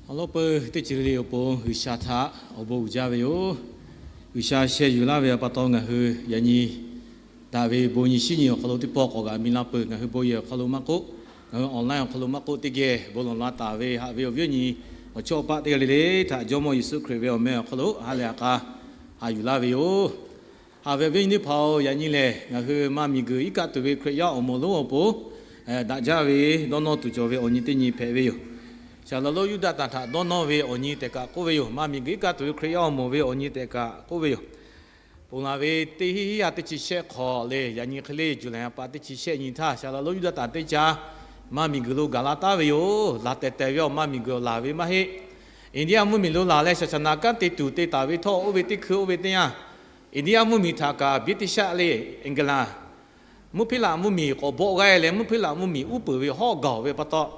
Awˬ lawn peuˬ teˇ ceuˬ le le awˬ pon G'uiˬsha htaꞈ awˬ bon uiˍ jaˇ ve yoˬ. G'uiˬsha sheh yuˬ laˇ ve pa taw ngaˬ hui yaꞈ nyi daꞈ ve bon nyi shinˉ nyi awˬ hk'aw lo teˇ pawˆ k'awꞈ g'a mi laˇ peuˬ. Ngaˬ hui bon yehˬ awˬ hk'aw lo maˇ k'oˆ, ngaˬ hui online awˬ hk'aw lo maˇ k'oˆ, teˇ geh bon lawˬ la taˍ ve haꞈ ve awˬ viˉ awˬ nyi awˬ chawˇ awˬ paˆ teˇ g'aˇ le le htaꞈ Jawˇmawˇ Yeˍsuˆ Hkriꞈ ve awˬ meh awˬ hk'aw lo ha lehˬ ha k'a haꞈ yuˬ laˇ ve yoˬ. Haꞈ ve awˬ viˉ awˬ nyi teˇ hpaˍ-oˬ, yaꞈ nyi lehˬ ngaˬ hui maˇ miˬguiˬ iˉ kaˆ tuˬ ve Hkriꞈ yaˇ awˬ moˍ lonˉ awˬ pon daꞈ jaˇ ve dawˇ nawˇ tuˬ cawˬ ve awˬ nyi teˇ nyi hpehꞈ ve yoˬ. Shaˍlonˍ lonˉ Yuˇdaꞈ tanˬ htaꞈ dawˇ nawˇ ve awˬ nyi tehꞈ kaꞈ k'oˆ ve yoˬ. Maˇ miˬguiˬ iˉ kaˆ tuˬ ve Hkriꞈ yaˇ awˬ moˍ ve awˬ nyi tehꞈ kaꞈ k'oˆ ve yoˬ. Ponˬ laˬ ve teˇ hinˉ hinˉ yaˇ teˇ chi shehˆ hk'awꞈ lehˬ, yaꞈ nyi hk'e le July ha pa teˇ chi shehˆ nyi htaˇ, Shaˍlonˍ lonˉ Yuˇdaꞈ tanˬ teˇ caˇ maˇ miˬguiˬ lo gaˬ la taˉ ve yoˬ. Laˬ tehˬ tehˬ ve awˬ maˇ miˬguiˬ awˬ laˬ ve maˇ heˆ. India mvuhˇmiˬ lo laˬ leh shaˍ shaˍ naꞈ kanˉ te tuˬ te taˍ ve htawˇ, oˇ ve teˇ hkui oˇ ve teˇ yanˇ, India mvuhˇmiˬ htaꞈ kaꞈ British le, England, mvuhˇ hpiˇ laꞈ mvuhˇmiˬ k'awꞈ bawˆ g'aˇ leh, mvuhˇ hpiˇ laꞈ mvuhˇmiˬ uˉ peunˍ ve awˬ hawˉ gaˬ ve pa taw,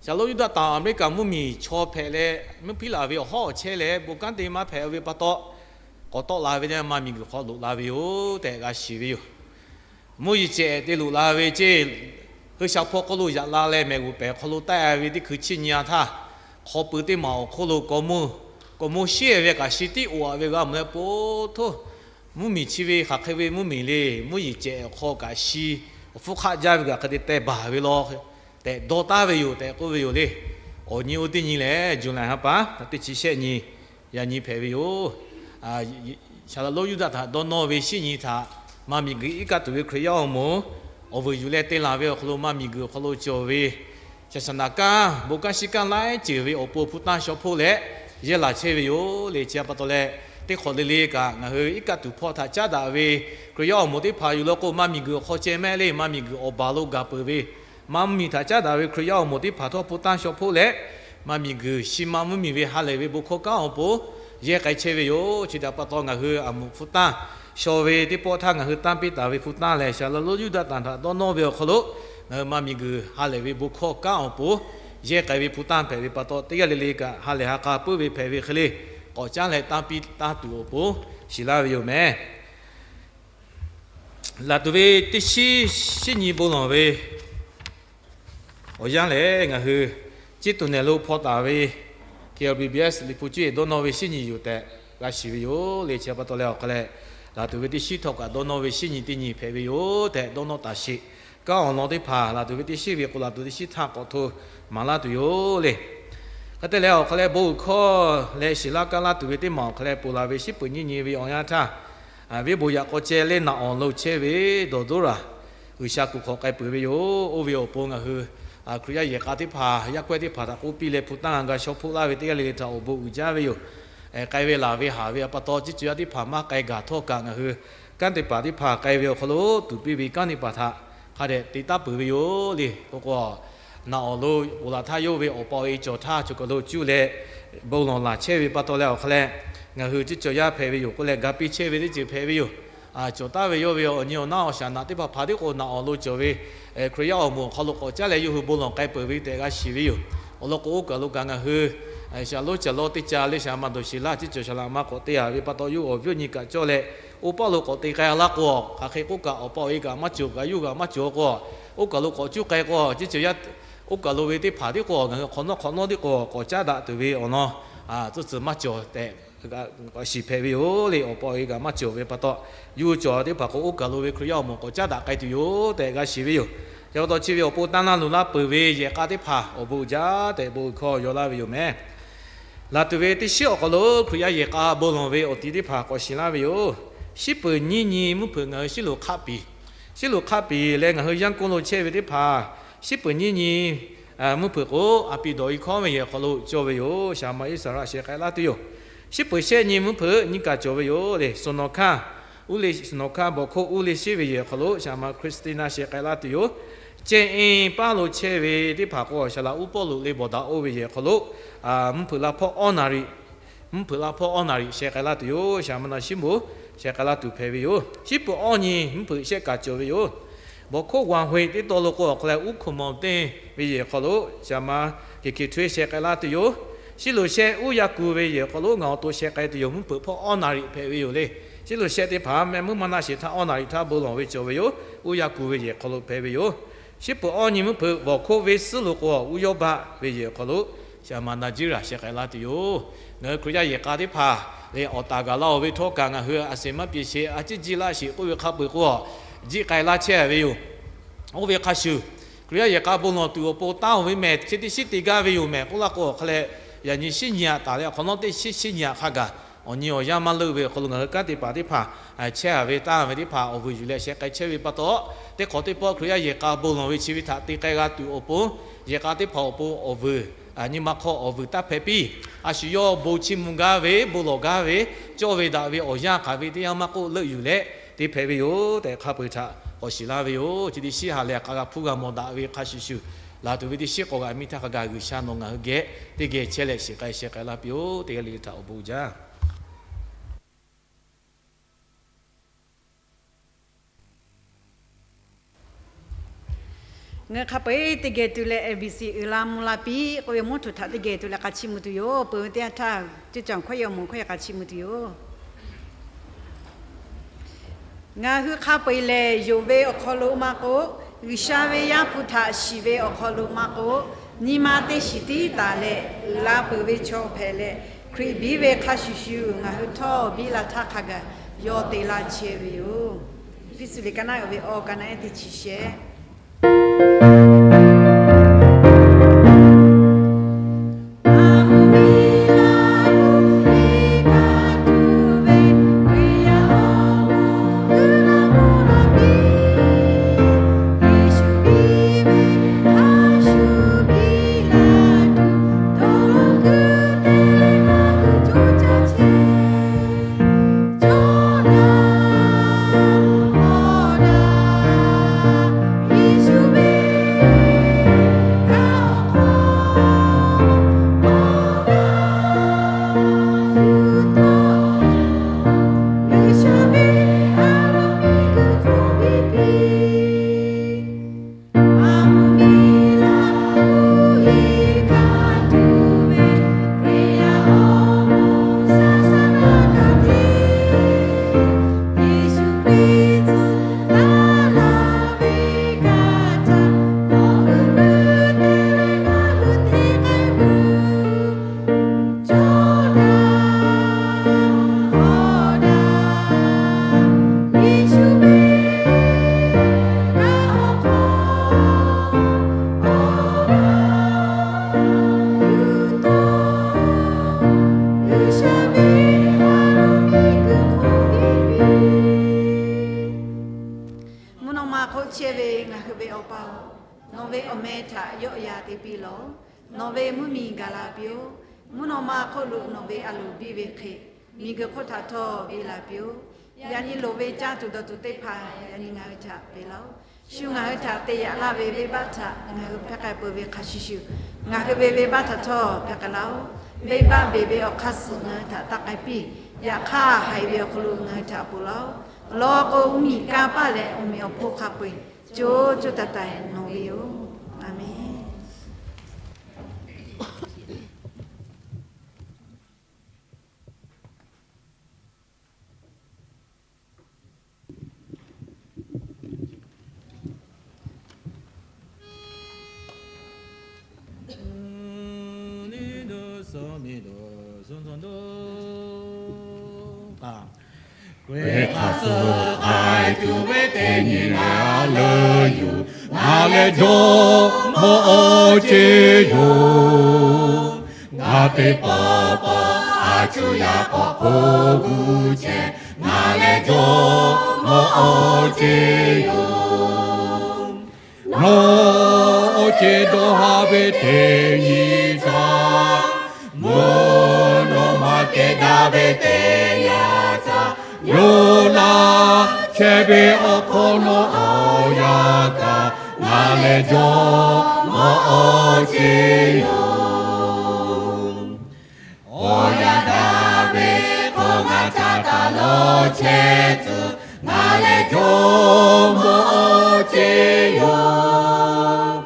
Shaˍlonˍ Yuˇdaꞈ tanˬ America mvuhˇmiˬ chaw hpehꞈ leh, mvuhˇ hpiˇ laꞈ ve awˬ hawˉ awˬ chehˇ leh bon kanˉ te maˇ hpehꞈ ve pa taw, k'awꞈ tawˆ la ve leh maˇ miˬguiˬ hk'aw loꞈ la ve yoˬ tehꞈ g'a shiˍ ve yoˬ. Mvuhˇ yeˬ cehˬ te loꞈ la ve ceˇ, hui sha hpawˇ hk'oˆ lo yaꞈ la leh mehˬ g'uˬ pehˍ hk'aw lo taˆ-e ve teˇ hkui chiˇ nyi-a htaˇ, hk'aw pui teˇ maˬ awˬ hk'oˆ lo kawꞈ mo shiˉ-e ve kaꞈ shi tiˉ oꞈ-aꞈ ve g'a mawˬ leh, po htoˇ, mvuhˇmiˬ chi ve hk'aˬ hk'e ve mvuhˇmiˬ le, mvuhˇ yeˬ cehˬ awˬ hk'aw kaꞈ shi awˬ hpfuhˇ hk'aˆ jaˇ ve kaꞈ hk'e te teh baˬ ve law tehꞈ dawˇ taˉ ve yoˬ tehꞈ k'oˆ ve yoˬ le. Awˬ nyi oˇ teˇ nyi lehˬ, July ha pa teˇ chi shehˆ nyi yaꞈ nyi hpehꞈ ve yoˬ. Shaˍlonˍ lonˉ Yuˇdaꞈ htaꞈ dawˇ nawˇ ve shinˉ nyi htaꞈ maˇ miˬguiˬ iˉ kaˆ tuˬ ve Hkriꞈ yaˇ awˬ moˍ awˬ vuiˬ yuˬ leh te laˬ ve awˬ hk'aw lo maˇ miˬguiˬ awˬ hk'aw lo cawˬ ve shaˍ shaˍ naˍ kanˉ bon kanˉ shiˉ kanˉ laiˉ ceuˬ ve awˬ pon hpu tanˇ shaw hpoˆ leh yehˇ laˬ chehˇ ve yoˬ le. Chi htaꞈ pa taw leh, teˇ hk'awꞈ le le kaꞈ ngaˬ hui iˉ kaˆ tuˬ hpawˇ htaꞈ caˉ daꞈ ve Hkriꞈ yaˇ awˬ moˍ teˇ hpaˍ yuˬ law k'o, maˇ miˬguiˬ awˬ hk'aw ceh mehˆ le, maˇ miˬguiˬ awˬ baˬ lo gaˬ peuˬ ve maˇ mvuhˇmiˬ htaꞈ caˉ daꞈ ve Hkriꞈ yaˇ awˬ moˍ teˇ hpaˍ htawˇ hpu tanˇ shaw hpoˆ leh, maˇ miˬguiˬ shi ma mvuhˇmiˬ ve ha lehˬ ve bon hkawˇ kanˉ awˬ pon yehˇ k'ai chehˇ ve yoˬ. Chi htaꞈ pa taw, ngaˬ hui aˬ moˍ hpu tanˇ shaw ve teˇ pawˆ htaˇ ngaˬ hui tanˇ piˇ taˍ ve hpu tanˇ lehˬ, Shaˍlonˍ lonˉ Yuˇdaꞈ tanˬ htaꞈ dawˇ nawˇ ve awˬ hk'aw lo ngaˬ hui maˇ miˬguiˬ ha lehˬ ve bon hkawˇ kanˉ awˬ pon yehˇ k'ai ve hpu tanˇ hpehꞈ ve pa taw, teˇ g'aˇ le le kaꞈ ha lehˬ ha k'a puiˉ ve hpehꞈ ve hk'e le, k'awꞈ caˉ leh tanˇ piˇ taˇ tuˬ awˬ pon shiˍ laˇ ve yoˬ mehˍ. Laˬ tuˬ ve teˇ shinˉ, shinˉ nyi bon lawˬ ve awˬ yanˇ lehˬ, ngaˬ hui ciˉ tuˬ nehˬ lo hpaw taˍ ve K B B S Liꞈ hpu cuˇ yiˍ dawˇ nawˇ ve shinˉ nyi yoˬ tehꞈ g'a shiˍ ve yoˬ le. Chi pa taw leh awˬ hk'a leh, laˬ tuˬ ve teˇ shinˉ htawˇ kaꞈ dawˇ nawˇ ve shinˉ nyi teˇ nyi hpehꞈ ve yoˬ tehꞈ dawˇ nawˇ taˍ sheˍ. Kanˉ awˬ lawn teˇ hpaˍ laˬ tuˬ ve teˇ shinˉ ve k'o, laˬ tuˬ teˇ shinˉ htaˇ k'awꞈ hto maˍ laˇ tuˬ yoˬ le. Hk'e te leh awˬ hk'a leh, bon uiˍ hkawˇ leh shiˍ laˇ kaˇ laˇ tuˬ ve teˇ maˬ awˬ hk'a leh, ponˬ laˬ ve shiˉ peuˬ nyiˇ nyi ve awˬ yanˇ htaˇ, venˇ bon yaꞈ k'aw ceh leh naꞈ awˬ lo chehˇ ve dawˬ doˉ raˬ G'uiˬsha kuˬ hk'awꞈ k'ai peuˬ ve yoˬ. Oˇ ve awˬ pon ngaˬ hui Hkriꞈ yaˇ yehˬ k'a teˇ hpaˍ yaˇ k'awehˇ teˇ hpaˍ htaꞈ k'oˆ piˇ leh hpu tanˇ g'a shaw hpoˆ laˇ ve teˇ g'aˇ le le htaꞈ awˬ bon uiˍ jaˇ ve yoˬ. K'ai ve laˬ ve haˍ ve pa taw, ciˉ cawˬ yaˇ teˇ hpaˍ maˇ k'ai gaˬ htawˇ kaꞈ ngaˬ hui kanˉ te paˍ teˇ hpaˍ k'ai ve awˬ hk'aw lo tuˍ piˇ ve kanˉ teˇ hpaˍ htaꞈ hk'a dehꞈ te taˉ peuˬ ve yoˬ le. K'o k'o, naꞈ awˬ lo ponˬ laˬ htaˇ yawˇ ve awˬ pa awˬ e cawˬ htaˇ choˬ kaˬ lo cuˇ leh bon lawˬ laˬ chehˇ ve pa taw leh awˬ hk'a leh, ngaˬ hui ciˉ cawˬ yaˇ hpehꞈ ve yoˬ k'oˆ leh ga piˇ chehˇ ve teˇ ceuˬ hpehꞈ ve yoˬ. Cawˬ taˍ ve yawˇ ve awˬ nyi awˬ naˉ awˬ shaˍ naꞈ teˇ hpaˍ hpaˍ tiˉ k'o, naꞈ awˬ lo cawˬ ve Hkriꞈ yaˇ awˬ moˍ awˬ hk'aw lo k'awꞈ caˉ leh yawˇ hui bon lawˬ k'ai peuˬ ve tehꞈ g'a shiˍ ve yoˬ. Awˬ lawn k'o, oˇ kaˬ lo kaꞈ ngaˬ hui shaˍ lonˉ caˬ law teˇ ca leh shaˍ ma dawˬ sheˍ laˇ, ciˉ cawˬ shaˍ laꞈ ma k'awꞈ te a ve pa taw, yawˇ awˬ viˉ awˬ nyi kaꞈ cawˇ leh, oˇ paˆ lo k'awꞈ te k'ai laˇ k'o, hk'aˬ hk'e k'oˆ kaꞈ awˬ pa awˬ e kaꞈ maˇ cawˬ kaꞈ yawˇ kaꞈ maˇ cawˬ k'o, oˇ kaˬ lo k'awꞈ cuˇ k'ai k'o, ciˉ cawˬ yaˇ oˇ kaˬ lo ve teˇ hpaˍ tiˉ k'o, ngaˬ hui hk'awꞈ nawˉ hk'awꞈ nawˉ tiˉ k'o k'awꞈ caˉ daꞈ tuˬ ve awˬ lawn tcuhˉ tcuhˬ maˇ cawˬ tehꞈ shiˍ hpehꞈ ve yoˬ le. Awˬ pa awˬ e kaꞈ maˇ cawˬ ve pa taw, yawˇ cawˬ teˇ hpaˍ k'o, oˇ kaˬ lo ve Hkriꞈ yaˇ awˬ moˍ k'awꞈ caˉ daꞈ k'ai tuˬ yoˬ tehꞈ g'a shiˍ ve yoˬ. Chi pa taw chi ve awˬ pon tanˇ laˇ luˬ laˇ peuˬ ve yehˬ k'a teˇ hpaˍ awˬ bon uiˍ jaˇ tehꞈ bon uiˍ hkawˇ yaw laˇ ve yoˬ mehˍ. Laˬ tuˬ ve teˇ shinˉ awˬ hk'aw lo Hkriꞈ yaˇ yehˬ k'a bon lawˬ ve awˬ ti teˇ hpaˍ k'awꞈ shiˍ laˇ ve yoˬ. Shiˉ peuˬ nyiˇ nyi mvuhˇ hpeuꞈ ngaˬ hui shiˉ loˍ hk'aˆ piˍ, shiˉ loˍ hk'aˆ piˍ leh ngaˬ hui yaˇ hk'oˆ lo chehˇ ve teˇ hpaˍ, shiˉ peuˬ nyiˇ nyi mvuhˇ hpeuꞈ k'o, a pi dawˬ e hkawˉ ve yehˬ awˬ hk'aw lo cawˬ ve yoˬ. Shaˍ ma Iˉsaˍreˍlaˆ sheh k'ai laˇ tuˬ yoˬ. Shiˉ peuˬ shehˆ nyi mvuhˇ hpeuꞈ nyiˇ kaˬ cawˬ ve yoˬ le. Suhˍ nawˬ hkanˇ, uˉ le suhˍ nawˬ hkanˇ bawˬ hk'oˆ uˉ le shiˉ ve yehˬ awˬ hk'aw lo shaˍ ma Hkriꞈ stiˇ naˇ sheh k'ai laˇ tuˬ yoˬ. Ceh e paˇ lo chehˇ ve teˇ hpaˍ k'o, shaˍ laꞈ uˉ Pawˇluꞈ leh bawˬ daꞈ oˇ ve yehˬ awˬ hk'aw lo mvuhˇ hpeuꞈ laˇ hpawˇ awˇ naˍ riꞈ, mvuhˇ hpeuꞈ laˇ hpawˇ awˇ naˍ riꞈ sheh k'ai laˇ tuˬ yoˬ. Shaˍ ma na shiˉ moˍ sheh k'ai laˇ tuˬ hpehꞈ ve yoˬ. Shiˉ peuˬ awˇ nyi mvuhˇ hpeuꞈ shehˆ kaˬ cawˬ ve yoˬ. Bawˬ hk'oˆ g'aˬ hoꞈ e teˇ taw lo k'o, awˬ hk'a leh uˉ hk'oˍ mawˬ teˇ ve yehˬ awˬ hk'aw lo shaˍ ma Hkeˍhkeˍhtoˇe sheh k'ai laˇ tuˬ yoˬ. Shiˉ loˍ shehˆ uˉ yaˇ kuˬ ve yehˬ awˬ hk'aw lo ngaˬ awˬ to sheh k'ai tuˬ yoˬ. Mvuhˇ hpeuꞈ hpawˇ awˇ naˍ riꞈ hpehꞈ ve yoˬ le. Shiˉ loˍ shehˆ teˇ hpaˍ mehˆ muˉ maˇ naˆ sheˍ htaˇ awˇ naˍ riꞈ htaˇ bon lawˬ ve cawˬ ve yoˬ. Uˉ yaˇ kuˬ ve yehˬ awˬ hk'aw lo hpehꞈ ve yoˬ. Shiˉ peuˬ awˇ nyi mvuhˇ hpeuꞈ bawˬ hk'oˆ venˇ suhˉ lo k'o, uˉ yawˇ baˆ ve yehˬ awˬ hk'aw lo shaˍ ma na jiˇ raˬ sheh k'ai laˇ tuˬ yoˬ. Ngaˬ hui Hkriꞈ yaˇ yehˬ k'a teˇ hpaˍ lehˬ, awˬ taˍ gaˬ laˇ oˬ ve htawˇ kaꞈ ngaˬ hui a sheh maˇ piˇ sheˍ, a ciˉ jiˇ laˇ sheˍ k'oˆ ve hk'a peu-eˬ k'o, jiˆ k'ai laˇ chehˇ ve yoˬ. Oˇ ve hk'a shuˍ, Hkriꞈ yaˇ yehˬ k'a bon lawˬ tuˬ awˬ pon tanˇ oˬ ve mehˬ chi teˇ shinˉ te gaˇ ve yoˬ mehˬ k'oˆ laˇ k'o, awˬ hk'a leh yaꞈ nyi shinˉ nyi aꞈ taˍ leh awˬ hk'awꞈ nawˉ teˇ shinˉ shinˉ nyi aꞈ hk'a gaˬ awˬ nyi awˬ yanˇ maˇ leuˆ ve awˬ hk'aw lo ngaˬ hui kanˉ te paˍ teˇ hpaˍ chehˇ a ve tanˇ ve teˇ hpaˍ awˬ vuiˬ yuˬ leh sheh k'ai chehˇ ve pa taw, teˇ hk'awꞈ teˇ pawˆ Hkriꞈ yaˇ yehˬ k'a bon lawˬ ve chi ve htaꞈ te k'ai g'a tuˬ awˬ pon, yehˬ k'a teˇ hpaˍ awˬ pon awˬ vuiˬ nyi ma hk'aw awˬ vuiˬ taˇ hpehꞈ piˇ. A shu yawˇ bon chiˇ mvuh gaˇ ve, bon lawˬ gaˇ ve, cawˇ ve daꞈ ve awˬ yanˇ hk'aˬ ve teˇ yanˇ maˇ k'oˆ leuˆ yuˬ leh te hpehꞈ ve yoˬ tehꞈ hk'a peu-eˬ htaꞈ k'awꞈ shiˍ laˇ ve yoˬ. Chi teˇ shinˉ ha lehˬ hk'a g'a hpuˇ g'a mawˬ daꞈ ve hk'a shuˍ shuˍ, laˬ tuˬ ve teˇ shinˉ k'awꞈ g'a miˇ htaˇ hk'a gaˬ G'uiˬsha nawˬ ngaˬ hui geh teˇ geh chehˇ leh shiˍ k'ai sheh k'ai laˇ piˇ-oˬ. Teˇ g'aˇ le le htaꞈ awˬ bon uiˍ jaˇ. Ngaˬ hui hk'a peu-eˬ teˇ geh tuˬ leh A B C uiˍ la mvuh la piˇ k'oˆ ve mvuhˇ htuꞈ htaꞈ teˇ geh tuˬ leh k'a chiˇ mvuh tuˬ yoˬ. Peuˬ ve teˇ yanˇ htaˇ, ceˇ caˬ hkawˇ yaˇ awˬ moˍ hkawˇ yaˇ k'a chiˇ mvuh tuˬ yoˬ. Ngaˬ hui hk'a peu-eˬ lehˬ, yonˍ ve awˬ hk'aw lo maˇ k'oˆ, G'uiˬsha ve Yaˇ hpu htaꞈ shiˍ ve awˬ hk'aw lo maˇ k'oˆ, nyi ma teˇ shiˍ tiˉ taˍ leh uiˍ la peuˬ ve chaw hpehꞈ leh, Hkriꞈ biˇ ve hk'a shuˍ shuˍ ngaˬ hui htawˇ biˇ la htaˇ hk'a gaˬ yawˇ te laˇ chehˇ ve yoˬ. Eˇfeˇsuꞈ liꞈ ka naˆ uiˍ ve awˬ ka naˆ ehˉ teˇ chi shehˆ. te piˇ lawˬ. Nawˬ ve mvuhˇ miˬ gaˬ la piˇ-oˆ. Mvuhˇ naw ma hk'oˆ lo nawˬ ve a loˍ biˇ ve hk'e, miˬguiˬ hk'oˆ htaꞈ htawˇ biˇ la piˇ-oˆ. Yaꞈ nyi loˍ ve caˇ tuˬ dawˬ tuˬ teˇ hpaˍ yaꞈ nyi ngaˬ hui htaꞈ peꞈ laˇ-oˆ. Shu ngaˬ hui htaꞈ te yaꞈ laˇ ve venˇbaˆ htaꞈ ngaˬ hui hpehˇ k'ai peuˬ ve hk'a shuˍ shuˍ, ngaˬ hui ve venˇbaˆ htaꞈ htawˇ hpehˇ k'ai laˇ-oˆ. Venˇbaˆ beˬ ve awˬ hk'aˇ suhˍ ngaˬ hui htaꞈ taˇ k'ai piˇ. Yaꞈ hk'aˇ, haiˬ ve awˬ hk'aw lo ngaˬ hui htaꞈ ponˬ laˇ-oˆ. Lawˬ k'o, mvuhˇ miˬ kanˇ paˆ leh awˬ meꞈ awˬ hponˇ hk'a peu-eˬ co co taiˍ taiˍ nawˬ ve yoˬ. A menˬ. K'o-e hk'a suh k'ai tuˬ ve teˇ nyi leh a leuˉ yoˬ. Ngaˬ lehˬ Jawˇmawˇ awˬ ceˇ yoˬ. Ngaˬ teˇ pawˆ pawˆ a cuˇ yaꞈ k'awꞈ k'oˆ g'uˇ chehˇ, ngaˬ lehˬ Jawˇmawˇ awˬ ceˇ yoˬ. Nawˬ awˬ ceˇ dawˇ haˍ ve teˇ nyi htaˇ, mvuhˇ naw ma kehˬ daꞈ ve teˇ yanˇ htaˇ, yonˍ laˇ chehˇ ve awˬ hk'awꞈ nawˉ awˬ yanˇ kaꞈ, ngaˬ lehˬ Jawˇmawˇ awˬ ceˇ yoˬ. Awˬ yanˇ daꞈ ve hk'aw ngaˬ htaꞈ taˍ lawˬ chehˇ tcuh, ngaˬ lehˬ Jawˇmawˇ awˬ ceˇ yoˬ.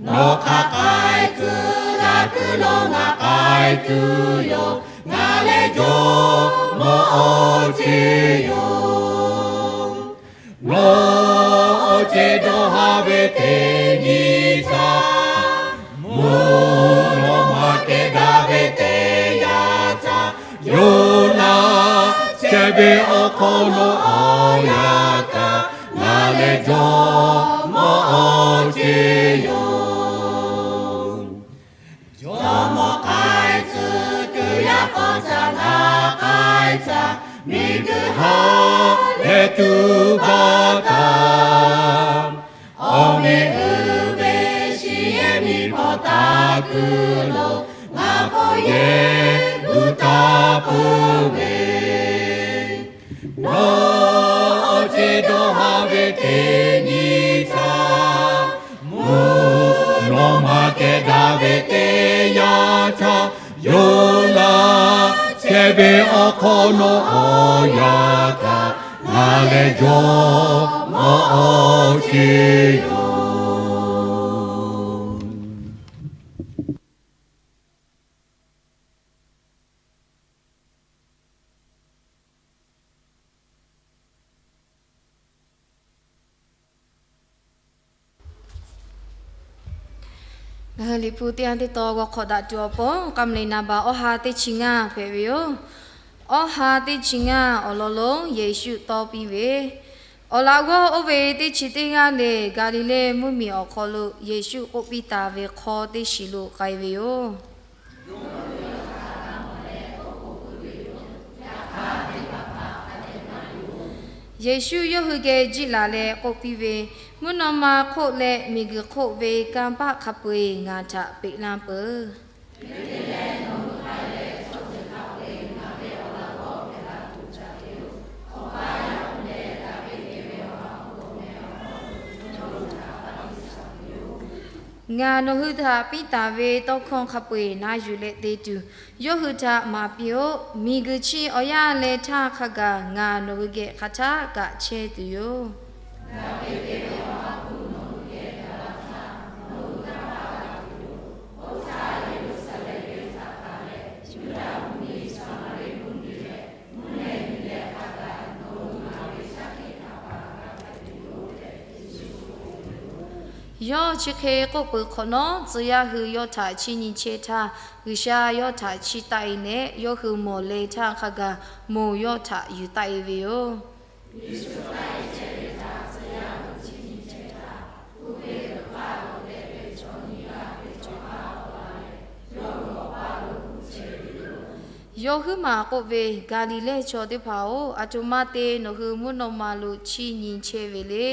Nawˬ hk'a k'ai tcuh, laˇ kuiˬ lo ngaˬ k'ai tuˬ yoˬ. Ngaˬ lehˬ Jawˇmawˇ awˬ ceˇ yoˬ. Nawˬ awˬ ceˇ dawˇ haˍ ve teˇ nyi htaˇ, mvuhˇ naw ma kehˬ daꞈ ve teˇ yanˇ htaˇ, yonˍ laˇ chehˇ ve awˬ hk'awꞈ nawˉ awˬ yanˇ kaꞈ, ngaˬ lehˬ Jawˇmawˇ awˬ ceˇ yoˬ. Jawˇmawˇ k'ai tcuh kuiˬ yaˇ k'awꞈ caꞈ naˍ k'ai caꞈ, miˬguiˬ ha leh tuˬ baˆ taˍ. Awˬ meh uiˍ ve shiˍ yehˇ miˬ hpawˇ taˍ kuiˬ lo, ngaˬ k'awꞈ yehˇ gu taˍ peuˬ ve. Nawˬ awˬ ceˇ dawˇ haˍ ve teˇ nyi htaˇ, mvuhˇ naw ma kehˬ daꞈ ve teˇ yanˇ htaˇ, yonˍ laˇ chehˇ ve awˬ hk'awꞈ nawˉ awˬ yanˇ kaꞈ, ngaˬ lehˬ Jawˇmawˇ awˬ ceˇ yoˬ. Ngaˬ hui Liꞈ hpu teˇ yanˇ teˇ tawn g'aw hk'awꞈ daꞈ tuˬ awˬ pon, K'aˍ mvuhˇ leh naˍ baˬ awˬ ha teˇ chi ngaˇ hpehꞈ ve yoˬ. Awˬ ha teˇ chi ngaˇ awˬ lawn lonˉ Yeˍsuˆ tawˇ piˇ ve, awˬ laꞈ g'awˇ oˇ ve teˇ chi teˇ g'aˇ lehˬ, Gaˍliˍlehˇ mvuhˇ miˬ awˬ hk'aw lo Yeˍsuˆ k'oˆ piˇ taˍ ve hk'aw teˇ shiˍ lo k'ai ve yoˬ. Yeˍsuˆ yawˇ hui geh jiˆ laˬ leh k'oˆ piˇ ve, Mvuhˇ naw ma hk'oˆ leh miˬguiˬ hk'oˆ ve kanˇ paˆ hk'a peu-eˬ ngaˬ htaꞈ peꞈ laˇ peuˬ. Ngaˬ nawˬ hui htaꞈ piˇ taˍ ve tawˇ hkawˇ hk'a peu-eˬ na yuˬ leh te tuˬ, yawˇ hui htaꞈ maˍ piˇ-oˆ. Miˬguiˬ chi awˬ yanˇ leh htaˇ hk'a gaˬ ngaˬ nawˬ hui geh hk'aˬ htaˇ kaꞈ chehˇ tuˬ yoˬ. Yawˇ chi hk'e k'oˆ peuˬ hk'awꞈ nawˉ, tcuh yaˇ hui yawˇ htaꞈ chiˇ nyi chehˇ htaˇ, G'uiˬsha yawˇ htaꞈ chiˇ taˆ-e leh, yawˇ hui mawˬ leh htaˇ hk'a gaˬ moˬ yawˇ htaꞈ yuˬ taˆ-e ve yoˬ. Yawˇ huiˉ maˬ k'oˆ ve, Gaˍliˍlehˇ chaw teˇ hpaˍ-oˬ, aˬ htoꞈ ma te nawˬ hui mvuhˇ naw ma lo chiˇ nyi chehˇ ve le.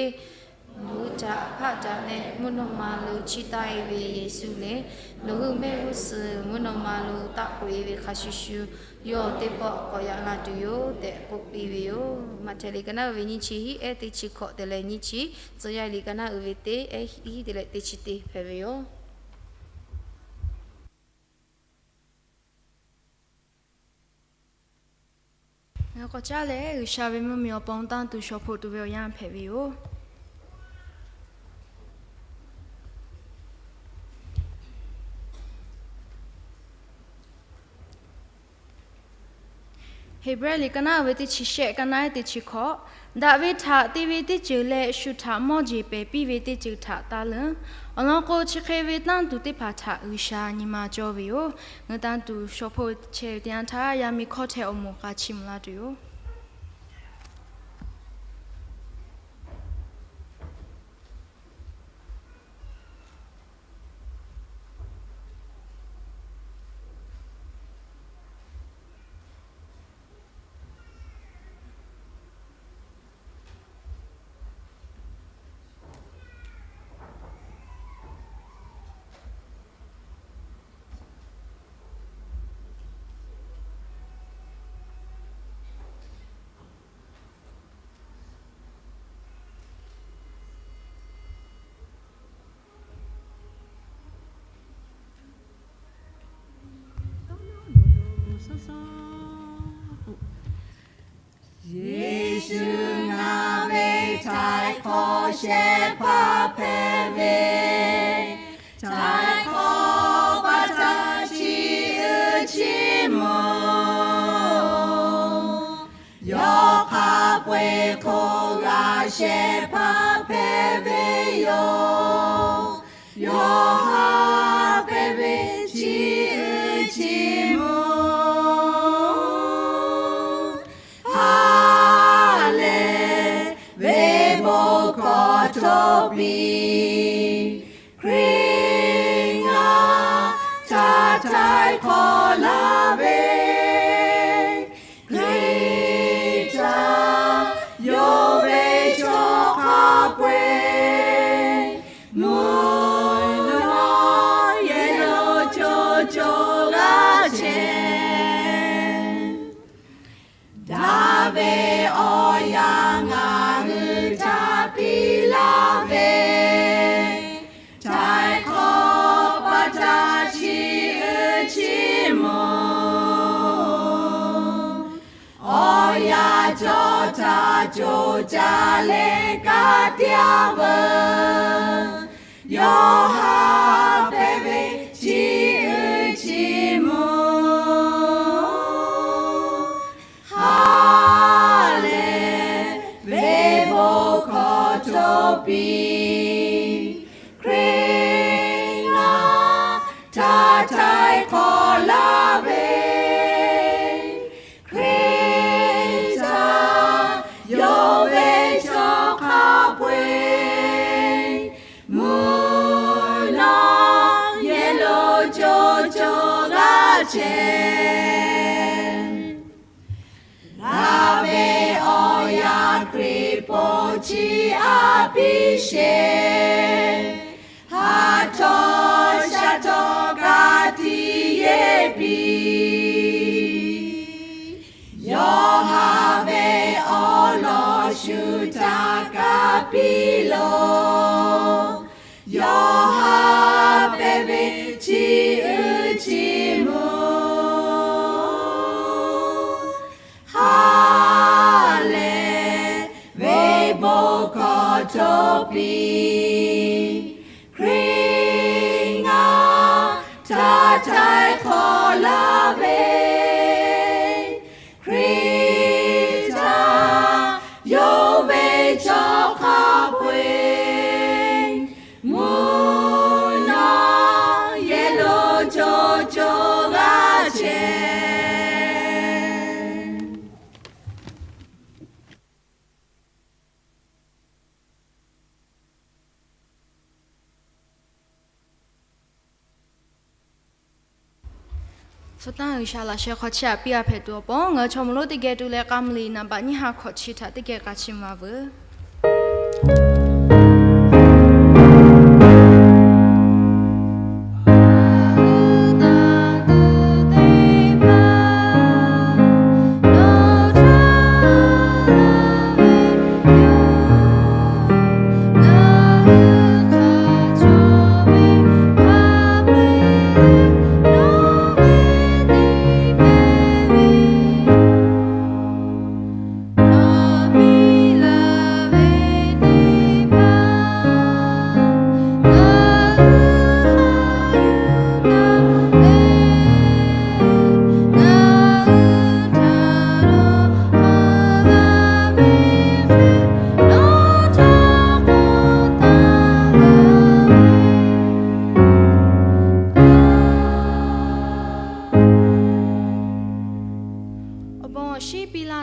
Nawˬ hui daꞈ hpaˆ daꞈ leh mvuhˇ naw ma lo chiˇ taˆ-e ve Yeˍsuˆ lehˬ, nawˬ hui mehˆ g'uˇ suhˍ mvuhˇ naw ma lo taˆ k'oꞈ-e ve hk'a shuˍ shuˍ, yawˇ teˇ pawˆ k'awꞈ yaꞈ la tuˬ yoˬ tehꞈ k'oˆ piˇ ve yoˬ. Maꞈhtehˍ liꞈ ka naˉ uiˍ ve nyiˇ chi hiˆ ehˉ teˇ chi hkawꞈ te leh nyiˇ chi, Tcuh yaˇ liꞈ ka naˉ uiˍ ve teˇ ehˉ hiˆ te leh teˇ chi teˇ hpehꞈ ve yoˬ. Ngaˬ k'awꞈ caˉ leh G'uiˬsha ve mvuhˇmiˬ awˬ pon tanˇ tuˬ shawˍ hpoˆ tuˬ ve awˬ yanˇ hpehꞈ ve yoˬ. Heˍbrehˇ liꞈ ka naˉ uiˍ ve teˇ chi shehˆ, ka naˉ ehˉ teˇ chi hkawꞈ, daꞈ ve htaꞈ te ve teˇ ceuˬ leh shu htaꞈ mawˇ jeˬ pehˬ piˇ ve teˇ ceuˬ htaꞈ taˇ leuˉ. Awˬ lawn k'o, chi hk'e ve tanˇ tuˬ teˇ hpaˍ htaꞈ G'uiˬsha nyi ma cawˇ ve yoˬ. Ngaˬ hui tanˇ tuˬ shawˍ hpoˆ chehˇ ve teˇ yanˇ htaˇ, yaˇ miˇ hkawˇ hteh awˬ moˍ k'a chiˇ mvuh laˇ tuˬ yoˬ. Yeˍsuˆ ngaˬ ve htaiˍ hk'awꞈ shehˍ hpaˇ hpehꞈ ve, htaiˍ hk'awꞈ pa taˇ chiˇ uiˍ chiˇ mvuh. Yawˇ hk'a peu-eˬ hk'oˆ g'a shehˍ hpaˇ hpehꞈ ve yoˬ. Yawˇ hk'a peu-eˬ chiˇ uiˍ chiˇ mvuh. Ha lehˬ ve bon hkawˇ hto piˇ. Hkriꞈ ngaˬ htaꞈ htaiˍ hk'awꞈ laˇ ve, Hkriꞈ htaꞈ yonˍ ve chaw hk'a peu-eˬ, mvuhˇ naw yehˬ lo co co g'a chehˇ. Daꞈ ve awˬ yanˇ ngaˬ hui htaꞈ piˇ laˇ ve, htaiˍ hk'awꞈ pa taˇ chiˇ uiˍ chiˇ mvuh. Awˬ yanˇ cawˬ htaꞈ co caˇ leh ka tiꞈ veuˬ. Yawˇ hk'a peu-eˬ chiˇ uiˍ chiˇ mvuh. Ha lehˬ ve bon hkawˇ hto piˇ. Hkriꞈ ngaˬ htaꞈ htaiˍ hk'awꞈ laˇ ve, Hkriꞈ htaꞈ yonˍ ve chaw hk'a peu-eˬ, mvuhˇ naw yehˬ lo co co g'a chehˇ. Daꞈ ve awˬ yanˇ Hkriꞈ po chiˇ aꞈ piˇ sheˍ. Haꞈ htawˇ shaˉ htawˇ ka tiꞈ yeˇ piˇ. Yawˇ haꞈ ve awˬ lawn shu htaꞈ ka piˇ lo. Yawˇ hk'a peu-eˬ chiˇ uiˍ chiˇ mvuh. Ha lehˬ ve bon hkawˇ hto piˇ. Hkriꞈ ngaˬ htaꞈ htaiˍ hk'awꞈ laˇ ve, Hkriꞈ htaꞈ yonˍ ve chaw hk'a peu-eˬ, mvuhˇ naw yehˬ lo co co g'a chehˇ. Hpu tanˇ G'uiˬsha laꞈ sheh hk'aw chiˇ aꞈ piˇ a hpehꞈ tuˬ awˬ pon, ngaˬ hui chaw mawˇ lonˉ teˇ geh tu leh k'a mvuh liꞈ naˍ baꞈ nyiˇ ha hkawꞈ chi htaꞈ teˇ geh k'a chiˇ mvuh a veuˬ.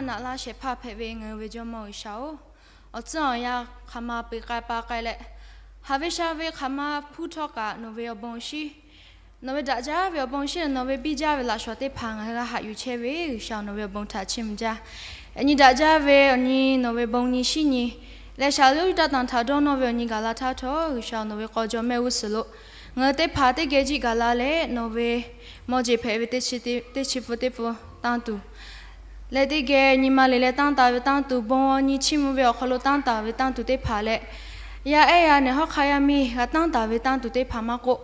naꞈ laˇ shehˍ hpaˇ hpehꞈ ve ngaˬ hui ve Jawˇmawˇ G'uiˬsha-oˬ, awˬ tcuhˉ awˬ yanˇ hk'aˬ ma peꞈ k'ai pa k'ai leh, haˍ ve sha ve hk'aˬ ma hpuˇ htawˇ kaꞈ nawˬ ve awˬ bon shinˉ, nawˬ ve daꞈ jaˇ ve awˬ bon shinˉ, nawˬ ve biˇ jaˇ ve laꞈ shawˍ teˇ hpaˍ ngaˬ hui g'a haꞈ yuˬ chehˇ ve G'uiˬsha-oˬ, nawˬ ve awˬ bon htaꞈ chiˇ mvuh jaˇ. Yaꞈ nyi daꞈ jaˇ ve awˬ nyi nawˬ ve bon nyi shinˉ nyi leh, Shaˍlonˍ Yuˇdaꞈ tanˬ htaꞈ dawˇ nawˇ ve awˬ nyi gaˬ la htaˇ htawˇ, G'uiˬsha-oˬ, nawˬ ve k'aw jawˇmawˇ g'uˇ suhˍ lo ngaˬ hui teˇ hpaˍ teˇ geh jiˆ gaˬ la leh, nawˬ ve mawˇ jeˬ hpehꞈ ve teˇ chi pfuhˇ teˇ pfuhˇ tanˇ tuˬ leh teˇ geh nyi ma le leh tanˇ taˍ ve tanˇ tuˬ, bon awˬ nyi chiˇ mvuh ve awˬ hk'aw lo tanˇ taˍ ve tanˇ tuˬ teˇ hpaˍ leh, yaˇ ehˉ yaˇ nehˬ hawˉ hk'aˇ yaˇ miˇ g'a tanˇ taˍ ve tanˇ tuˬ teˇ hpaˍ maˇ k'oˆ,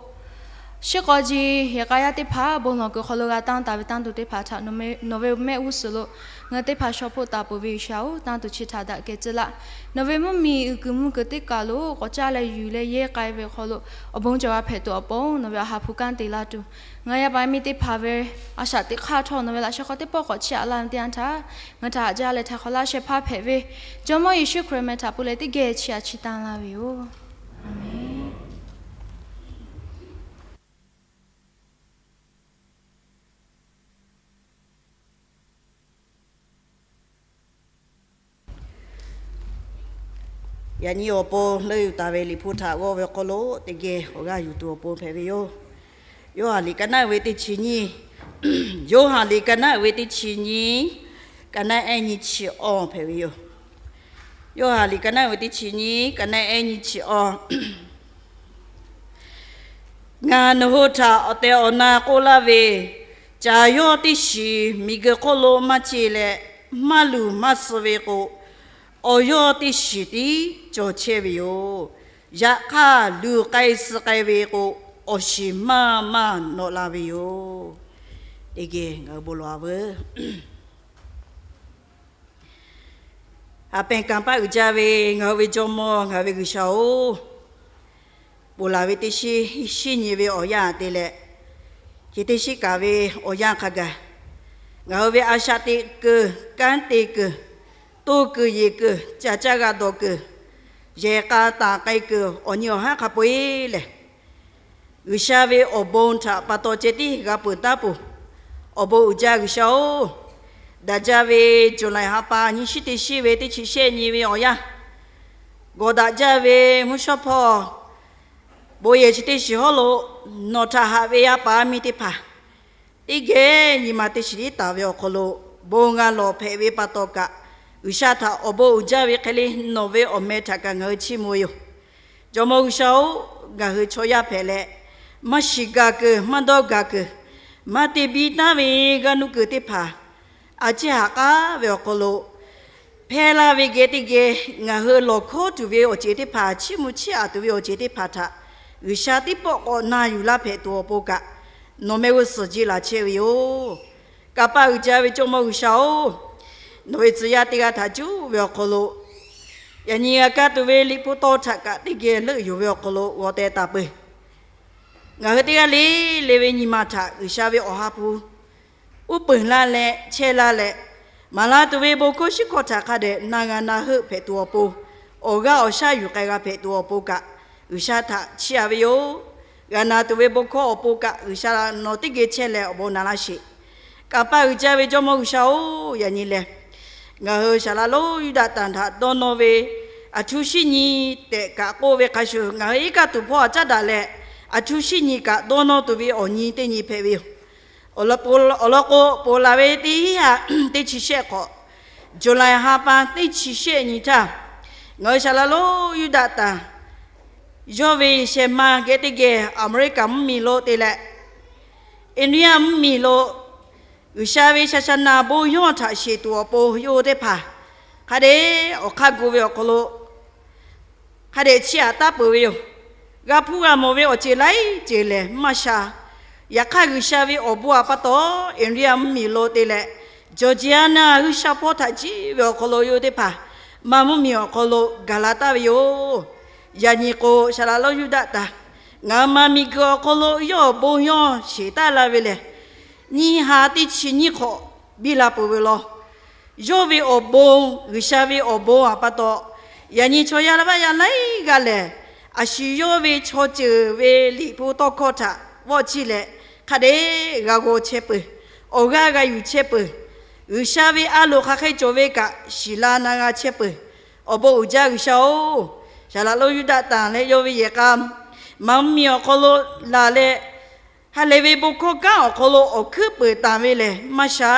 shiˉ k'aw ji yehˬ k'a yaˇ teˇ hpaˍ bon lawˬ kuiˬ hk'aw lo g'a tanˇ taˍ ve tanˇ tuˬ teˇ hpaˍ htaꞈ nawˬ ve mehˆ g'uˇ suhˍ lo ngaˬ hui teˇ hpaˍ shaw hpoˆ taˍ peuˬ ve G'uiˬsha-oˬ, tanˇ tuˬ chi htaꞈ daꞈ kehˬ tcuh laˇ. Nawˬ ve mvuhˇmiˬ uiˍ kuiˬ mvuhˇ kuiˬ teˇ kaˬ lo k'awꞈ caˇ leh yuˬ leh yehˇ k'ai ve awˬ hk'aw lo awˬ bon cawˬ g'a hpehꞈ tuˬ awˬ pon nawˬ ve awˬ ha hpu kanˉ te laˇ tuˬ, ngaˬ yaˇ paˍ miˇ teˇ hpaˍ ve a shaꞈ teꞈ hk'aˇ htawˇ nawˬ ve laꞈ sheh hk'aw teˇ pawˆ k'awꞈ chiˇ aꞈ laˇ ve teˇ yanˇ htaˇ, ngaˬ htaꞈ haꞈ jaˇ leh htaiˍ hk'awꞈ laˇ shehˍ hpaˇ hpehꞈ ve Jawˇmawˇ Yeˍsuˆ Hkriꞈ meh htaꞈ pui leh teˇ geh chiˇ aꞈ chiˇ tanˇ laˇ ve yoˬ. Aˍmenˍ. Yaꞈ nyi awˬ pon leuˆ yuˬ taˍ ve Liꞈ hpu htaꞈ g'awˇ ve awˬ hk'aw lo teˇ geh awˬ g'aˇ yuˬ tuˬ awˬ pon hpehꞈ ve yoˬ. Yoˇhanˬ liꞈ ka naˆ uiˍ ve teˇ chi nyiˇ, Yoˇhanˬ liꞈ ka naˆ uiˍ ve teˇ chi nyiˇ, ka naˆ ehˉ nyiˇ chi awˇ hpehꞈ ve yoˬ. Yoˇhanˬ liꞈ ka naˆ uiˍ ve teˇ chi nyiˇ, ka naˆ ehˉ nyiˇ chi awˇ. Ngaˬ nawˬ hui htaꞈ awˬ tehˬ awˬ na k'oˆ laˇ ve, caˬ yawˇ teˇ shiˍ miˬguiˬ hk'oˆ lo maˇ ceˇ leh, maˇ luˬ maˇ suh ve k'o, awˬ yawˇ teˇ shiˍ tiˉ cawˬ chehˇ ve yoˬ. Yaꞈ hk'aˇ, luˬ k'ai suh k'ai ve k'o, awˬ shiˍ maˇ maˇ nawꞈ la ve yoˬ. Teˇ geh ngaˬ hui bon lawˬ-a veuˬ. Haꞈ pehnˇ kanˇ paˆ uiˍ jaˇ ve ngaˬ hui ve Jawˇmawˇ, ngaˬ hui ve G'uiˬsha-oˬ, ponˬ laˬ ve teˇ shinˉ shinˉ nyi ve awˬ yanˇ te leh, chi teˇ shinˉ kaꞈ ve awˬ yanˇ hk'a gaˬ, ngaˬ hui ve a shaꞈ teꞈ kuiˬ, kanˉ te kuiˬ, toˇ kuiˬ yeˬ kuiˬ, ca caˇ g'a dawˬ kuiˬ, yehˬ k'a taˍ k'ai kuiˬ awˬ nyi awˬ haˉ hk'a peu-eˬ lehˬ, G'uiˬsha ve awˬ bon htaꞈ pa taw ceh tiˉ g'a peuˬ taˉ peuˬ. Awˬ bon uiˍ jaˇ G'uiˬsha-oˬ, daꞈ jaˇ ve July ha pa nyiˇ shinˉ teˇ shinˉ ve teˇ chi shehˆ nyi ve awˬ yanˇ, gawˬ daꞈ jaˇ ve mvuhˇ shawˉ hpawˇ bon yehˬ chi teˇ shiˍ hawˉ lo nawˬ htaꞈ haꞈ ve yaˇ paˍ miˇ teˇ hpaˍ teˇ geh nyi ma teˇ shiˍ tiˉ taˍ ve awˬ hk'aw lo bon g'a lawˬ hpehꞈ ve pa taw kaꞈ, G'uiˬsha htaꞈ awˬ bon uiˍ jaˇ ve hk'e le nawˬ ve awˬ meh htaꞈ kaꞈ ngaˬ hui chiˇ mvuh ve yoˬ. Jawˇmawˇ G'uiˬsha-oˬ, ngaˬ hui chaw yaˇ hpehꞈ leh, maˇ shiˍ gaˬ kuiˬ, maˇ dawˇ gaˬ kuiˬ, maˇ te biˇ taˉ ve g'aˇ nuˇ kuiˬ teˇ hpaˍ a ciˉ haꞈ k'aˉ ve awˬ hk'aw lo, hpehˇ laˇ ve geh teˇ geh ngaˬ hui lawˬ hkawˉ tuˬ ve awˬ ceuˬ teˇ hpaˍ, chiˇ mvuh chiˇ aꞈ tuˬ ve awˬ ceuˬ teˇ hpaˍ htaꞈ G'uiˬsha teˇ pawˆ k'awꞈ na yuˬ laˇ hpehꞈ tuˬ awˬ pon kaꞈ, nawˬ mehˆ g'uˇ suhˍ jeˇ laˬ chehˇ ve yoˬ. Kanˇ paˆ uiˍ jaˇ ve Jawˇmawˇ G'uiˬsha-oˬ, nawˬ ve tcuh yaˇ teˇ g'aˇ htaꞈ cuˉ ve awˬ hk'aw lo, yaꞈ nyi g'a kaˇ tuˬ ve Liꞈ hpu tawˇ htaꞈ kaꞈ teˇ geh leuˆ yuˬ ve awˬ hk'aw lo g'aw teh taˍ peuˬ. Ngaˬ hui teˇ g'aˇ le le ve nyi ma htaꞈ G'uiˬsha ve awˬ ha hpu uˉ peunˍ laˇ leh chehˇ laˇ leh, maˍ la tuˬ ve bon hkawˇ shiˉ hkawˇ htaꞈ hk'a dehꞈ na g'a na heuˆ hpehꞈ tuˬ awˬ pon, awˬ g'aˇ awˬ shaˉ yuˬ k'ai g'a hpehꞈ tuˬ awˬ pon kaꞈ, G'uiˬsha htaꞈ chiˇ aꞈ ve yoˬ. G'a na tuˬ ve bon hkawˇ awˬ pon kaꞈ, G'uiˬsha nawˬ teˇ geh chehˇ leh awˬ bon na laˇ sheˍ. Kanˇ paˆ uiˍ jaˇ ve Jawˇmawˇ G'uiˬsha-oˬ, yaꞈ nyi lehˬ, ngaˬ hui Saˍlaꞈ lonˉ Yuˇdaꞈ tanˬ htaꞈ dawˇ nawˇ ve aˬ htu shinˉ nyi tehꞈ kaꞈ k'oˆ ve hk'a shuˍ, ngaˬ hui iˉ kaˆ tuˬ hpawˇ htaꞈ caˉ daꞈ leh, aˬ htu shinˉ nyi kaꞈ dawˇ nawˇ tuˬ ve awˬ nyi teˇ nyi hpehꞈ ve yoˬ. Awˬ lawn k'o, awˬ lawn k'o, ponˬ laˬ ve teˇ haꞈ teˇ chi shehˆ hk'awꞈ, July ha pa teˇ chi shehˆ nyi htaˇ, ngaˬ hui Saˍlaꞈ lonˉ Yuˇdaꞈ tanˬ yawˇ ve shehˍ ma geh teˇ geh Aˍmeˍriˆkaˍ mvuhˇmiˬ lo te leh, India mvuhˇmiˬ lo G'uiˬsha ve shaˍshaˍnaˍ bon yawˇ htaꞈ sheˍ tuˬ awˬ pon yawˇ hui teˇ hpaˍ hk'a dehꞈ awˬ hk'aˇ gu ve awˬ hk'aw lo hk'a dehꞈ chiˇ aꞈ taˉ peuˬ ve yoˬ. G'a hpuˇ g'a mawˬ ve awˬ ceuˬ laiˉ ceuˬ lehˬ maˇ sha. Yaꞈ hk'aˇ, G'uiˬsha ve awˬ bon aꞈ pa taw, India mvuhˇmiˬ lo te leh, Georgia naˆ g'uiˇ sha hpawˇ htaꞈ ciˇ ve awˬ hk'aw lo yawˇ hui teˇ hpaˍ maˇ mvuhˇmiˬ awˬ hk'aw lo gaˬ la taˍ ve yoˬ. Yaꞈ nyi k'o, Saˍlaꞈ lonˉ Yuˇdaꞈ tanˬ ngaˬ hui maˇ miˬguiˬ awˬ hk'aw lo yawˇ awˬ bon yawˇ sheˍ taˍ la ve lehˬ, nyiˇ ha teˇ chi nyiˇ hk'awꞈ biˇ la peuˬ ve law. Yawˇ ve awˬ bon, G'uiˬsha ve awˬ bon aꞈ pa taw, yaꞈ nyi chaw yaˇ la vaˇ yaˇ laiˉ g'aˇ lehˬ, a shu yawˇ ve chaw ceuˬ ve Liꞈ hpu tawˇ hkawˇ htaꞈ vawˆ chiˇ leh, hk'a dehꞈ g'a g'aw chehˇ peuˬ, awˬ g'aˇ g'a yuˬ chehˇ peuˬ. G'uiˬsha ve a loˍ hk'aˬ hk'e cawˬ ve kaꞈ shiˍ la na g'a chehˇ peuˬ. Awˬ bon uiˍ jaˇ G'uiˬsha-oˬ, Saˍlaꞈ lonˉ Yuˇdaꞈ tanˍ leh yawˇ ve yehˬ k'a, Maˍ mvuhˇmiˬ awˬ hk'aw lo laˬ leh, ha lehˬ ve bon hkawˇ kanˉ awˬ hk'aw lo awˬ hkuiˉ peunˍ tanˍ ve lehˬ maˇ sha,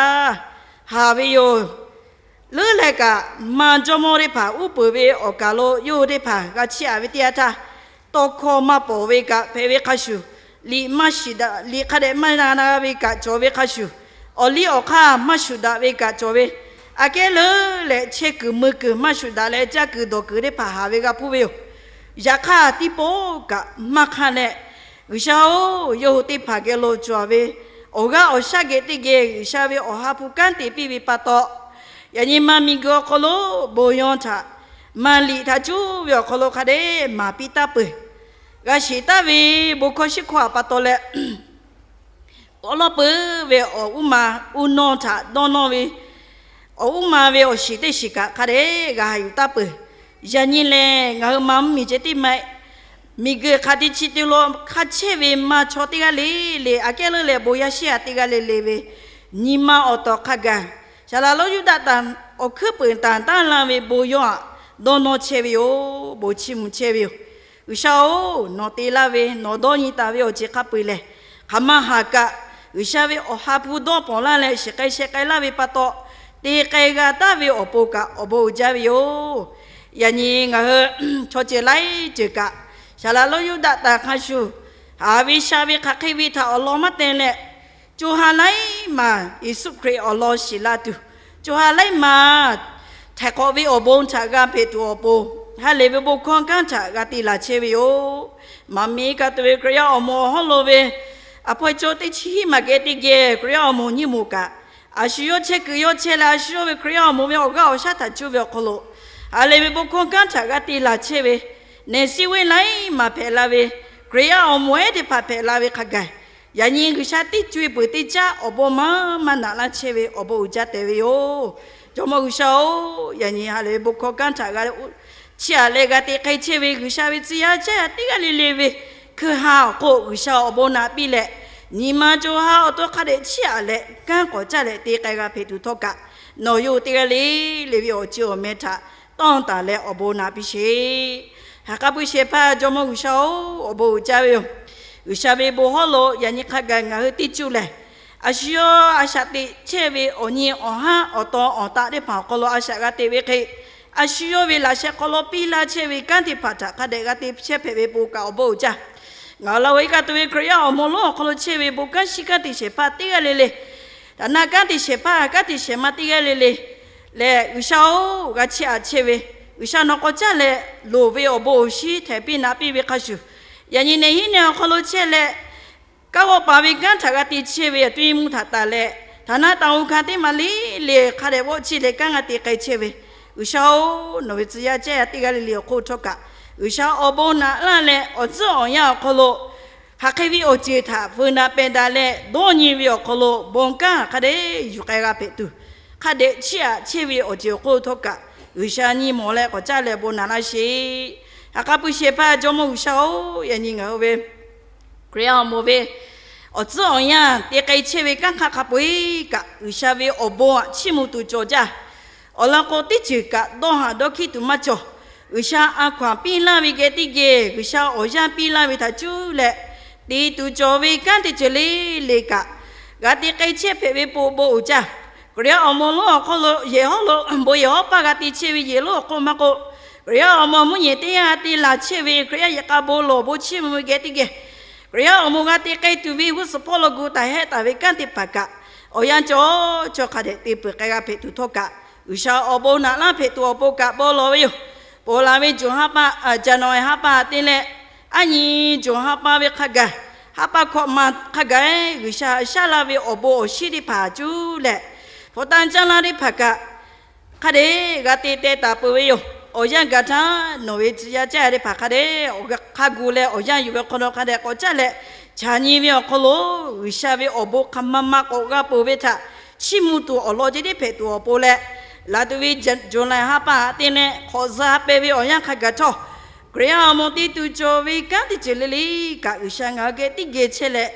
haˍ ve yoˬ. Leuˉ leh kaꞈ, maˇ jawˇmawˇ teˇ hpaˍ uˉ peunˍ ve awˬ kaˍ lo yawˇ hui teˇ hpaˍ g'a chiˇ aꞈ ve teˇ yanˇ htaˇ, tawˇ hkawˇ maˇ pawˍ ve kaꞈ hpehꞈ ve hk'a shuˍ, liꞈ maˇ shiˍ daꞈ, liꞈ hk'a dehꞈ maˇ na g'a ve kaꞈ cawˬ ve hk'a shuˍ, awˬ liˇ awˬ hk'aˇ maˇ shuˍ daꞈ ve kaꞈ cawˬ ve, aꞈ kehˉ leuˉ leh chehˇ kuiˬ mui kuiˬ maˇ shuˍ daꞈ leh caˇ kuiˬ dawˬ kuiˬ teˇ hpaˍ haˍ ve g'a hpuˇ ve yoˬ. Yaꞈ hk'aˇ, tiˇ pawˆ kaꞈ maˇ hk'anˇ leh, G'uiˬsha-oˬ, yawˇ hui teˇ hpaˍ geh lo cawˬ ve awˬ g'aˇ awˬ shaˉ geh teˇ geh G'uiˬsha ve awˬ ha hpu kanˉ te piˇ ve pa taw, yaꞈ nyi maˇ miˬguiˬ awˬ hk'aw lo bon yawˇ htaꞈ, maˇ liꞈ htaꞈ cuˉ ve awˬ hk'aw lo hk'a dehꞈ maˍ piˇ taˍ peuˬ. G'a shiˍ taˍ ve bon hkawˇ shiˉ hkawˇ a pa taw leh, awˉ lawˉ peuˬ ve awˬ uˉ ma, uˉ nawˇ htaꞈ dawˇ nawˇ ve, awˬ uˉ ma ve awˬ shiˍ teˇ shiˍ kaꞈ hk'a dehꞈ g'a haꞈ yuˬ taˍ peuˬ. Yaꞈ nyi lehˬ, ngaˬ hui maˇ mvuhˇmiˬ ceh tiˉ maˇ heˆ. Miˬguiˬ hk'a ti chi te lo hk'a chehˇ ve maˇ chaw teˇ g'aˇ le le, aꞈ kehˉ leuˉ leh bon yaˇ shiˉ a teˇ g'aˇ le le ve nyi ma awˬ tawˍ hk'a gaˬ, Saˍlaꞈ lonˉ Yuˇdaꞈ tanˍ awˬ hkuiˉ peunˍ tanˍ taˍ la ve bon yawˇ htaꞈ dawˇ nawˇ chehˇ ve yoˬ. Bon chiˇ mvuh chehˇ ve yoˬ. G'uiˬsha-oˬ, nawˬ te laˇ ve, nawˬ dawˇ nyi taˍ ve awˬ ceuˬ hk'a peu-eˬ lehˬ, hk'aˬ ma haˍ kaꞈ G'uiˬsha ve awˬ ha hpu dawˇ pawˍ laˇ leh shiˍ k'ai sheh k'ai laˇ ve pa taw, te k'ai g'a taˍ ve awˬ pon kaꞈ awˬ bon uiˍ jaˇ ve yoˬ. Yaꞈ nyi ngaˬ hui chaw ceuˬ laiˉ ceuˬ kaꞈ, Saˍlaꞈ lonˉ Yuˇdaꞈ tanˍ hk'a shuˍ, haˍ ve sha ve hk'aˬ hk'e ve htaꞈ awˬ lawn maˇ te leh, co ha laiˉ maˬ Yeˍsuˆ Hkriꞈ awˬ lawn shiˍ la tuˬ, co ha laiˉ maˬ htaiˍ hk'awꞈ ve awˬ bon htaꞈ g'a hpehꞈ tuˬ awˬ pon, ha lehˬ ve bon hkawˇ kanˉ htaꞈ g'a te laˬ chehˇ ve yoˬ. Maˍ miˬ kaꞈ tuˬ ve Hkriꞈ yaˇ awˬ moˍ awˬ hawˉ lo ve, aˬ hpaweh caw teˇ chi hiˉ maˬ geh teˇ geh Hkriꞈ yaˇ awˬ moˍ nyiˇ moˍ kaꞈ, a shu yawˇ chehˇ kuiˬ yawˇ chehˇ leh, a shu yawˇ ve Hkriꞈ yaˇ awˬ moˍ ve awˬ g'aˇ awˬ shaˉ htaꞈ cuˇ ve awˬ hk'aw lo, ha lehˬ ve bon hkawˇ kanˉ htaꞈ g'a te laˬ chehˇ ve, neˬ siˉ ve laiˉ maˬ hpehꞈ la ve, Hkriꞈ yaˇ awˬ moˍ ehˉ teˇ hpaˍ hpehꞈ la ve hk'a gaˬ, yaꞈ nyi G'uiˬsha teˇ co e peuˬ teˇ caˉ awˬ bon maˇ maˇ naꞈ laˇ chehˇ ve awˬ bon uiˍ jaˇ tehꞈ ve yoˬ. Jawˇmawˇ G'uiˬsha-oˬ, yaꞈ nyi ha lehˬ ve bon hkawˇ kanˉ htaꞈ g'a chiˇ aꞈ leh g'a te k'ai chehˇ ve G'uiˬsha ve tcuh yaˇ caˇ yaˇ teˇ g'aˇ le le ve hkui ha awˬ hk'oˆ G'uiˬsha awˬ bon naꞈ piˇ leh, nyi ma co ha awˬ to hk'a dehꞈ chiˇ aꞈ leh kanˉ k'awꞈ caˇ leh te k'ai g'a hpehꞈ tuˬ htawˇ kaꞈ, nawˬ yawˇ hui teˇ g'aˇ le le ve awˬ ceuˬ awˬ meh htaꞈ tawˇ taˍ leh awˬ bon naꞈ piˇ sheˍ. Haꞈ k'aˉ puiˉ shehˍ hpaˇ Jawˇmawˇ G'uiˬsha-oˬ, awˬ bon uiˍ jaˇ ve yoˬ. G'uiˬsha ve bon hawˉ lo yaꞈ nyi hk'a gaˬ ngaˬ hui teˇ cuˇ lehˬ, a shu yawˇ a shaꞈ teꞈ chehˇ ve awˬ nyi awˬ haˉ awˬ taw awˬ taˆ teˇ hpaˍ awˬ hk'aw lo a shaꞈ g'a te ve hk'e, a shu yawˇ ve laꞈ sheh hk'aw lo piˇ laˇ chehˇ ve kanˉ teˇ hpaˍ htaꞈ hk'a dehꞈ g'a te chehˇ hpehꞈ ve bon kaꞈ awˬ bon uiˍ jaˇ. Ngaˬ hui la oˬ iˉ kaˆ tuˬ ve Hkriꞈ yaˇ awˬ moˍ lonˉ awˬ hk'aw lo chehˇ ve bon kanˉ shiˉ kanˉ te shehˍ hpaˇ teˇ g'aˇ le le, htaꞈ na kanˉ te shehˍ hpaˇ kanˉ te shehˍ ma teˇ g'aˇ le le lehˬ, G'uiˬsha-oˬ, g'a chiˇ aꞈ chehˇ ve, G'uiˬsha nawˬ k'awꞈ caˇ leh loˍ ve awˬ bon awˬ shinˉ htehꞈ piˇ naꞈ piˇ ve hk'a shuˍ, yaꞈ nyi neˬ hiˉ neˬ awˬ hk'aw lo chehˇ leh, kanˉ g'awˇ paˍ ve kanˉ htaꞈ g'a te chehˇ ve awˬ to nyi mvuhˇ htaꞈ taˍ leh, htaꞈ na taˍ oˬ hkanˍ teˇ maˬ le le hk'a dehꞈ g'awˇ chiˇ leh kanˉ g'a te k'ai chehˇ ve, G'uiˬsha-oˬ, nawˬ ve tcuh yaˇ caˇ yaˇ teˇ g'aˇ le le awˬ hk'oˆ htawˇ kaꞈ, G'uiˬsha awˬ bon naꞈ laˇ leh awˬ tcuhˉ awˬ yanˇ awˬ hk'aw lo hk'aˬ hk'e ve awˬ ceuˬ htaꞈ feu na peh daꞈ leh dawˇ nyi ve awˬ hk'aw lo bon kanˉ hk'a dehꞈ yuˬ k'ai g'a hpehꞈ tuˬ, hk'a dehꞈ chiˇ aꞈ chehˇ ve awˬ ceuˬ awˬ hk'oˆ htawˇ kaꞈ, G'uiˬsha nyi mawˬ leh k'awꞈ caˇ leh bon naꞈ laˇ sheˍ. Haꞈ k'aˉ puiˉ shehˍ hpaˇ Jawˇmawˇ G'uiˬsha-oˬ, yaꞈ nyi ngaˬ hui ve Hkriꞈ yaˇ awˬ moˍ ve awˬ tcuhˉ awˬ yanˇ te k'ai chehˇ ve kanˉ hk'aˇ hk'a peu-eˬ kaꞈ, G'uiˬsha ve awˬ bon aꞈ chiˇ mvuh tuˬ cawˬ jaˇ. Awˬ lawn k'o, teˇ ceuˬ kaꞈ dawˇ haꞈ dawˇ hkiˆ tuˬ maˇ cawˬ. G'uiˬsha a hkaw-anˬ piˇ laˇ ve geh teˇ geh, G'uiˬsha awˬ yanˇ piˇ laˇ ve htaꞈ cuˇ leh te tuˬ cawˬ ve kanˉ teˇ ceuˬ le le kaꞈ, g'a te k'ai chehˇ hpehꞈ ve po bon uiˍ jaˇ. Hkriꞈ yaˇ awˬ moˍ lonˉ awˬ hk'oˆ lo yehˬ hawˉ lo bon yehˬ hawˉ paˇ g'a te chehˇ ve yehˬ lonˉ awˬ hk'oˆ maˇ k'oˆ, Hkriꞈ yaˇ awˬ moˍ mvuhˇ nyi teˇ yanˇ te laˬ chehˇ ve Hkriꞈ yaˇ yehˬ k'a bon lawˬ bon chiˇ mvuh ve geh teˇ geh, Hkriꞈ yaˇ awˬ moˍ g'a te k'ai tuˬ ve g'uˇ suhˍ hpawˇ lo gu taˍ hehˆ taˍ ve kanˉ teˇ hpaˍ kaꞈ, awˬ yanˇ cawˬ cawˬ hk'a dehꞈ te peuˬ k'ai g'a hpehꞈ tuˬ htawˇ kaꞈ, G'uiˬsha awˬ bon naꞈ laˇ hpehꞈ tuˬ awˬ pon kaꞈ bon lawˬ ve yoˬ. Ponˬ laˬ ve June ha pa, January ha pa te leh, aˉ nyi June ha pa ve hk'a gaˬ, ha pa hkawꞈ ma hk'a gaˬ, G'uiˬsha shaˉ laˇ ve awˬ bon awˬ shinˉ teˇ hpaˍ cuˇ leh, hpu tanˇ caˇ laˇ teˇ hpaˍ kaꞈ hk'a dehꞈ g'a te teh taˍ peuˬ ve yoˬ. Awˬ yanˇ gaˬ htaˇ, nawˬ ve tcuh yaˇ caˇ yaˇ teˇ hpaˍ hk'a dehꞈ awˬ g'aˇ hk'a gu leh awˬ yanˇ yuˬ ve hk'aw lo hk'a dehꞈ k'awꞈ caˇ leh, chaꞈ nyi ve awˬ hk'aw lo G'uiˬsha ve awˬ bon hk'aˬ ma ma k'awꞈ g'a peuˬ ve htaꞈ chiˇ mvuh tuˬ awˬ lawn ceh tiˉ hpehꞈ tuˬ awˬ pon leh, laˬ tuˬ ve June ha pa te leh hk'awꞈ zuhꞈ ha pehˇ ve awˬ yanˇ hk'a gaˬ htawˇ, Hkriꞈ yaˇ awˬ moˍ te tuˬ cawˬ ve kanˉ teˇ ceuˬ le le kaꞈ, G'uiˬsha ngaˬ hui geh teˇ geh chehˇ leh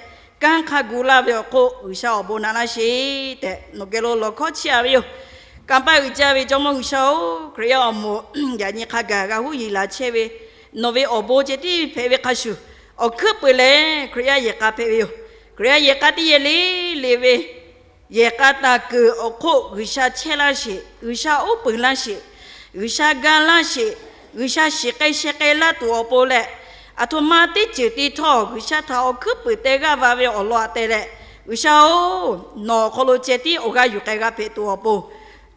kanˉ hk'a gu laˇ ve awˬ hk'oˆ G'uiˬsha awˬ bon naꞈ laˇ sheˍ tehꞈ nawˬ geh lo lawˬ hkawˇ chiˇ aꞈ ve yoˬ. Kanˇ paˆ uiˍ jaˇ ve Jawˇmawˇ G'uiˬsha-oˬ, Hkriꞈ yaˇ awˬ moˍ yaꞈ nyi hk'a gaˬ g'a huˉ yiˍ laˬ chehˇ ve, nawˬ ve awˬ bon ceh tiˉ hpehꞈ ve hk'a shuˍ, awˬ hkuiˉ puiˍ lehˬ Hkriꞈ yaˇ yehˬ k'a hpehꞈ ve yoˬ. Hkriꞈ yaˇ yehˬ k'a teˇ yehˬ le le ve yehˬ k'a taˍ kuiˬ awˬ hk'oˆ G'uiˬsha chehˇ laˇ sheˍ, G'uiˬsha uˉ peunˍ laˇ sheˍ, G'uiˬsha ga laˇ sheˍ, G'uiˬsha shiˍ k'ai sheh k'ai laˇ tuˬ awˬ pon leh, aˬ htoꞈ ma teˇ ceuˬ te htawˇ G'uiˬsha htaꞈ awˬ hkuiˉ puiˍ teh g'aˇ va ve awˬ lawn aꞈ te leh, G'uiˬsha-oˬ, nawˬ awˬ hk'aw lo ceh tiˉ awˬ g'aˇ yuˬ k'ai g'a hpehꞈ tuˬ awˬ pon,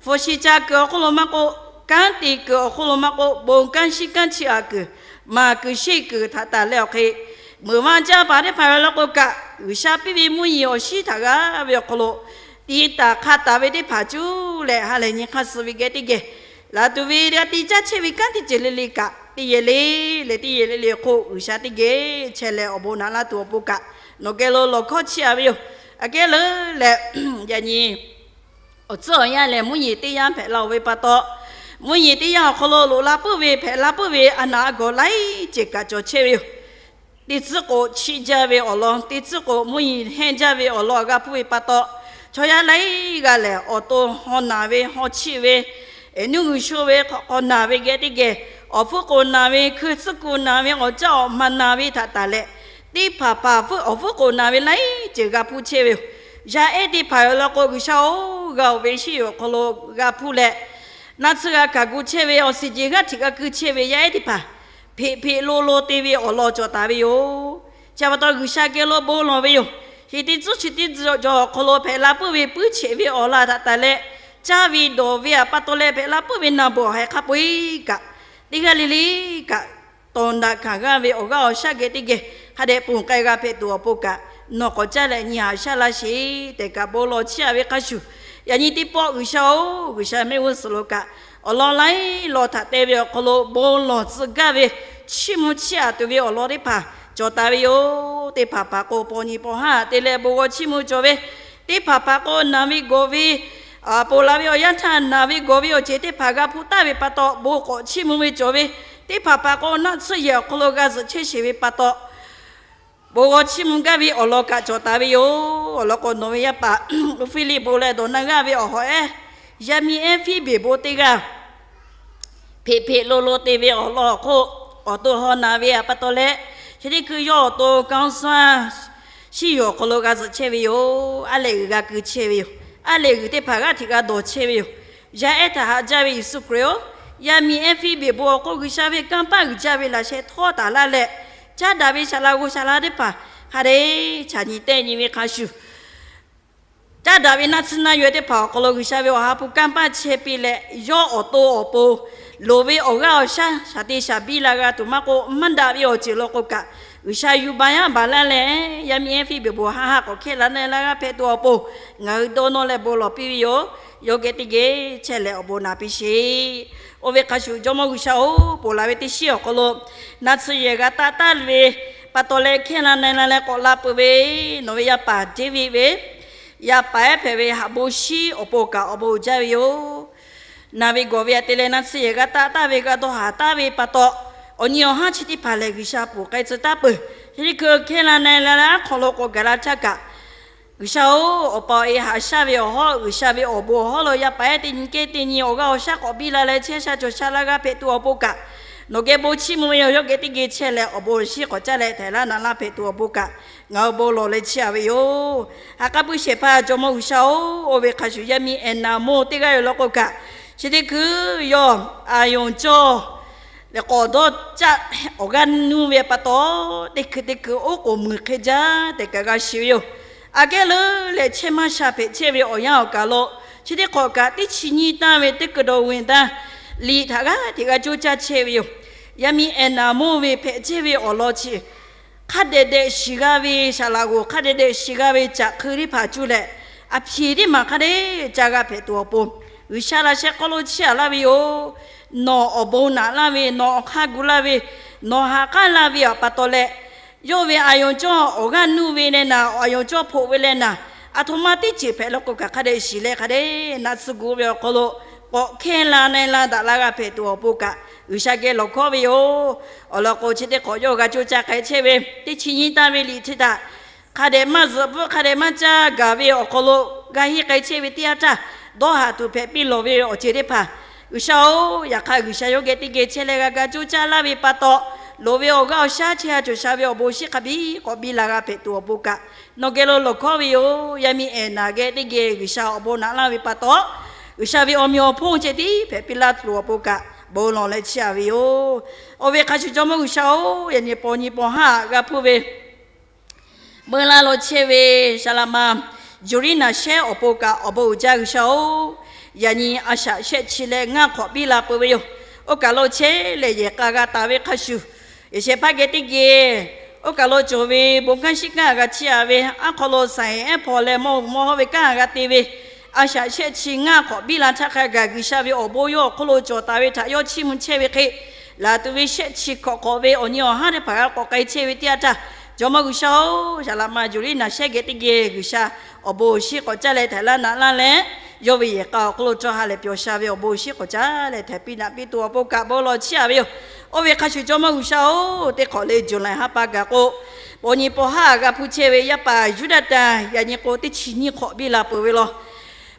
hpu shi ca kuiˬ awˬ hk'oˆ lo maˇ k'oˆ, kanˉ te kuiˬ awˬ hk'oˆ lo maˇ k'oˆ, bon kanˉ shinˉ kanˉ chiˇ aꞈ kuiˬ, maˍ kuiˬ sheˆ kuiˬ htaꞈ taˍ leh awˬ hk'e, meuˍ vaˇ jaˇ paˍ teˇ hpaˍ ve law k'o kaꞈ, G'uiˬsha piˇ ve mvuhˇ yeˬ awˬ shinˉ htaꞈ g'a ve awˬ hk'aw lo, ti taˍ hk'a taˍ ve teˇ hpaˍ cuˇ leh ha lehˬ nyi hk'aˇ suh ve geh teˇ geh, laˬ tuˬ ve g'a te caˇ chehˇ ve kanˉ teˇ ceuˬ le le kaꞈ, teˇ yehˬ le leh teˇ yehˬ le le awˬ hk'oˆ G'uiˬsha teˇ geh chehˇ leh awˬ bon naꞈ laˇ tuˬ awˬ pon kaꞈ, nawˬ geh lo lawˬ hkawˇ chiˇ aꞈ ve yoˬ. Aꞈ kehˉ leuˉ leh, yaꞈ nyi awˬ tcuhˉ awˬ yanˇ lehˬ mvuhˇ yeˬ teˇ yanˇ hpehꞈ la-oˬ ve pa taw, mvuhˇ yeˬ teˇ yanˇ awˬ hk'aw lo loꞈ la puiˉ ve hpehꞈ la puiˉ ve a naˍ a gawˬ laiˉ ceuˬ kaꞈ cawˬ chehˇ ve yoˬ. Teˇ tcuhˉ k'o chiˆ jaˇ ve awˬ lawn, teˇ tcuhˉ k'o mvuhˇ yeˬ hehnˇ jaˇ ve awˬ lawn g'a hpuˇ ve pa taw, chaw yaˇ laiˉ g'aˇ lehˬ awˬ to haw naˬ ve, haw chiˆ ve, nuˇ g'uiˬ sho ve, hk'awꞈ hk'aw naˬ ve geh teˇ geh, awˬ hpfuhˇ k'oˍ naˬ ve, hkui tcuhˉ kuˬ naˬ ve, awˬ caˇ awˬ ma naˬ ve htaꞈ taˍ leh, teˇ hpaˍ hpaˍ awˬ hpfuhˇ k'oˍ naˬ ve laiˉ ceuˬ g'a hpuˇ chehˇ ve yoˬ. Yaˇ ehˉ teˇ hpaˍ awˬ lawn k'o G'uiˬsha-oˬ, g'a oˬ ve shiˉ yoˬ awˬ hk'aw lo g'a hpuˇ leh, naˆ tsuhˇ g'a hkanˍ gu chehˇ ve awˬ shiˍ jeˬ g'aˇ htiꞈ g'a keu chehˇ ve yaˇ ehˉ teˇ hpaˍ, hpeꞈ hpeꞈ lo lo te ve awˬ lawn cawˬ taˍ ve yoˬ. Chi pa taw G'uiˬsha geh lo bon lawˬ ve yoˬ. Chi teˇ tcuhˉ chi teˇ tcuhˉ jaw awˬ hk'aw lo hpehꞈ la puiˉ ve puiˉ cheꞈ ve awˬ lawn htaꞈ taˍ leh, caˇ ve dawˬ ve awˬ pa taw leh hpehꞈ la puiˉ ve naˬ bawˬ haiˬ hk'a peu-eˬ kaꞈ, teˇ g'aˇ le le kaꞈ, tawˍ daꞈ hkanˍ g'aˇ ve awˬ g'aˇ awˬ shaˉ geh teˇ geh hk'a dehꞈ ponˬ k'ai g'a hpehꞈ tuˬ awˬ pon kaꞈ, nawˬ k'awꞈ caˇ leh nyi haꞈ shaˉ laˇ sheˍ tehꞈ kaꞈ bon lawˬ chiˇ aꞈ ve hk'a shuˍ, yaꞈ nyi teˇ pawˆ G'uiˬsha-oˬ, G'uiˬsha mehˆ g'uˇ suhˍ lo kaꞈ awˬ lawn laiˉ lawn htaꞈ te ve awˬ hk'aw lo bon lawˬ tcuh gaˇ ve, chiˇ mvuh chiˇ aꞈ tuˬ ve awˬ lawn teˇ hpaˍ cawˬ taˍ ve yoˬ. Teˇ hpaˍ hpaˍ k'o paw nyi paw haˉ te leh bon g'aw chiˇ mvuh cawˬ ve, teˇ hpaˍ hpaˍ k'o naˬ ve gawˬ ve, ponˬ la ve awˬ yanˇ htaˇ naˬ ve gawˬ ve awˬ ceuˬ teˇ hpaˍ g'a hpuˇ taˍ ve pa taw bon k'awꞈ chiˇ mvuh ve cawˬ ve, teˇ hpaˍ hpaˍ k'o naˆ tsuhˇ yehˬ awˬ hk'aw lo g'a zuhꞈ chehˇ sheˍ ve pa taw, bon g'aw chiˇ mvuh gaˇ ve awˬ lawn kaꞈ cawˬ taˍ ve yoˬ. Awˬ lawn k'o nawˬ ve yaˇ paˍ Oˇhpeˇliˆ bon leh dawˬ na g'aˇ ve awˬ hawˍ ehˉ, yaˇ miˇ ehˉ Hpiˇbeˍ bon teˇ g'aˇ, hpeꞈ hpeꞈ lo lo te ve awˬ lawn awˬ hk'oˆ, awˬ to haw naˬ ve awˬ pa taw leh, chi teˇ hkui yawˇ awˬ to kanˇ suhˉ shiˉ yoˬ awˬ hk'aw lo g'a zuhꞈ chehˇ ve yoˬ. Aˉ lehˬ g'uiˬ g'a keu chehˇ ve yoˬ. Aˉ lehˬ g'uiˬ teˇ hpaˍ g'aˇ htiꞈ g'a dawˬ chehˇ ve yoˬ. Yaˇ ehˉ htaꞈ haꞈ jaˇ ve Yeˍsuˆ Hkriꞈ-oˬ, yaˇ miˇ ehˉ Hpiˇbeˍ bon awˬ hk'oˆ G'uiˬsha ve kanˇ paˆ uiˍ jaˇ ve laꞈ sheh htawˇ taˍ laˇ leh, caˉ daꞈ ve shaˍ laꞈ g'oˇ shaˍ laꞈ teˇ hpaˍ hk'a dehꞈ chaꞈ nyi tehˆ nyi ve hk'a shuˍ, caˉ daꞈ ve naˆ tsuhˇ naˆ yaweh teˇ hpaˍ awˬ hk'aw lo G'uiˬsha ve awˬ ha hpu kanˇ paˆ chehˇ piˇ leh, yawˇ awˬ to awˬ pon loˍ ve awˬ g'aˇ awˬ shaˉ shaˍ te shaˍ biˇ la g'a tuˬ maˇ k'oˆ, maˇ daꞈ ve awˬ ceuˬ law k'o kaꞈ, G'uiˬsha yuˬ baˬ yaˇ baˬ laˇ leh, yaˇ miˇ ehˉ Hpiˇbeˍ bon haˆ haˆ k'awꞈ hkehˇ la na la g'a hpehꞈ tuˬ awˬ pon, ngaˬ hui dawˇ nawˇ leh bon lawˬ piˇ ve yoˬ. Yawˇ geh teˇ geh chehˇ leh awˬ bon naꞈ piˇ sheˍ. Oˇ ve hk'a shuˍ Jawˇmawˇ G'uiˬsha-oˬ, ponˬ laˬ ve teˇ shiˉ awˬ hk'aw lo naˆ tsuhˇ yehˬ g'a taˆ taˍ ve pa taw leh hkehˇ la na la leh k'awꞈ la peuˬ ve, nawˬ ve yaˇ paˍ Deˇviˆ ve yaˇ paˍ ehˉ hpehꞈ ve haꞈ bon shiˉ awˬ pon kaꞈ awˬ bon uiˍ jaˇ ve yoˬ. Naˬ ve gawˬ ve aꞈ te leh naˆ tsuhˇ yehˬ g'a taˆ taˍ ve g'a dawˇ haˍ taˍ ve pa taw, awˬ nyi awˬ haˉ chi teˇ hpaˍ lehˬ G'uiˬsha ponˬ k'ai tcuh taˍ peuˬ. Chi teˇ hkui hkehˇ la na la leh aˉ hk'aw lo k'awꞈ gaˬ la htaˇ kaꞈ, G'uiˬsha-oˬ, awˬ pa awˬ e haꞈ shaˉ ve awˬ hawˉ, G'uiˬsha ve awˬ bon awˬ hawˉ lo yaˇ paˍ ehˉ teˇ nyi kehˉ teˇ nyi awˬ g'aˇ awˬ shaˉ k'awꞈ biˇ la leh chehˇ sha cawˬ sha laˇ g'aˇ hpehꞈ tuˬ awˬ pon kaꞈ, nawˬ geh bon chiˇ mvuh ve yoˬ. Yawˇ geh teˇ geh chehˇ leh awˬ bon shiˉ k'awꞈ caˇ leh htaiˍ laˇ na laˇ hpehꞈ tuˬ awˬ pon kaꞈ, ngaˬ hui bon lawˬ leh chiˇ aꞈ ve yoˬ. Ha k'aˉ puiˉ shehˍ hpaˇ Jawˇmawˇ G'uiˬsha-oˬ, oˇ ve hk'a shuˍ yaˇ miˇ Eˍnaˍmonˇ teˇ g'aˇ yoˬ law k'o kaꞈ, chi teˇ hkui yawˇ aˬ yonˍ cawˇ leh k'awꞈ dawˇ caˆ awˬ g'aˇ nuˇ ve pa taw, teˇ hkui teˇ hkui oˉ k'oˍ muiˬ hk'e jaˇ tehꞈ kaꞈ g'a shiˍ ve yoˬ. Aꞈ kehˉ leuˉ leh chehˇ maˇ sha hpehꞈ chehˇ ve awˬ yanˇ awˬ kaˬ lo, chi teˇ hk'awꞈ kaꞈ teˇ chi nyiˇ tanˇ ve teˇ kuiˬ dawˬ ve tanˇ liꞈ htaꞈ g'aˇ hteꞈ g'a coˇ caˇ chehˇ ve yoˬ. Yaˇ miˇ Eˍnaˍmonˇ ve hpehꞈ chehˇ ve awˬ lawn chi hk'a dehꞈ dehꞈ shiˍ g'a ve, shaˍ laꞈ g'oˍ hk'a dehꞈ dehꞈ shiˍ g'a ve caꞈ hk'eu teˇ hpaˍ cuˇ leh, aˬ hpiˍ teˇ maˬ hk'a dehꞈ ca g'a hpehꞈ tuˬ awˬ pon, G'uiˬsha laꞈ sheh hk'aw lo chiˇ aꞈ laˇ ve yoˬ. Nawˬ awˬ bon naꞈ laˇ ve, nawˬ awˬ hk'aˇ gu laˇ ve, nawˬ ha k'aˉ laˇ ve awˬ pa taw leh, yawˇ ve aˬ yonˍ cawˇ awˬ g'aˇ nuˇ ve leh naˍ, aˬ yonˍ cawˇ hpoꞈ ve leh naˍ, aˬ htoꞈ ma teˇ ceuˬ hpehꞈ law k'o kaꞈ hk'a dehꞈ shiˍ leh hk'a dehꞈ naˆ tsuhˇ gu ve awˬ hk'aw lo k'awꞈ hkehˇ la na la daꞈ la g'a hpehꞈ tuˬ awˬ pon kaꞈ, G'uiˬsha geh lawˬ hkawˇ ve yoˬ. Awˬ lawn k'o chi teˇ hk'awꞈ yawˇ g'a coˇ caˇ k'ai chehˇ ve teˇ chi nyiˇ tanˇ ve liꞈ chi htaꞈ hk'a dehꞈ maˇ zuhꞈ bvuhˆ, hk'a dehꞈ maˇ caˇ gaˬ ve awˬ hk'aw lo g'a henˇ k'ai chehˇ ve teˇ yanˇ htaˇ, dawˇ haˍ tuˬ hpehꞈ piˇ lawˬ ve awˬ ceuˬ teˇ hpaˍ, G'uiˬsha-oˬ, yaꞈ hk'aˇ G'uiˬsha yawˇ geh teˇ geh chehˇ leh g'a ga coˇ caˇ laˇ ve pa taw, loˍ ve awˬ g'aˇ awˬ shaˉ chehˇ ha cawˬ sha ve awˬ bon shinˉ hk'a biˇ k'awꞈ biˇ la g'a hpehꞈ tuˬ awˬ pon kaꞈ, nawˬ geh lo lawˬ hkawˉ ve yoˬ. Yaˇ miˇ Eˍnaˍ geh teˇ geh G'uiˬsha awˬ bon naꞈ laˇ ve pa taw, G'uiˬsha ve awˬ meꞈ awˬ hponˇ ceh tiˉ hpehꞈ piˇ laˇ tuˬ awˬ pon kaꞈ bon lawˬ leh chiˇ aꞈ ve yoˬ. Oˇ ve hk'a shuˍ, Jawˇmawˇ G'uiˬsha-oˬ, yaꞈ nyi paw nyi paw haˉ g'a hpuˇ ve meuˇ laˇ lo chehˇ ve saˍ laꞈ ma Yuˬriˆ naˍ shehˉ awˬ pon kaꞈ awˬ bon uiˍ jaˇ G'uiˬsha-oˬ, yaꞈ nyi a shaꞈ shehˆ chi leh ngaˇ hk'awꞈ biˇ la peuˬ ve yoˬ. Oˇ kaˬ lo chehˇ leh yehˬ k'a g'a taˍ ve hk'a shuˍ, yehˬ shehˍ hpaˇ geh teˇ geh oˇ kaˬ lo cawˬ ve bon kanˉ shiˉ kanˉ g'a chiˇ aꞈ ve, aˉ hk'aw lo saˍ eˍ ehˉ hpaw leh mawˇ mawˇ hawˉ ve kanˉ g'a te ve, a shaꞈ shehˆ chi ngaˇ hk'awꞈ biˇ la htaˇ hk'a gaˬ G'uiˬsha ve awˬ bon yawˇ awˬ hk'oˆ lo cawˬ taˍ ve htaꞈ yawˇ chiˇ mvuh chehˇ ve hk'e, laˬ tuˬ ve shehˆ chi hk'awꞈ hk'awꞈ ve awˬ nyi awˬ haˉ teˇ hpaˍ g'a k'awꞈ k'ai chehˇ ve teˇ yanˇ htaˇ, Jawˇmawˇ G'uiˬsha-oˬ, saˍ laꞈ ma Yuˬriˆ naˍ shehˉ geh teˇ geh G'uiˬsha awˬ bon awˬ shinˉ k'awꞈ caˇ leh htaiˍ laˇ naꞈ laˇ leh, yawˇ ve yehˬ k'a awˬ hk'oˆ lo cawˬ ha lehˬ pyawˬ sha ve awˬ bon awˬ shinˉ k'awꞈ caˇ leh htaiˍ piˇ naꞈ piˇ tuˬ awˬ pon kaꞈ bon lawˬ chiˇ aꞈ ve yoˬ. Oˇ ve hk'a shuˍ, Jawˇmawˇ G'uiˬsha-oˬ, teˇ hk'awꞈ leh Juˍlaˍ ha pa gaˬ k'o, paw nyi paw haˉ g'a hpuˇ chehˇ ve yaˇ paˍ Yuˇdaꞈtanˍ yaꞈ nyi k'o teˇ chi nyiˇ hk'awꞈ biˇ la peuˬ ve law.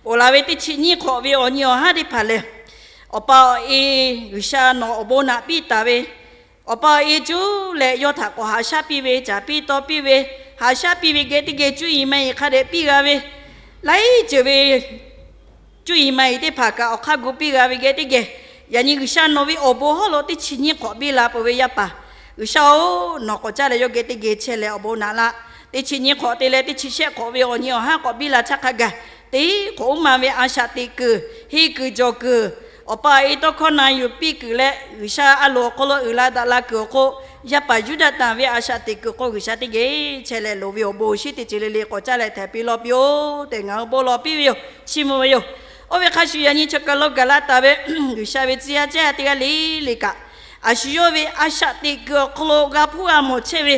Ponˬ laˬ ve teˇ chi nyiˇ hk'awꞈ ve awˬ nyi awˬ haˉ teˇ hpaˍ lehˬ, awˬ pa awˬ e G'uiˬsha nawˬ awˬ bon naꞈ piˇ taˍ ve, awˬ pa awˬ e cuˉ leh yawˇ htaꞈ k'awꞈ haꞈ shaˉ piˇ ve, caˍ piˇ taw piˇ ve, haꞈ shaˉ piˇ ve geh teˇ geh cuˇ yiˍ ma yiˍ hk'a dehꞈ piˇ g'a ve, laiˉ ceuˬ ve cuˇ yiˍ ma yiˍ teˇ hpaˍ kaꞈ awˬ hk'aˇ gu piˇ g'a ve geh teˇ geh, yaꞈ nyi G'uiˬsha nawˬ ve awˬ bon hawˉ lo teˇ chi nyiˇ hk'awꞈ biˇ la peuˬ ve yaˇ paˍ, G'uiˬsha-oˬ, nawˬ k'awꞈ caˇ leh yawˇ geh teˇ geh chehˇ leh awˬ bon naꞈ laˇ. Teˇ chi nyiˇ hk'awꞈ te leh teˇ chi shehˆ hk'awꞈ ve awˬ nyi awˬ haˉ k'awꞈ biˇ la htaˇ hk'a gaˬ, teˇ hk'awꞈ uˉ ma ve a shaꞈ teꞈ kuiˬ, henˇ kuiˬ jawˬ kuiˬ, awˬ pa awˬ e tawˇ hkawˇ na yuˬ piˇ kuiˬ leh G'uiˬsha a loˍ awˬ hk'aw lo uiˍ la daꞈ la kuiˬ awˬ hk'oˆ, yaˇ paˍ Yuˇdaꞈtanˍ ve a shaꞈ teꞈ kuiˬ hk'oˆ G'uiˬsha teˇ geh chehˇ leh loˍ ve awˬ bon awˬ shinˉ teˇ ceuˬ le le k'awꞈ caˇ leh htaiˍ piˇ law piˇ-oˆ tehꞈ ngaˬ hui bon lawˬ piˇ ve yoˬ. Chiˇ mvuh ve yoˬ. Oˇ ve hk'a shuˍ, yaꞈ nyi chaw kaˬ lo gaˬ la taˍ ve G'uiˬsha ve tcuh yaˇ caˇ yaˇ teˇ g'aˇ le le kaꞈ, a shu yawˇ ve a shaꞈ teꞈ kuiˬ awˬ hk'aw lo g'a hpuˇ g'a mawˬ chehˇ ve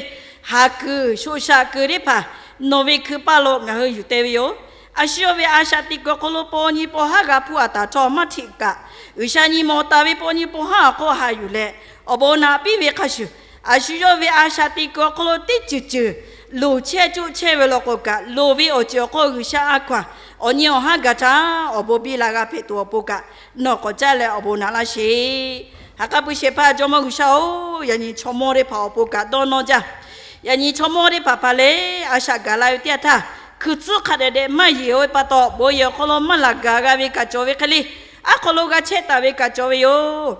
haˍ kuiˬ shoꞈ shaꞈ kuiˬ teˇ hpaˍ nawˬ ve hkui paˇ lo ngaˬ hui yuˬ te ve yoˬ. A shu yawˇ ve a shaꞈ teꞈ kuiˬ awˬ hk'aw lo paw nyi paw haˉ g'a hpuˇ a taˍ htawˇ maˇ hteꞈ kaꞈ, G'uiˬsha nyi mawˬ taˍ ve paw nyi paw haˉ awˬ hk'oˆ haꞈ yuˬ leh awˬ bon naꞈ piˇ ve hk'a shuˍ, a shu yawˇ ve a shaꞈ teꞈ kuiˬ awˬ hk'aw lo teˇ ceuˬ ceuˬ loˍ chehˇ coˆ chehˇ ve law k'o kaꞈ, loˍ ve awˬ ceuˬ awˬ hk'oˆ G'uiˬsha a hkaw anˬ awˬ nyi awˬ haˉ gaˬ htaˇ awˬ bon biˇ la g'a hpehꞈ tuˬ awˬ pon kaꞈ, nawˬ k'awꞈ caˇ leh awˬ bon naꞈ laˇ sheˍ. Haꞈ k'aˉ puiˉ shehˍ hpaˇ Jawˇmawˇ G'uiˬsha-oˬ, yaꞈ nyi chaw mawˇ teˇ hpaˍ awˬ pon kaꞈ dawˇ nawˇ jaˇ. Yaꞈ nyi chaw mawˇ teˇ hpaˍ hpaˍ lehˬ, a shaꞈ gaˬ la ve teˇ yanˇ htaˇ, hkui tcuhˉ hk'a dehꞈ dehꞈ maˇ yeˬ-o ve pa taw, bon yehˬ awˬ hk'aw lo maˇ laˬ gaˬ g'a ve kaꞈ cawˬ ve hk'e le, aˉ hk'aw lo g'a chehˇ taˍ ve kaꞈ cawˬ ve yoˬ.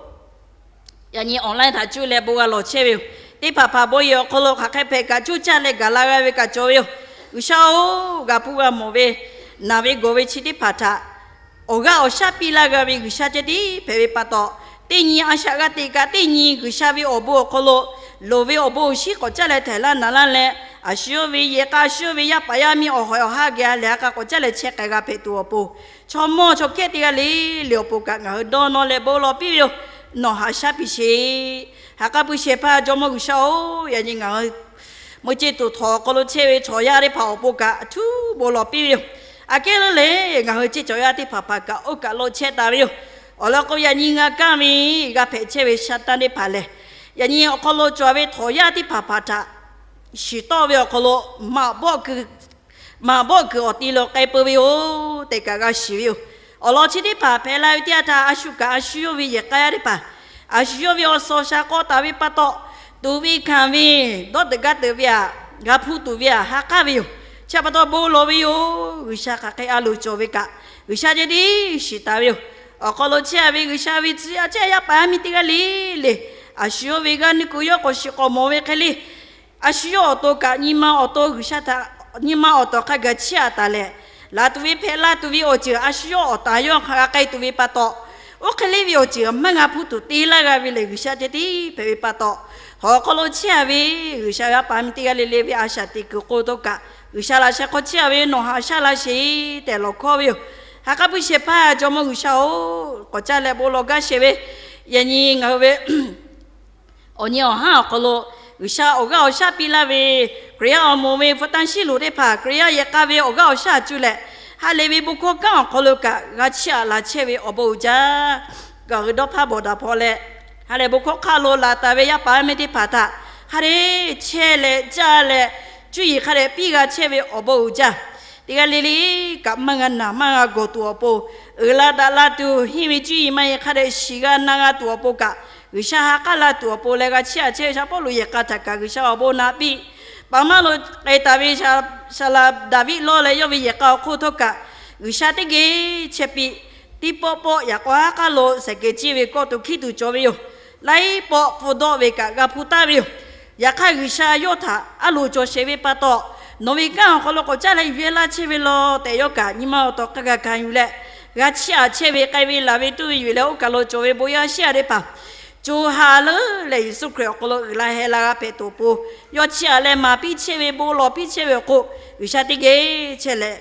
Yaꞈ nyi online htaꞈ cuˇ leh bon g'a lawˬ chehˇ ve yoˬ. Teˇ hpaˍ hpaˍ bon yehˬ awˬ hk'aw lo hk'aˬ hk'e hpehꞈ kaꞈ cuˇ caˇ leh gaˬ la g'a ve kaꞈ cawˬ ve yoˬ. G'uiˬsha-oˬ, g'a hpuˇ g'a mawˬ ve, naˬ ve gawˬ ve chi teˇ hpaˍ htaꞈ awˬ g'aˇ awˬ shaˉ piˇ laˇ g'a ve G'uiˬsha ceh tiˉ hpehꞈ ve pa taw, teˇ nyi a shaꞈ g'a teꞈ kaꞈ teˇ nyi G'uiˬsha ve awˬ bon awˬ hk'aw lo loˍ ve awˬ bon awˬ shinˉ k'awꞈ caˇ leh htaiˍ laˇ naꞈ laˇ leh, a shu yawˇ ve yehˬ k'a, a shu yawˇ ve yaˇ paˍ yaˇ miˇ awˬ hawˍ awˬ haˉ geh a lehˬ a k'a k'awꞈ caˇ leh chehˇ k'ai g'a hpehꞈ tuˬ awˬ pon, chaw mawˇ chaw hkehˇ teˇ g'aˇ le le awˬ pon kaꞈ ngaˬ hui dawˇ nawˇ leh bon lawˬ piˇ ve yoˬ. Nawˬ haꞈ shaˉ piˇ sheˍ. Haꞈ k'aˉ puiˉ shehˍ hpaˇ Jawˇmawˇ G'uiˬsha-oˬ, yaꞈ nyi ngaˬ hui meuˇ ceˇ tuˬ htawnˍ awˬ hk'aw lo chehˇ ve chaw yaˇ teˇ hpaˍ awˬ pon kaꞈ a htuˉ bon lawˬ piˇ ve yoˬ. Aꞈ kehˉ leuˉ lehˬ, ngaˬ hui ceˇ chaw yaˇ teˇ hpaˍ hpaˍ kaꞈ oˇ kaˬ lo chehˇ taˍ ve yoˬ. Awˬ lawn k'o, yaꞈ nyi g'a kaˇ ve g'a hpehꞈ chehˇ ve Saˍtanˍ teˇ hpaˍ lehˬ, yaꞈ nyi awˬ hk'aw lo cawˬ ve chaw yaˇ teˇ hpaˍ hpaˍ htaꞈ shiˍ tawˆ ve awˬ hk'aw lo maꞈ bawˆ kuiˬ awˬ ti lo k'ai peu ve yoˬ tehꞈ kaꞈ g'a shiˍ ve yoˬ. Awˬ lawn chi teˇ hpaˍ hpehꞈ la ve teˇ yanˇ htaˇ, a shu kaꞈ a shu yawˇ ve yehˬ k'a yaˇ teˇ hpaˍ, a shu yawˇ ve awˬ suhˍ awˬ shaˍ k'aw taˍ ve pa taw, tuꞈ ve hkanˍ ve, dawˇ teuꞈ gaˇ teuꞈ ve aꞈ, g'a hpuˇ tuˬ ve aꞈ ha k'aˉ ve yoˬ. Chi pa taw bon lawˬ ve yoˬ. G'uiˬsha hk'aˬ hk'e a loˍ cawˬ ve kaꞈ, G'uiˬsha ceh tiˉ shiˍ taˍ ve yoˬ. Awˬ hk'aw lo chehˇ ve G'uiˬsha ve tcuh yaˇ caˇ yaˇ paˍ yaˇ miˇ teˇ g'aˇ le le, a shu yawˇ ve g'aˇ nuˇ kuiˬ yawˇ k'awꞈ shiˍ k'awꞈ mawˬ ve hk'e le, a shu yawˇ awˬ to kaꞈ nyi ma awˬ to G'uiˬsha htaꞈ nyi ma awˬ tawˍ hk'a gaˬ chiˇ aꞈ taˍ leh, laˬ tuˬ ve hpehꞈ la tuˬ ve awˬ ceuˬ a shu yawˇ awˬ taˍ yawˇ hk'a g'a k'ai tuˬ ve pa taw, oˇ hk'e le ve awˬ ceuˬ maˇ g'a hpuˇ tuˬ te laˇ g'a ve lehˬ, G'uiˬsha ceh tiˉ hpehꞈ ve pa taw, hk'aw hk'aw lo chehˇ ve G'uiˬsha ve yaˇ paˍ miˇ teˇ g'aˇ le le ve a shaꞈ teꞈ kuiˬ k'o to kaꞈ, G'uiˬsha laꞈ sheh hk'aw chehˇ ve nawˬ haꞈ shaˉ laˇ sheˍ tehꞈ lawˬ hkawˇ ve yoˬ. Haꞈ k'aˉ puiˉ shehˍ hpaˇ Jawˇmawˇ G'uiˬsha-oˬ, k'awꞈ caˇ leh bon lawˬ gaˇ sheˍ ve, yaꞈ nyi ngaˬ hui ve awˬ nyi awˬ haˉ awˬ hk'aw lo G'uiˬsha awˬ g'aˇ awˬ shaˉ piˇ laˇ ve, Hkriꞈ yaˇ awˬ moˍ ve hpu taˇ shiˉ loˍ teˇ hpaˍ, Hkriꞈ yaˇ yehˬ k'a ve awˬ g'aˇ awˬ shaˉ cuˇ leh, ha lehˬ ve bon hkawˇ kanˉ awˬ hk'aw lo kaꞈ g'a chiˇ aꞈ laˬ chehˇ ve awˬ bon uiˍ jaˇ. Ngaˬ hui dawˇ hpaˇ bawˬ daꞈ hpaw leh, ha lehˬ bon hkawˇ hk'aˆ lo laˬ taˍ ve yaˇ paˍ yaˇ miˇ teˇ hpaˍ htaꞈ hk'a dehꞈ chehˇ leh caˇ leh cuˇ yiˍ hk'a dehꞈ piˇ g'a chehˇ ve awˬ bon uiˍ jaˇ. Teˇ g'aˇ le le kaꞈ maˇ g'a naˬ maˇ g'a gawˬ tuˬ awˬ pon, uiˍ la daꞈ la tuˬ henˇ ve cuˇ yiˍ maˇ heˆ hk'a dehꞈ shiˍ g'a na g'a tuˬ awˬ pon kaꞈ, G'uiˬsha ha k'aˉ la tuˬ awˬ pon leh g'a chiˇ aꞈ chehˇ ve Saˍ Pawˇluꞈ yehˬ k'a htaꞈ kaꞈ G'uiˬsha awˬ bon naꞈ piˇ. Paˍ maˇ lo k'ai taˍ ve Saˍ laꞈ Daˍviˆ lawˇ leh yawˇ ve yehˬ k'a awˬ hk'oˆ htawˇ kaꞈ, G'uiˬsha teˇ geh chehˇ piˇ. Teˇ pawˆ pawˆ yaꞈ k'aw haˉ k'aˉ lo sehˍ kehˬ ciˇ ve kawˆ tuˬ hkiˇ tuˬ cawˬ ve yoˬ. Laiˉ pawˆ hpu dawˆ ve kaꞈ g'a hpu taˍ ve yoˬ. Yaꞈ hk'aˇ, G'uiˬsha yawˇ htaꞈ aˉ loˍ cawˬ shehˍ ve pa taw, nawˬ ve kanˉ awˬ hk'aw lo k'awꞈ caˉ leh yuˬ yehˇ laˇ chehˇ ve law tehꞈ yawˇ kaꞈ nyi ma awˬ taw hk'a gaˬ gaˬ yuˬ leh, g'a chiˇ aꞈ chehˇ ve k'ai ve laˬ ve toˇ ve yuˬ leh oˇ kaˬ lo cawˬ ve bon yaˇ shiˉ yaˇ teˇ hpaˍ co ha leuˉ leh Yeˍsuˆ Hkriꞈ awˬ hk'aw lo uiˍ la heh la g'a hpehꞈ tuˬ awˬ pon, yawˇ chiˇ aꞈ leh maˍ piˇ chehˇ ve bon lawˬ piˇ chehˇ ve awˬ hk'oˆ, G'uiˬsha teˇ geh chehˇ leh,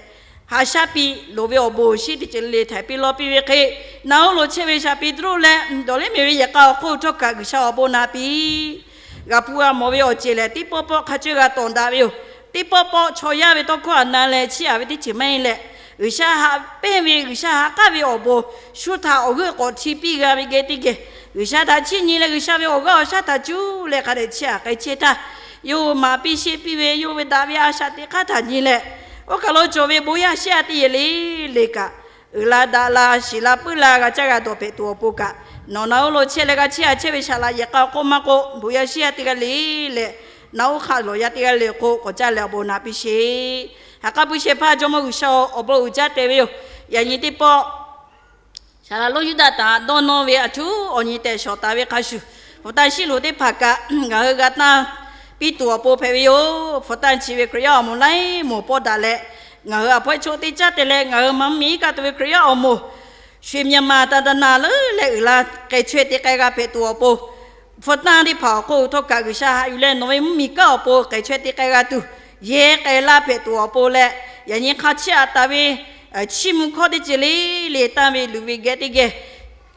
haꞈ shaˉ piˇ loˍ ve awˬ bon awˬ shinˉ teˇ ceuˬ le le htaiˍ piˇ lawˇ piˇ ve hk'e, naˬ oˇ lo chehˇ ve Saˍ Peˍtruˆ leh dawˬ lehˉ mehˍ ve yehˬ k'a awˬ hk'oˆ htawˇ kaꞈ G'uiˬsha awˬ bon naꞈ piˇ. G'a hpu g'a mawˬ ve awˬ ceˬ lehˬ, teˇ pawˆ pawˆ hk'a ceuˇ g'a tawˍ daꞈ ve yoˬ. Teˇ pawˆ pawˆ chaw yaˇ ve tawˇ hkawˇ htaꞈ na leh chiˇ aꞈ ve teˇ ceuˬ maˇ heˆ leh, G'uiˬsha haꞈ pehnˇ ve G'uiˬsha ha k'aˉ ve awˬ bon shu htaꞈ awˬ g'euˆ k'awꞈ hti piˇ g'a ve geh teˇ geh, G'uiˬsha htaꞈ chiˇ nyi leh G'uiˬsha ve awˬ g'aˇ awˬ shaˉ htaꞈ cuˇ leh hk'a dehꞈ chiˇ aꞈ k'ai chehˇ htaˇ, yawˇ hui maˍ piˇ sheˆ piˇ ve yawˇ hui ve daꞈ ve a shaꞈ teꞈ hk'aˇ htaꞈ nyi leh, oˇ kaˬ lo cawˬ ve bon yaˇ shiˉ yaˇ teˇ yehˬ le le kaꞈ, uiˍ la daꞈ la shiˍ la puiˉ la g'a caˇ g'a dawˬ hpehꞈ tuˬ awˬ pon kaꞈ, nawˬ naˬ oˇ lo chehˇ leh g'a chiˇ aꞈ chehˇ ve Saˍ laꞈ yehˬ k'a awˬ hk'oˆ maˇ k'oˆ, bon yaˇ shiˉ yaˇ teˇ g'aˇ le leh, naˬ oˇ hk'aˆ lawˬ yaˇ teˇ g'aˇ le awˬ hk'oˆ k'awꞈ caˇ leh awˬ bon naꞈ piˇ sheˍ. Ha k'aˉ puiˉ shehˍ hpaˇ Jawˇmawˇ G'uiˬsha-oˬ, awˬ bon uiˍ jaˇ te ve yoˬ. Yaꞈ nyi teˇ pawˆ Saˍ laꞈ lonˉ Yuˇdaꞈ htaꞈ dawˇ nawˇ ve aˬ htoꞈ awˬ nyi tehꞈ shawˍ taˍ ve hk'a shuˍ, hpu tanˇ shiˉ loˍ teˇ hpaˍ kaꞈ ngaˬ hui g'a tanˇ piˇ tuˬ awˬ pon hpehꞈ ve yoˬ. Hpu tanˇ chi ve Hkriꞈ yaˇ awˬ moˍ laiˉ moˍ pawˆ daꞈ leh, ngaˬ hui aˬ hpawehˇ chaw teˇ caˉ te leh ngaˬ hui maˇ miˬ kaˆ tuˬ ve Hkriꞈ yaˇ awˬ moˍ sho-eˍ miˬ maˬ taˍ taˍ naˍ leuˉ leh uiˍ la k'ai chaweh te k'ai g'a hpehꞈ tuˬ awˬ pon, hpu tanˇ teˇ hpaˍ awˬ hk'oˆ htawˇ kaꞈ G'uiˬsha haꞈ yuˬ leh nawˬ ve mvuhˇmiˬ kanˉ awˬ pon k'ai chaweh te k'ai g'a tuˬ, yehˬ k'ai laˇ hpehꞈ tuˬ awˬ pon leh, yaꞈ nyi hk'a chiˇ aꞈ taˍ ve chiˇ mvuh hkawˇ teˇ ceuˬ le le tanˇ ve luˬ ve geh teˇ geh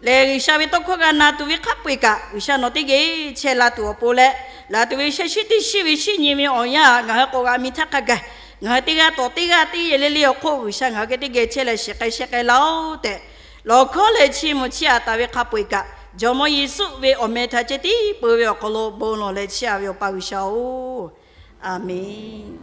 lehˬ, G'uiˬsha ve tawˇ hkawˇ g'a na tuˬ ve hk'a peu-eˬ kaꞈ G'uiˬsha nawˬ teˇ geh chehˇ la tuˬ awˬ pon leh, laˬ tuˬ ve sheh shiˉ teˇ shiˉ ve shiˉ nyi ve awˬ yanˇ ngaˬ hui k'awꞈ g'a mi htaˇ hk'a gaˬ, ngaˬ hui teˇ g'aˇ tawˍ teˇ g'aˇ teˇ yehˬ le le awˬ hk'oˆ G'uiˬsha ngaˬ hui geh teˇ geh chehˇ leh shiˍ k'ai sheh k'ai laˇ-oˆ tehꞈ, lawˬ hkawˉ leh chiˇ mvuh chiˇ aꞈ taˍ ve hk'a peu-eˬ kaꞈ, Jawˇmawˇ Yeˍsuˆ ve awˬ meh htaꞈ ceh tiˉ peu ve awˬ hk'aw lo bon lawˬ leh chiˇ aꞈ ve Awˬ pa G'uiˬsha-oˬ, aˬ menˍ.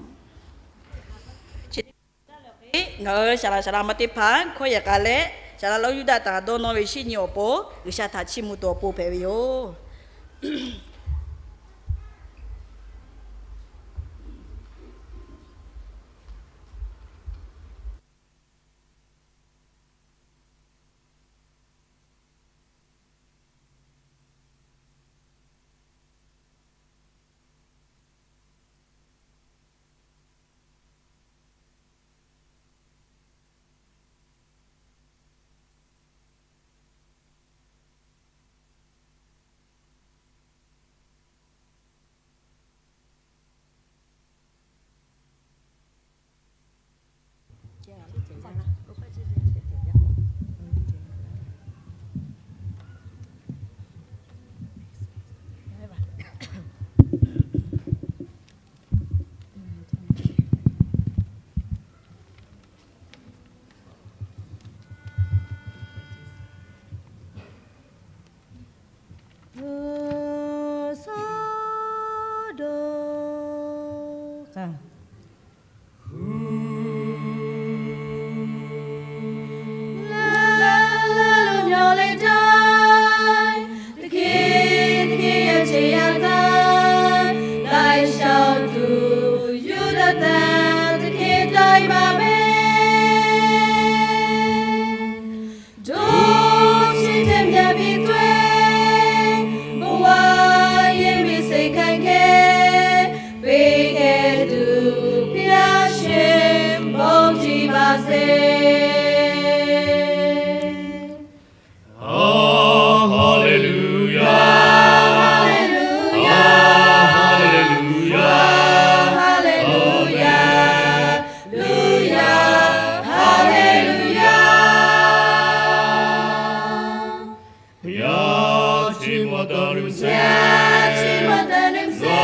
Ngaˬ hui saˍ laꞈ saˍ laꞈ ma teˇ hpaˍ hkawˇ yehˬ k'a leh, saˍ laꞈ lonˉ Yuˇdaꞈ htaꞈ dawˇ nawˇ ve shiˉ nyi awˬ pon G'uiˬsha htaꞈ chiˇ mvuh tuˬ awˬ pon hpehꞈ ve yoˬ. Hallelujah. Hallelujah. Hallelujah. Hallelujah. Hallelujah. Hallelujah. Yaꞈ chi ma ta lu se, yaꞈ chi ma ta lu se,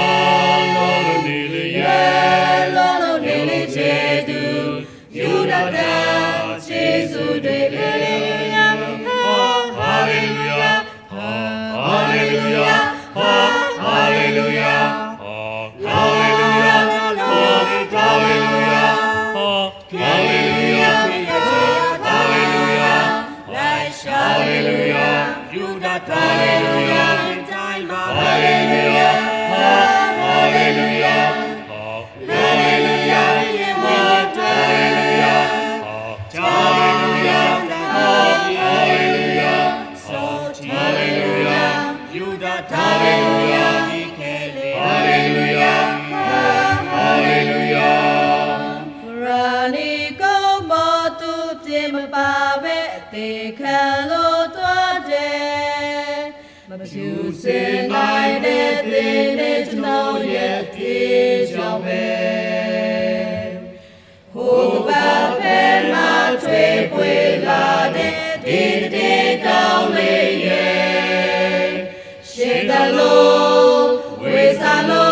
la lo ne le ye, la lo ne le che tu, Yuˇdaꞈ Hallelujah. Hallelujah. Hallelujah. Hallelujah. Hallelujah. Hallelujah. Hallelujah. Hallelujah. Hallelujah. Hallelujah. Hallelujah. Hkriꞈ yaˇ liꞈ k'oˆ, mawˬ tuˬ teˇ maˬ pa ve teˇ hkeh lo tawˇ deh, maˇ pyuˬ suh na e ve teˇ neˇ cawˬ nawˉ yehˬ tiˉ cawˬ ve, โครงการแผนมาช่วยเวลาเด็กที่ติดเตียงเกาหลีเหนือ Sheˍ htaꞈ lo, G'uiˬsha lo,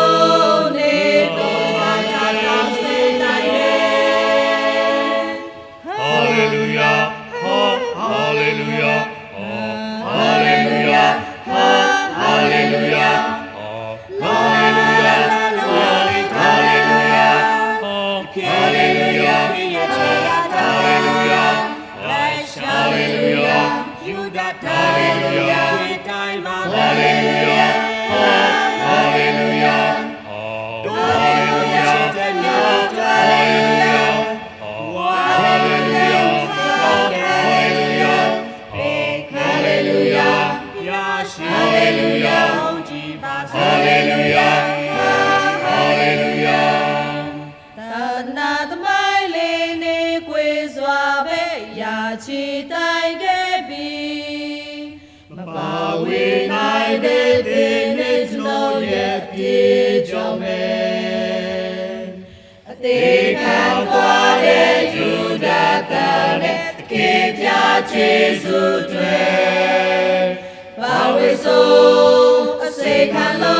neˇ to a ca taˍ suh taˍ ve. Hallelujah, ha, hallelujah, ha, hallelujah, ha, hallelujah, ha, hallelujah, hallelujah, ha, hallelujah, hallelujah, hallelujah, hallelujah, hallelujah, hallelujah, hallelujah, hallelujah, hallelujah, hallelujah, hallelujah, hallelujah. Taˇ naˍ taˇ maiˉ le neˇ k'oˆ zuhꞈ ve yaꞈ chi taiˍ geh piˇ, maˇ paˍ ve na e ve teˇ neˇ cawˬ nawˉ yehˬ tiˉ cawˬ ve. Teˇ hkeh tawˆ leh Yuˇdaꞈ taˍ leh teˇ hkeh caˇ cheˇ suh tuˬ, paˍ ve suh a seˍ hkaˇ lo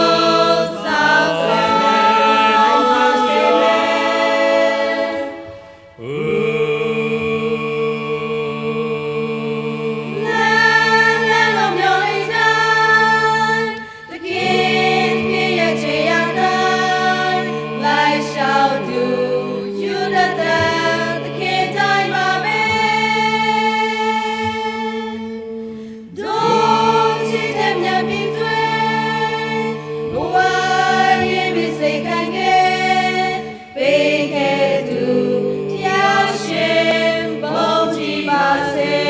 saˍ suh ve, a seˍ ve. Laˇ laˇ lo mawˬ ve caˇ, teˇ hkeh teˇ hkeh yaꞈ chehˇ yaꞈ taˍ, laiˉ shaˍ tuˬ Yuˇdaꞈ taˍ teˇ hkeh taiˍ maˍ ve. Dawˇ chi teˇ mvuhˇ miˬ tuˬ ve, bon a yehˬ ve seˍ hkaˇ geh, peˇ hkeh tuˬ yaˇ shehˍ bon tiˇ baˬ sheˍ.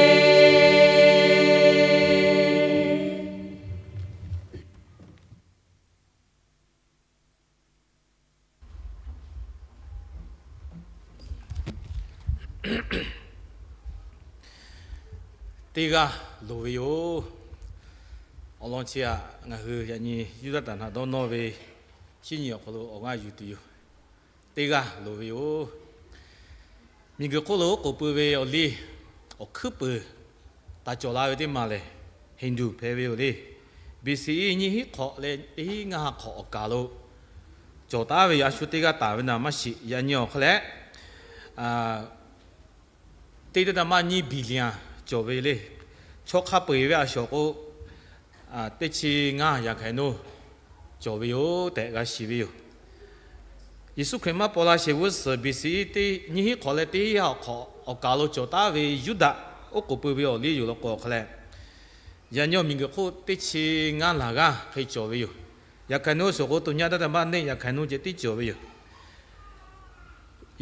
Teˇ g'aˇ loˍ ve yoˬ. Awˬ lawn chi aꞈ ngaˬ hui yaꞈ nyi Yuˇdaꞈ taˍ htaꞈ dawˇ nawˇ ve shinˉ nyi awˬ hk'aw lo awˬ g'aˇ yuˬ tuˬ yoˬ. Teˇ g'aˇ loˍ ve yoˬ. Miˬguiˬ hk'oˆ lo oˉ k'oˍ pui ve awˬ liˇ awˬ hkuiˉ peuˬ taˍ cawˬ la ve teˇ maˬ lehˬ, Hindu hpehꞈ ve yoˬ le. B C E nyiˇ hinˉ hk'awꞈ leh teˇ hinˉ ngaˇ ha hk'awꞈ awˬ kaˍ lo cawˬ taˉ ve yoˬ. A shu teˇ g'aˇ taˍ ve naˍ maˇ shiˍ. Yaꞈ nyi awˬ hk'aw leh teˇ daˇ daˇ maˇ nyiˇ billion cawˬ ve le. Chaw hk'a peu-eˬ ve a shawˍ k'o, teˇ chi ngaˇ yaꞈ hkaˍ nuˇ cawˬ ve yoˬ tehꞈ g'a shiˍ ve yoˬ. Yeˍsuˆ Hkriꞈ maˇ paw la sheˍ g'uˇ suhˍ B C E teˇ nyiˇ hinˉ hk'awꞈ leh teˇ hinˉ ha hk'awꞈ awˬ kaˍ lo cawˬ taˉ ve Yuˇdaꞈ oˉ k'oˍ pui ve awˬ liˇ yoˬ law k'o awˬ hk'aw leh, yaꞈ nyi miˬguiˬ hk'oˆ teˇ chi ngaˇ laˬ g'aˇ hk'e cawˬ ve yoˬ. Yaꞈ hkaˍ nuˇ shawˍ k'o, tuˬ nyaˇ daˇ daˇ maˇ neˆ yaꞈ hkaˍ nuˇ ceh tiˉ cawˬ ve yoˬ.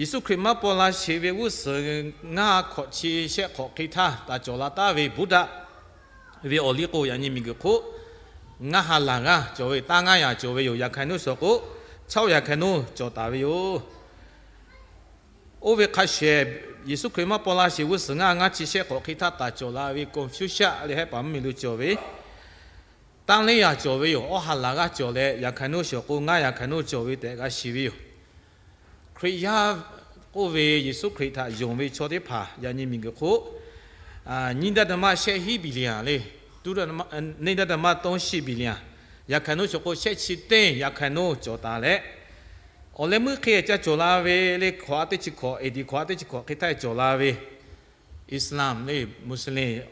Yeˍsuˆ Hkriꞈ maˇ paw la sheˍ ve g'uˇ suhˍ ngaˇ hkawꞈ chi shehˆ hk'awꞈ hk'e htaˇ taˍ cawˬ la taˉ ve Buddha ve awˬ liˇ k'o, yaꞈ nyi miˬguiˬ hk'oˆ ngaˇ ha laˬ g'aˇ cawˬ ve, taˇ ngaˇ yaꞈ cawˬ ve yoˬ. Yaꞈ hkaˍ nuˇ shawˍ k'o, chaˇ oˆ yaꞈ hkaˍ nuˇ cawˬ taˍ ve yoˬ. Oˇ ve hk'a shehˍ, Yeˍsuˆ Hkriꞈ maˇ paw la sheˍ g'uˇ suhˍ ngaˇ ngaˇ chi shehˆ hk'awꞈ hk'e htaˇ taˍ cawˬ la ve Confucius leh hehˆ paˍ mvuhˇmiˬ lo cawˬ ve, taˇ lehˇ yaꞈ cawˬ ve yoˬ. Awˇ ha laˬ g'aˇ cawˬ leh, yaꞈ hkaˍ nuˇ shawˍ k'o, ngaˇ yaꞈ hkaˍ nuˇ cawˬ ve tehꞈ g'a shiˍ ve yoˬ. Hkriꞈ yaˇ k'oˆ ve Yeˍsuˆ Hkriꞈ htaꞈ yonˍ ve chaw teˇ hpaˍ yaꞈ nyi miˬguiˬ hk'oˆ nyiˇ daˇ daˇ maˇ shehˆ hinˉ billion le, tuˉ daˇ daˇ maˇ, neˇ daˇ daˇ maˇ tawˇ shiˆ billion, yaꞈ hkaˍ nuˇ shawˍ k'o, shehˆ chi teˇ yaꞈ hk'aˇ nuˇ cawˬ taˍ leh, awˬ leh meuˇ hk'e ca cawˬ la ve le, hkawꞈ a teˇ chi hkawꞈ, A D hkawꞈ a teˇ chi hkawꞈ hk'e htaˇ cawˬ la ve Islam le, Muslim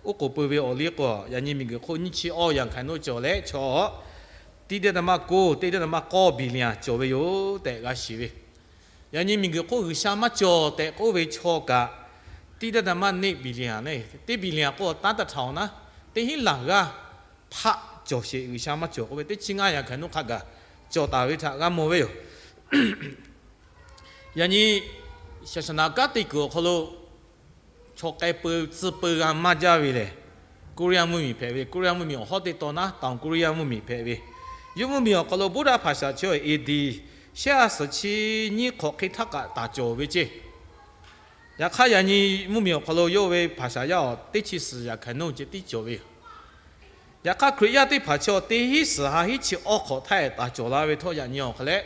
oˉ k'oˍ pui ve awˬ liˇ k'o, yaꞈ nyi miˬguiˬ hk'oˆ nyiˇ chi awˇ yaꞈ hkaˍ nuˇ cawˬ leh, chaw tiˇ daˇ daˇ maˇ k'oˆ, teˇ daˇ daˇ maˇ k'awˇ billion cawˬ ve yoˬ tehꞈ g'a shiˍ ve. Yaꞈ nyi miˬguiˬ hk'oˆ G'uiˬsha maˇ cawˬ tehꞈ k'oˆ ve chaw kaꞈ, teˇ daˇ daˇ maˇ neˆ billion le, teˇ billion k'o taˉ taˇ htaꞈ awˬ naˉ, teˇ hinˉ laˬ g'aˇ hpaˆ cawˬ sheˍ, G'uiˬsha maˇ cawˬ k'oˆ ve teˇ chi ngaˇ yaꞈ hkaiˬ nuˇ hk'a gaˬ cawˬ taˍ ve htaꞈ g'a mawˬ ve yoˬ. Yaꞈ nyi ศาสนา kanˉ te kuiˬ awˬ hk'aw lo chaw k'ai peu tcuh peu g'a maˇ jaˇ ve lehˬ, Korea mvuhˇmiˬ hpehꞈ ve. Korea mvuhˇmiˬ awˬ hawˉ teˇ tawn naˉ တောင်ကိုရီးယား mvuhˇmiˬ hpehꞈ ve. Yawˇ mvuhˇmiˬ awˬ hk'aw lo Buddha ภาษา chi A D shehˆ ha suhˍ chi nyiˇ hk'awꞈ hk'e htaˇ kaꞈ taˍ cawˬ ve ceˇ. Yaꞈ hk'aˇ yaꞈ nyi mvuhˇmiˬ awˬ hk'aw lo yawˇ ve ภาษา yaˇ awˬ teˇ chi suhˍ yaꞈ hkaiˬ nuˇ ceh tiˉ cawˬ ve yoˬ. Yaꞈ hk'aˇ Hkriꞈ yaˇ teˇ hpaˍ chi teˇ hinˉ suhˍ ha hinˉ chi awˇ hk'awꞈ htaˇ taˍ cawˬ la ve htawˇ, yaꞈ nyi awˬ hk'aw leh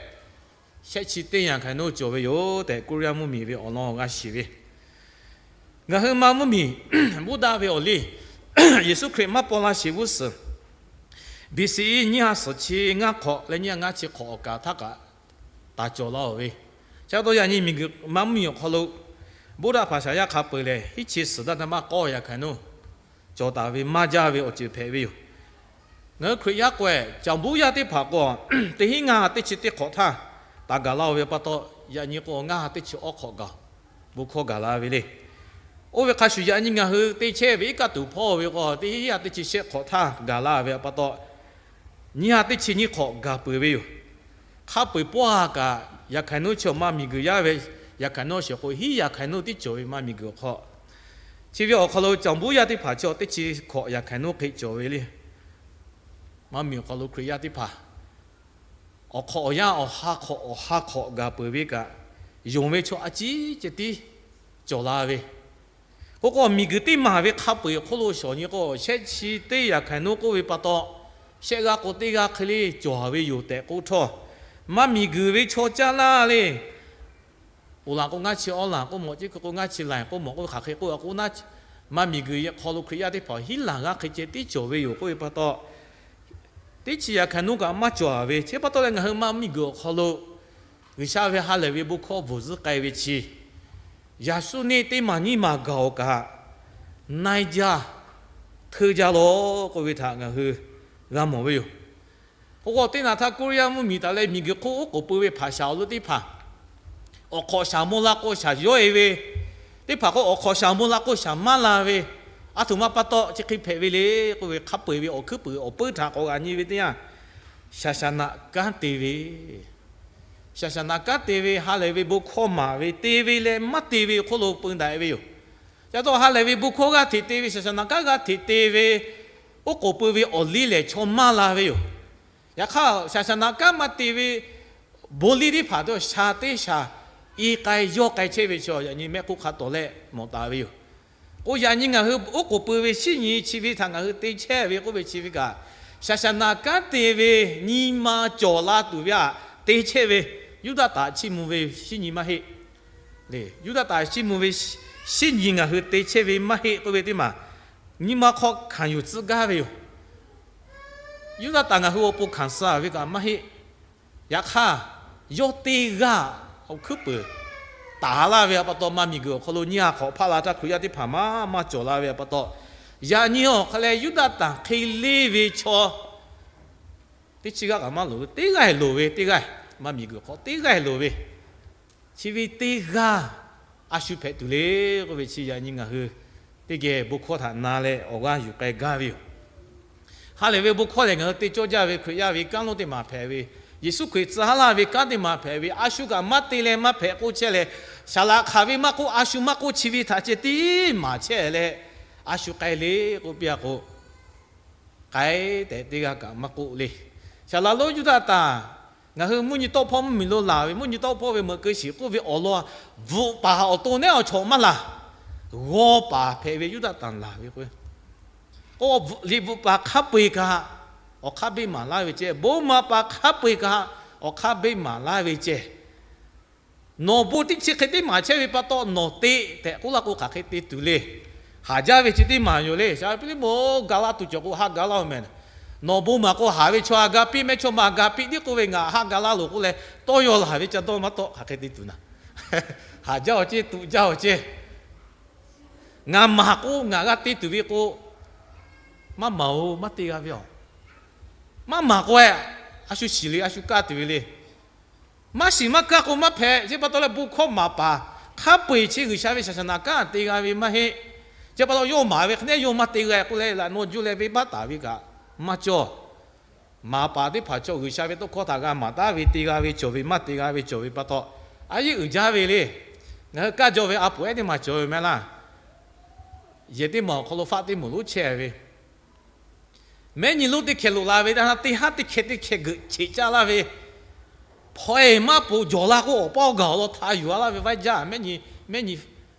shehˆ chi teˇ yaꞈ hkaiˬ nuˇ cawˬ ve yoˬ tehꞈ, Korea mvuhˇmiˬ ve awˬ lawn g'a shiˍ ve. Ngaˬ hui ma mvuhˇmiˬ Buddha ve awˬ liˇ Yeˍsuˆ Hkriꞈ maˇ paw la sheˍ g'uˇ suhˍ, B C E nyiˇ ha suhˍ chi ngaˇ hk'awꞈ leh nyiˇ ha ngaˇ chi hk'awꞈ awˬ kaˍ htaˇ kaꞈ taˍ cawˬ la-oˬ ve. Chi pa taw yaꞈ nyi miˬguiˬ ma mvuhˇmiˬ awˬ hk'aw lo Buddha ภาษา yaˇ hk'a peu-eˬ lehˬ, hiˉ chi suhˍ daꞈ daꞈ maˇ k'awˇ yaꞈ hkaiˬ nuˇ cawˬ taˍ ve maˇ jaˇ ve awˬ ceuˬ hpehꞈ ve yoˬ. Ngaˬ hui Hkriꞈ yaˇ k'o-eˬ, caˍ buˉ yaˇ teˇ hpaˍ k'o, teˇ hinˉ ngaˇ ha teˇ chi teˇ hk'awꞈ htaˇ taˍ gaˬ la-oˬ ve pa taw, yaꞈ nyi k'o ngaˇ ha teˇ chi awˇ hk'awꞈ gaˬ bon hkawˇ gaˬ la ve le. Oˇ ve hk'a shuˍ yaꞈ nyi ngaˬ hui te chehˇ ve iˉ kaˆ tuˬ hpawˇ ve k'o, teˇ hinˉ ha teˇ chi shehˆ hk'awꞈ htaˇ gaˬ la ve pa taw, nyiˇ ha teˇ chi nyiˇ hk'awꞈ gaˬ peuˬ ve yoˬ. Hk'a peu-eˬ pawˆ ha kaꞈ yaꞈ hkaiˬ nuˇ chi awˬ ma miˬguiˬ yaˇ ve yaꞈ hkaiˬ nuˇ sheˍ k'o, hiˉ yaꞈ hkaiˬ nuˇ tiˉ cawˬ ve ma miˬguiˬ awˬ hk'aw. Chi ve awˬ hk'aw lo caˍ buˉ yaˇ teˇ hpaˍ chi teˇ chi hk'awꞈ yaꞈ hkaiˬ nuˇ hk'e cawˬ ve le. Ma miˬ awˬ hk'aw lo Hkriꞈ yaˇ teˇ hpaˍ awˬ hk'awꞈ awˬ yanˇ awˬ ha hk'awꞈ awˬ ha hk'awꞈ gaˬ peuˬ ve kaꞈ, yonˍ ve chaw a ciˉ ceh tiˉ cawˬ la ve. K'o k'o, miˬguiˬ teˇ maˬ ve hk'a peu-eˬ hk'oˆ lo shawˍ nyi k'o, shehˆ chi teˇ yaꞈ hkaiˬ nuˇ k'oˆ ve pa taw, shehˆ g'aˇ k'o teˇ g'aˇ hk'e le cawˬ ve yoˬ tehꞈ k'oˆ htawˇ, ma miˬguiˬ ve chaw caˇ laˇ le. Ponˬ laˬ k'o ngaˇ chi awˇ laˬ k'oˆ mawˬ, ceˇ hkui k'o ngaˇ chi laˬ k'oˆ mawˬ k'oˆ ve hk'aˬ hk'e k'oˆ a k'o naˉ, ma miˬguiˬ hk'aw lo Hkriꞈ yaˇ teˇ hpaˍ hiˉ laˬ g'aˇ hk'e ceh tiˉ cawˬ ve yoˬ k'oˆ ve pa taw, teˇ chi yaꞈ hkaiˬ nuˇ kaꞈ maˇ cawˬ ve. Chi pa taw leh ngaˬ hui ma miˬguiˬ awˬ hk'aw lo G'uiˬsha ve ha lehˬ ve bon hkawˇ bvuhˬ zuhˆ k'ai ve chi, yaꞈ shu neˇ teˇ maˬ nyiˇ maˬ gaˬ-oˬ kaꞈ, naiˇ jaˇ hteˇ jaˇ lawˬ k'oˆ ve htaꞈ ngaˬ hui g'a mawˬ ve yoˬ. K'o k'o, teˇ naˬ htaˇ Korea mvuhˇmiˬ taˍ leh miˬguiˬ hk'oˆ oˉ k'oˍ pui ve hpaˍ shaˍ awˬ lo teˇ hpaˍ, awˬ hk'awꞈ shaˍ mawˇ la k'o shaˍ yawˇ e ve, teˇ hpaˍ k'o awˬ hk'awꞈ shaˍ mawˇ la k'o shaˍ maˇ la ve, a htoꞈ ma pa taw chi hk'e hpehꞈ ve le k'oˆ ve, hk'a peu-eˬ ve awˬ hkuiˉ puiˍ awˬ puiˉ htaꞈ k'awꞈ g'a nyi ve teˇ yanˇ, shaˍ shaˍ naꞈ kanˉ te ve shaˍ shaˍ naꞈ kanˉ te ve, ha lehˬ ve bon hkawˇ maˍ ve, te ve leh maˇ te ve hk'oˆ lo peu daꞈ ve yoˬ. Ca taw ha lehˬ ve bon hkawˇ g'aˇ hteꞈ te ve, shaˍ shaˍ naꞈ kanˉ g'aˇ hteꞈ te ve, oˉ k'oˍ pui ve awˬ liˇ lehˬ chaw maˇ la ve yoˬ. Yaꞈ hk'aˇ, shaˍ shaˍ naꞈ kanˉ maˇ te ve bon liˇ teˇ hpaˍ htawˇ, shaˍ teˇ shaˍ i k'ai yawˇ k'ai chehˇ ve chaw yaꞈ nyi mehˆ hk'oˆ hk'a tawˍ leh mawˬ taˍ ve yoˬ. K'o, yaꞈ nyi ngaˬ hui oˉ k'oˍ pui ve shinˉ nyi chi ve htaꞈ ngaˬ hui te chehˇ ve k'oˆ ve chi ve kaꞈ, shaˍ shaˍ naꞈ kanˉ te ve nyi ma cawˬ la tuˬ ve htaꞈ te chehˇ ve, Yuˇdaꞈ taˍ chiˇ mvuh ve shinˉ nyi maˇ heˆ. Leh Yuˇdaꞈ taˍ chiˇ mvuh ve shinˉ nyi ngaˬ hui te chehˇ ve maˇ heˆ k'oˆ ve teˇ maˬ, nyi ma hk'aw hkanˍ yuˬ tcuhˆ gaˇ ve yoˬ. Yuˇdaꞈ taˍ ngaˬ hui awˬ pon hkanˍ suh ve kaꞈ maˇ heˆ. Yaꞈ hk'aˇ, yawˇ teˇ g'aˇ awˬ hkuiˉ puiˍ taˍ laˇ ve pa taw, ma miˬguiˬ awˬ hk'aw lo nyiˇ ha hk'awꞈ hpaˆ la htaˇ Hkriꞈ yaˇ teˇ hpaˍ maˇ maˇ cawˬ la ve pa taw, yaꞈ nyi awˬ hk'aw leh Yuˇdaꞈ taˍ hk'e leˇ ve chaw teˇ chi g'aˇ kaꞈ maˇ loˍ ve, teˇ g'aˇ loˍ ve, teˇ g'aˇ, ma miˬguiˬ hk'aw teˇ g'aˇ loˍ ve, chi ve teˇ g'aˇ a shu hpehꞈ tuˬ le k'oˆ ve chi yaꞈ nyi ngaˬ hui teˇ geh bon hkawˇ htaꞈ na leh awˬ g'aˇ yuˬ k'ai gaˇ ve yoˬ. Ha lehˬ ve bon hkawˇ lehˬ, ngaˬ hui te cawˇ jaˇ ve Hkriꞈ yaˇ ve kanˉ lonˉ teˇ maˬ hpehꞈ ve, Yeˍsuˆ Hkriꞈ tcuh haˉ laˇ ve kanˉ teˇ maˬ hpehꞈ ve, a shu kaꞈ maˇ te leh maˇ hpehꞈ k'oˆ chehˇ leh, saˍ laꞈ hk'aˬ ve maˇ k'oˆ, a shu maˇ k'oˆ, chi ve htaꞈ ceh tiˉ maˍ chehˇ leh, a shu k'ai le k'oˆ piˇ a k'o, k'ai tehꞈ teˇ g'aˇ kaꞈ maˇ k'oˆ le. Saˍ laꞈ lonˉ Yuˇdaꞈ taˍ, ngaˬ hui mvuhˇ nyi tawˆ hpawˇ mvuhˇmiˬ lo laˬ ve, mvuhˇ nyi tawˆ hpawˇ ve meuꞈ keu shiˍ k'oˆ ve awˬ lawn, bvuhꞈ paˍ awˬ to nehˉ awˬ chawꞈ maˇ laˬ, g'aw paˍ hpehꞈ ve Yuˇdaꞈ taˍ laˬ ve k'o, k'o, liꞈ bvuhꞈ paˍ hk'a peu-eˬ kaꞈ awˬ hk'aˇ beˆ maˍ laˇ ve ceh, bon maˍ paˍ hk'a peu-eˬ kaꞈ awˬ hk'aˇ beˆ maˍ laˇ ve ceh, nawˬ bon teˇ chi hk'e teˇ maˬ chehˇ ve pa taw nawˬ te tehꞈ k'oˆ laˇ k'o, hk'aˬ hk'e te tuˬ le. Haˍ jaˇ ve chi teˇ maˬ yoˬ le. Shaˍ piˇ liˇ mo ga laˇ tuˬ cawˬ k'o, haˆ ga laˇ-oˬ mehˍ. Nawˬ bon maˍ k'o, haˍ ve chaw a ga piˇ, mehˇchawˇma a ga piˇ tiˉ k'oˆ ve, ngaˬ haˆ ga laˇ loˬ k'oˆ leh, tawˇ yaw laˬ ve ca dawˇ maˇ tawˆ, hk'aˬ hk'e te tuˬ naˍ. Haˍ jaˇ-oˬ ceˇ, tuꞈ jaˇ-oˬ ceˇ. Ngaˬ maˍ k'o, ngaˬ g'a te tuˬ ve k'o, maˇ maˍ-oˬ, maˇ te g'a ve aˬ. Maˇ maˍ k'o, a shu shiˍ le, a shu kaˇ tuˬ ve le. Maˇ shiˍ maˇ kaˇ k'o maˇ hpehꞈ. Chi pa taw leh bon hkawˇ maˍ paˍ hk'a peu-eˬ chi G'uiˬsha ve shaˍ shaˍ naꞈ kanˉ te g'a ve maˇ heˆ. Chi pa taw yawˇ maˍ ve hk'e ne yawˇ maˇ te g'a k'oˆ leh laꞈ naw juˇ leh venˇbaˆ taˍ ve kaꞈ maˇ cawˬ. Maˍ paˍ teˇ hpaˍ chaw G'uiˬsha ve tawˇ hkawˇ htaꞈ g'a maˍ taˉ ve, te g'a ve cawˬ ve, maˇ te g'a ve cawˬ ve pa taw, a yeˇ uiˍ jaˇ ve le. Ngaˬ hui kaˇ jaw ve a poˍ ehˉ teˇ maˬ cawˬ ve mehˍ laˇ. Yehˬ teˇ maˬ awˬ hk'aw lo faˆ teˇ moˍ lonˉ chehˇ ve, mehˉ nyi lonˉ teˇ hkeh loꞈ la ve, teˇ haˉ teˇ hkeh teˇ hkeh geuꞈ cheꞈ caˇ laˇ ve, hpaw-e maˇ poˍ jawˬ la k'o, awˬ paˇ awˬ gaˬ awˬ lawn hta yuˬ a laˇ ve vaˇ jaˇ. Mehˉ nyi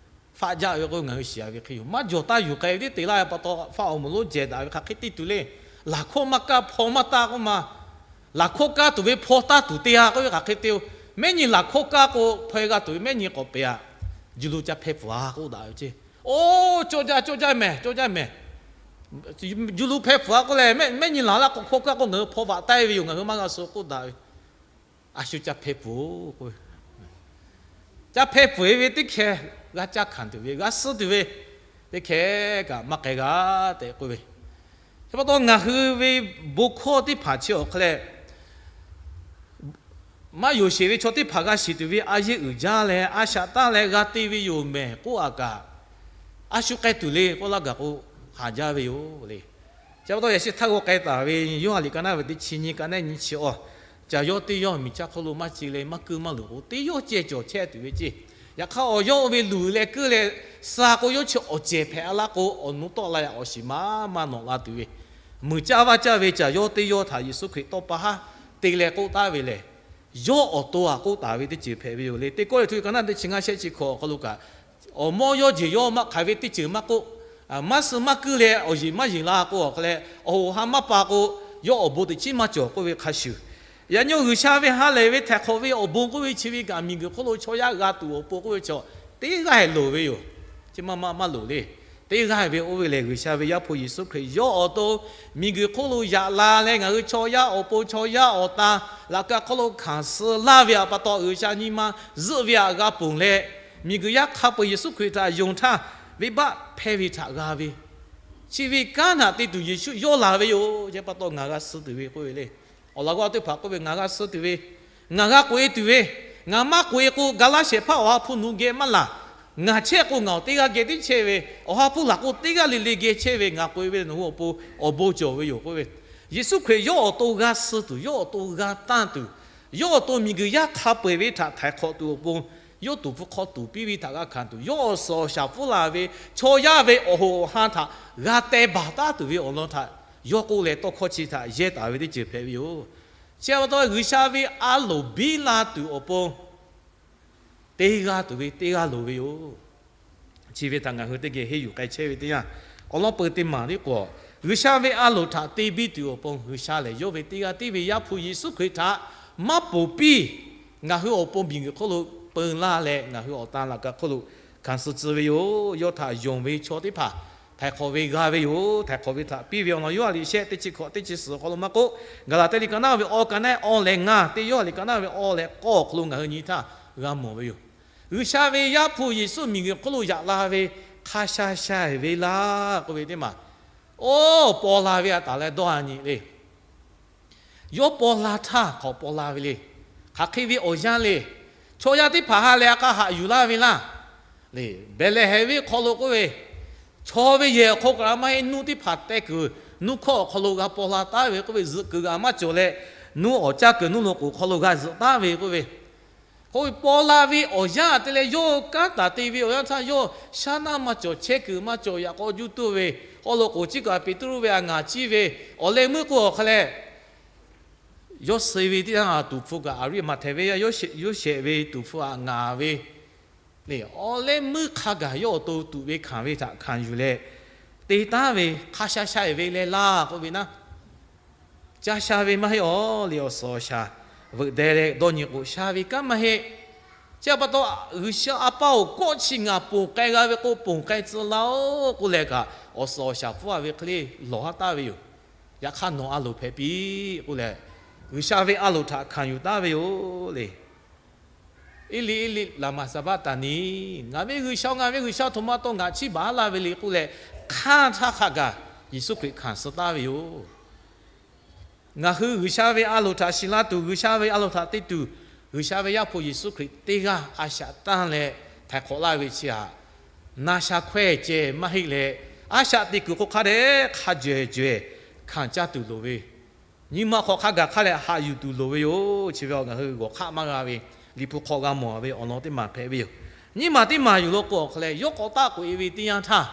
faˆ jaˇ ve k'o, ngaˬ hui shiˍ a ve hk'e yoˬ. Maˇ jawˬ taˇ yuˬ k'ai ve tiˉ te laˇ ve pa taw, faˆ awˬ moˍ lonˉ jehˬ daꞈ ve hk'aˬ hk'e te tuˬ le. Laˬ hkawˇ maˇ kaˇ, hpaw maˇ taˇ k'oˆ ma. Laˬ hkawˇ kaˇ tuˬ ve hpaw taˇ tuˬ te a k'oˆ ve hk'aˬ hk'e te-o. Mehˉ nyi laˬ hkawˇ kaˇ k'o, hpaw-e g'a tuˬ ve mehˉ nyi k'awꞈ pehˍ a. Juˇ lu ca hpeh pfuhˍ a k'oˆ daꞈ ve ceˇ. Oˇ, cawˇ jaˇ, cawˇ jaˇ mehˍ, cawˇ jaˇ mehˍ. Juˇ lu hpeh pfuhˍ a k'oˆ leh, mehˉ nyi laˬ laˇ k'awꞈ hkawˇ kaˇ k'o, ngaˬ hui hpaw vaꞈ taˇ ve yoˬ, ngaˬ hui maˇ g'a suh k'oˆ daꞈ ve. A shu ca hpeh pfuhˍ-oˬ k'oˆ ve, ca hpeh pfuhˍ-e ve teˇ hkeh g'a caˇ hkanˍ tuˬ ve, g'a suh tuˬ ve teˇ hkeh kaꞈ maˇ k'ai g'a tehꞈ k'oˆ ve. Chi pa taw ngaˬ hui ve bon hkawˇ teˇ hpaˍ chi awˬ hk'e leh, maˇ yonˍ sheˍ ve chaw teˇ hpaˍ g'a shiˍ tuˬ ve a yeˇ uiˍ jaˇ leh a shaꞈ tanˇ leh g'a te ve yoˬ mehˍ k'oˆ a kaꞈ, a shu k'ai tuˬ le k'oˆ laˇ gaˬ k'o, haˍ jaˇ ve yoˬ le. Chi pa taw yaꞈ shi htaˇ g'aw k'ai taˍ ve Yoˇhanˬ liꞈ ka naˉ ve teˇ chi nyi ka naˉ nyi chi awˬ, caˬ yawˇ teˇ yawˇ miˬ chaˇ hk'oˆ lo maˇ ce leh maˇ kuiˇ maˇ luˬ k'o, teˇ yawˇ ceh cawˬ chehˇ tuˬ ve ceˇ. Yaꞈ hk'aˇ awˬ yawˇ oˇ ve luˬ leh kuiˇ leh suh k'o, yawˇ chi awˬ cehˬ hpehꞈ a laˇ k'o, awˬ nu tawˆ la-e awˬ shiˍ maˇ maˇ nawꞈ la tuˬ ve, muiˬ caˇ vaˇ caˇ ve caˬ yawˇ teˇ yawˇ htaꞈ Yeˍsuˆ Hkriꞈ tawˇ pa haˉ te leh k'oˆ taˍ ve lehˬ, yawˇ awˬ to a k'oˆ taˍ ve teˇ ceuˬ hpehꞈ ve yoˬ le. Teˇ Kawˇrenˍhtuˆ ka naˉ teˇ chi ngaˇ shehˆ chi hkawꞈ awˬ hk'aw lo kaꞈ, awˬ mawˇ yawˇ jeˬ yawˇ maˇ hk'aiˬ ve teˇ ceuˬ maˇ k'oˆ, maˇ suh maˇ kuiˇ leh awˬ yeˬ maˇ yeˬ la k'o awˬ hk'e leh, awˬ hoꞈ ha maˇ pa k'o, yawˇ awˬ bon teꞈ chiˉ maˇ cawˬ k'oˆ ve hk'a shuˍ, yaꞈ nyi G'uiˬsha ve ha lehˬ ve htaiˍ hk'awꞈ ve awˬ bon k'oˆ ve chi ve kaꞈ miˬguiˬ hk'oˆ lo chaw yaˇ g'a tuˬ awˬ pon k'oˆ ve chaw, teˇ g'aˇ loˍ ve yoˬ. Chi maˇ maˇ maˇ loˍ le. Teˇ g'aˇ ve oˇ ve lehˬ, G'uiˬsha ve Yaˇ hpu Yeˍsuˆ Hkriꞈ yawˇ awˬ to miˬguiˬ hk'oˆ lo yaꞈ la leh ngaˬ hui chaw yaˇ awˬ pon chaw yaˇ awˬ tan laꞈ ka hk'oˆ lo hkanˍ suh laˇ ve pa taw, G'uiˬsha nyi ma zuhˆ ve htaꞈ g'a ponˬ leh, miˬguiˬ yaˇ hk'a peu-eˬ Yeˍsuˆ Hkriꞈ htaꞈ yonˍ htaˇ, venˇbaˆ hpehˇ ve htaꞈ g'a ve, chi ve kanˉ htaꞈ te tuˬ Yeˍsuˆ yawˇ laˬ ve yoˬ. Chi pa taw ngaˬ g'a suh tuˬ ve k'oˆ ve le. Awˬ laꞈ g'awˇ teˇ hpaˍ k'oˆ ve, ngaˬ g'a suh tuˬ ve, ngaˬ g'a k'oꞈ-e tuˬ ve, ngaˬ maˇ k'oꞈ-e k'o, ga laˇ shehˍ hpaˇ awˬ ha hpu nawˬ geh maˇ laˬ. Ngaˬ chehˇ k'o, ngaˬ awˬ teˇ g'aˇ geh tiˉ chehˇ ve, awˬ ha hpu laˬ k'o, teˇ g'aˇ le le geh chehˇ ve, ngaˬ k'oꞈ-e ve nawˬ hui awˬ pon awˬ bon cawˬ ve yoˬ k'oˆ ve. Yeˍsuˆ Hkriꞈ yawˇ awˬ to g'a suh tuˬ, yawˇ awˬ to g'a tanˇ tuˬ, yawˇ awˬ to miˬguiˬ yaˇ hk'a peu-eˬ ve htaꞈ htaiˍ hk'awꞈ tuˬ awˬ pon, yawˇ tuˍ hpfuh hk'aw tuˍ piˇ ve htaꞈ g'a hkanˍ tuˬ, yawˇ awˬ suhˍ awˬ shaˍ pfuhˇ la ve chaw yaˇ ve awˬ hoꞈ awˬ han htaꞈ g'a teh baˬ taˉ tuˬ ve awˬ lawn htaꞈ yawˇ k'oˆ leh tawˇ hkawˇ chi htaꞈ yehˇ taˍ ve teˇ ceuˬ hpehꞈ ve yoˬ. Chi pa taw G'uiˬsha ve a loˍ biˇ la tuˬ awˬ pon teˇ g'aˇ tuˬ ve teˇ g'aˇ loˍ ve yoˬ. Chi ve htaꞈ ngaˬ hui teˇ geh henˇ yuˬ k'ai chehˇ ve teˇ yanˇ, awˬ lawn peu teˇ maˬ tiˉ k'o, G'uiˬsha ve a loˍ htaꞈ te biˇ tuˬ awˬ pon G'uiˬsha lehˬ yawˇ ve teˇ g'aˇ tiˉ ve Yaˇ hpu Yeˍsuˆ Hkriꞈ htaꞈ maˇ ponˬ piˇ, ngaˬ hui awˬ pon miˬguiˬ hk'oˆ lo peu laˇ leh ngaˬ hui awˬ tan laꞈ ka hk'oˆ lo hkanˍ suh tcuh ve yoˬ. Yawˇ htaꞈ yonˍ ve chaw teˇ hpaˍ htaiˍ hk'awꞈ ve g'a ve yoˬ. Htaiˍ hk'awꞈ ve htaꞈ piˇ ve awˬ lawn Yoˇhanˬ liꞈ shehˆ teˇ chi hkawꞈ teˇ chi suhˍ awˬ hk'aw lo maˇ k'oˆ, Gaˍlaˍtiˆ liꞈ ka naˉ ve awˬ ka naˉ awˬ leh ngaˇ, teˇ Yoˇhanˬ liꞈ ka naˉ ve awˬ leh k'awˇ awˬ hk'aw lo ngaˬ hui nyi htaˇ g'a mawˬ ve yoˬ. G'uiˬsha ve Yaˇ hpu Yeˍsuˆ miˬguiˬ hk'oˆ lo yaꞈ la ve hk'a sha sha-e ve laˇ k'oˆ ve teˇ maˬ, oˇ paw la ve a taˍ leh dawˇ a nyi le. Yawˇ paw la htaˇ hk'awꞈ paw la ve le. Hk'aˬ hk'e ve awˬ yanˇ le. Chaw yaˇ teˇ hpaˍ ha lehˬ a k'a haꞈ yuˬ laˇ ve laˇ. Behˍlehˍhehnˍ venˇ hk'aw lo k'oˆ ve, chaw ve yehˬ awˬ hk'aw kaꞈ maˇ heˆ, nuˇ teˇ hpaˍ teh kuiˬ nuˇ hkawˇ awˬ hk'aw lo g'a paw la taˉ ve k'oˆ ve, zuhꞈ kuiˬ g'aꞈ maˇ cawˬ leh, nuˇ awˬ caˇ kuiˬ nuˇ lo k'oˍ hk'aw lo g'a zuhꞈ taˉ ve k'oˆ ve, k'oˆ ve paw la ve awˬ yanˇ te leh yawˇ kanˉ taˍ te ve awˬ yanˇ htaˇ yawˇ shaˉ naˇ maˇ cawˬ, chehˇ kuiˬ maˇ cawˬ, yaꞈ k'aw juˇ tuˇ ve, haw lo k'oˍ ciˉ kaꞈ Peˍtruˆ ve a ngaˍ ciˇ ve, awˬ leh meuˇ k'oˆ awˬ hk'a leh, yawˇ suh ve teˇ yanˇ tuˍ hpfuh kaꞈ Aˍriˆmaꞈhtehˍ ve yaˇ Yoˇsehꞈ ve tuˍ hpfuh a ngaˍ ve le. Awˬ leh meuˇ hk'a gaˬ yawˇ awˬ to tuꞈ ve hkanˍ ve htaꞈ hkanˍ yuˬ leh te taˉ ve hk'a sha sha-e ve leh laˇ k'oˆ ve naˉ, ca sha ve maˇ heˆ aˬ le. Awˬ suhˍ awˬ shaˍ veuꞈ deh leh dawˇ nyi k'o, sha ve kanˉ maˇ heˆ. Chi pa taw, G'uiˬsha a pa-oˬ, kawˆ chi ngaˬ ponˬ k'ai g'a ve k'o, ponˬ k'ai tcuh laˇ-oˆ k'oˆ leh kaꞈ, awˬ suhˍ awˬ shaˍ pfuhˇ a ve hk'e le lawˬ haˉ taˍ ve yoˬ. Yaꞈ hk'aˇ nawˬ a loˍ hpehꞈ piˇ k'oˆ leh, G'uiˬsha ve a loˍ htaꞈ hkanˍ yuˬ taˍ ve yoˬ le. Eˇliˆ, Eˇliˆ, laˍmaˍ saˍbaˆtaˍniˆ, ngaˬ ve G'uiˬsha-oˬ, ngaˬ ve G'uiˬsha-oˬ, htoꞈ ma taw ngaˬ chiˇ baˬ laˇ ve le k'oˆ leh, hk'anˇ htaˇ hk'a gaˬ Yeˍsuˆ Hkriꞈ hkanˍ suh taˍ ve yoˬ. Ngaˬ hui G'uiˬsha ve a loˍ htaꞈ shiˍ la tuˬ, G'uiˬsha ve a loˍ htaꞈ te tuˬ, G'uiˬsha ve Yaˇ hpu Yeˍsuˆ Hkriꞈ teˇ g'aˇ a shaꞈ tanˇ leh htaiˍ hk'awꞈ laˇ ve chi htaꞈ Na sha hkawehˇ ceh maˇ heˆ leh, a shaꞈ teꞈ kuiˬ hk'aw hk'a dehꞈ hk'a jawehˬ jawehˬ hkanˍ caˇ tuˬ loˍ ve, nyi ma hk'aw hk'a gaˬ hk'a leh haꞈ yuˬ tuˬ loˍ ve yoˬ. Chi ve awˬ ngaˬ hui g'awˬ hk'aˆ maˇ g'a ve, Liꞈ hpu hk'aw g'a mawˬ ve awˬ lawn teˇ maˬ hpehꞈ ve yoˬ. Nyi ma teˇ maˬ yuˬ law k'o awˬ hk'a leh, yawˇ k'awꞈ taˆ k'oꞈ e ve teˇ yanˇ htaˇ,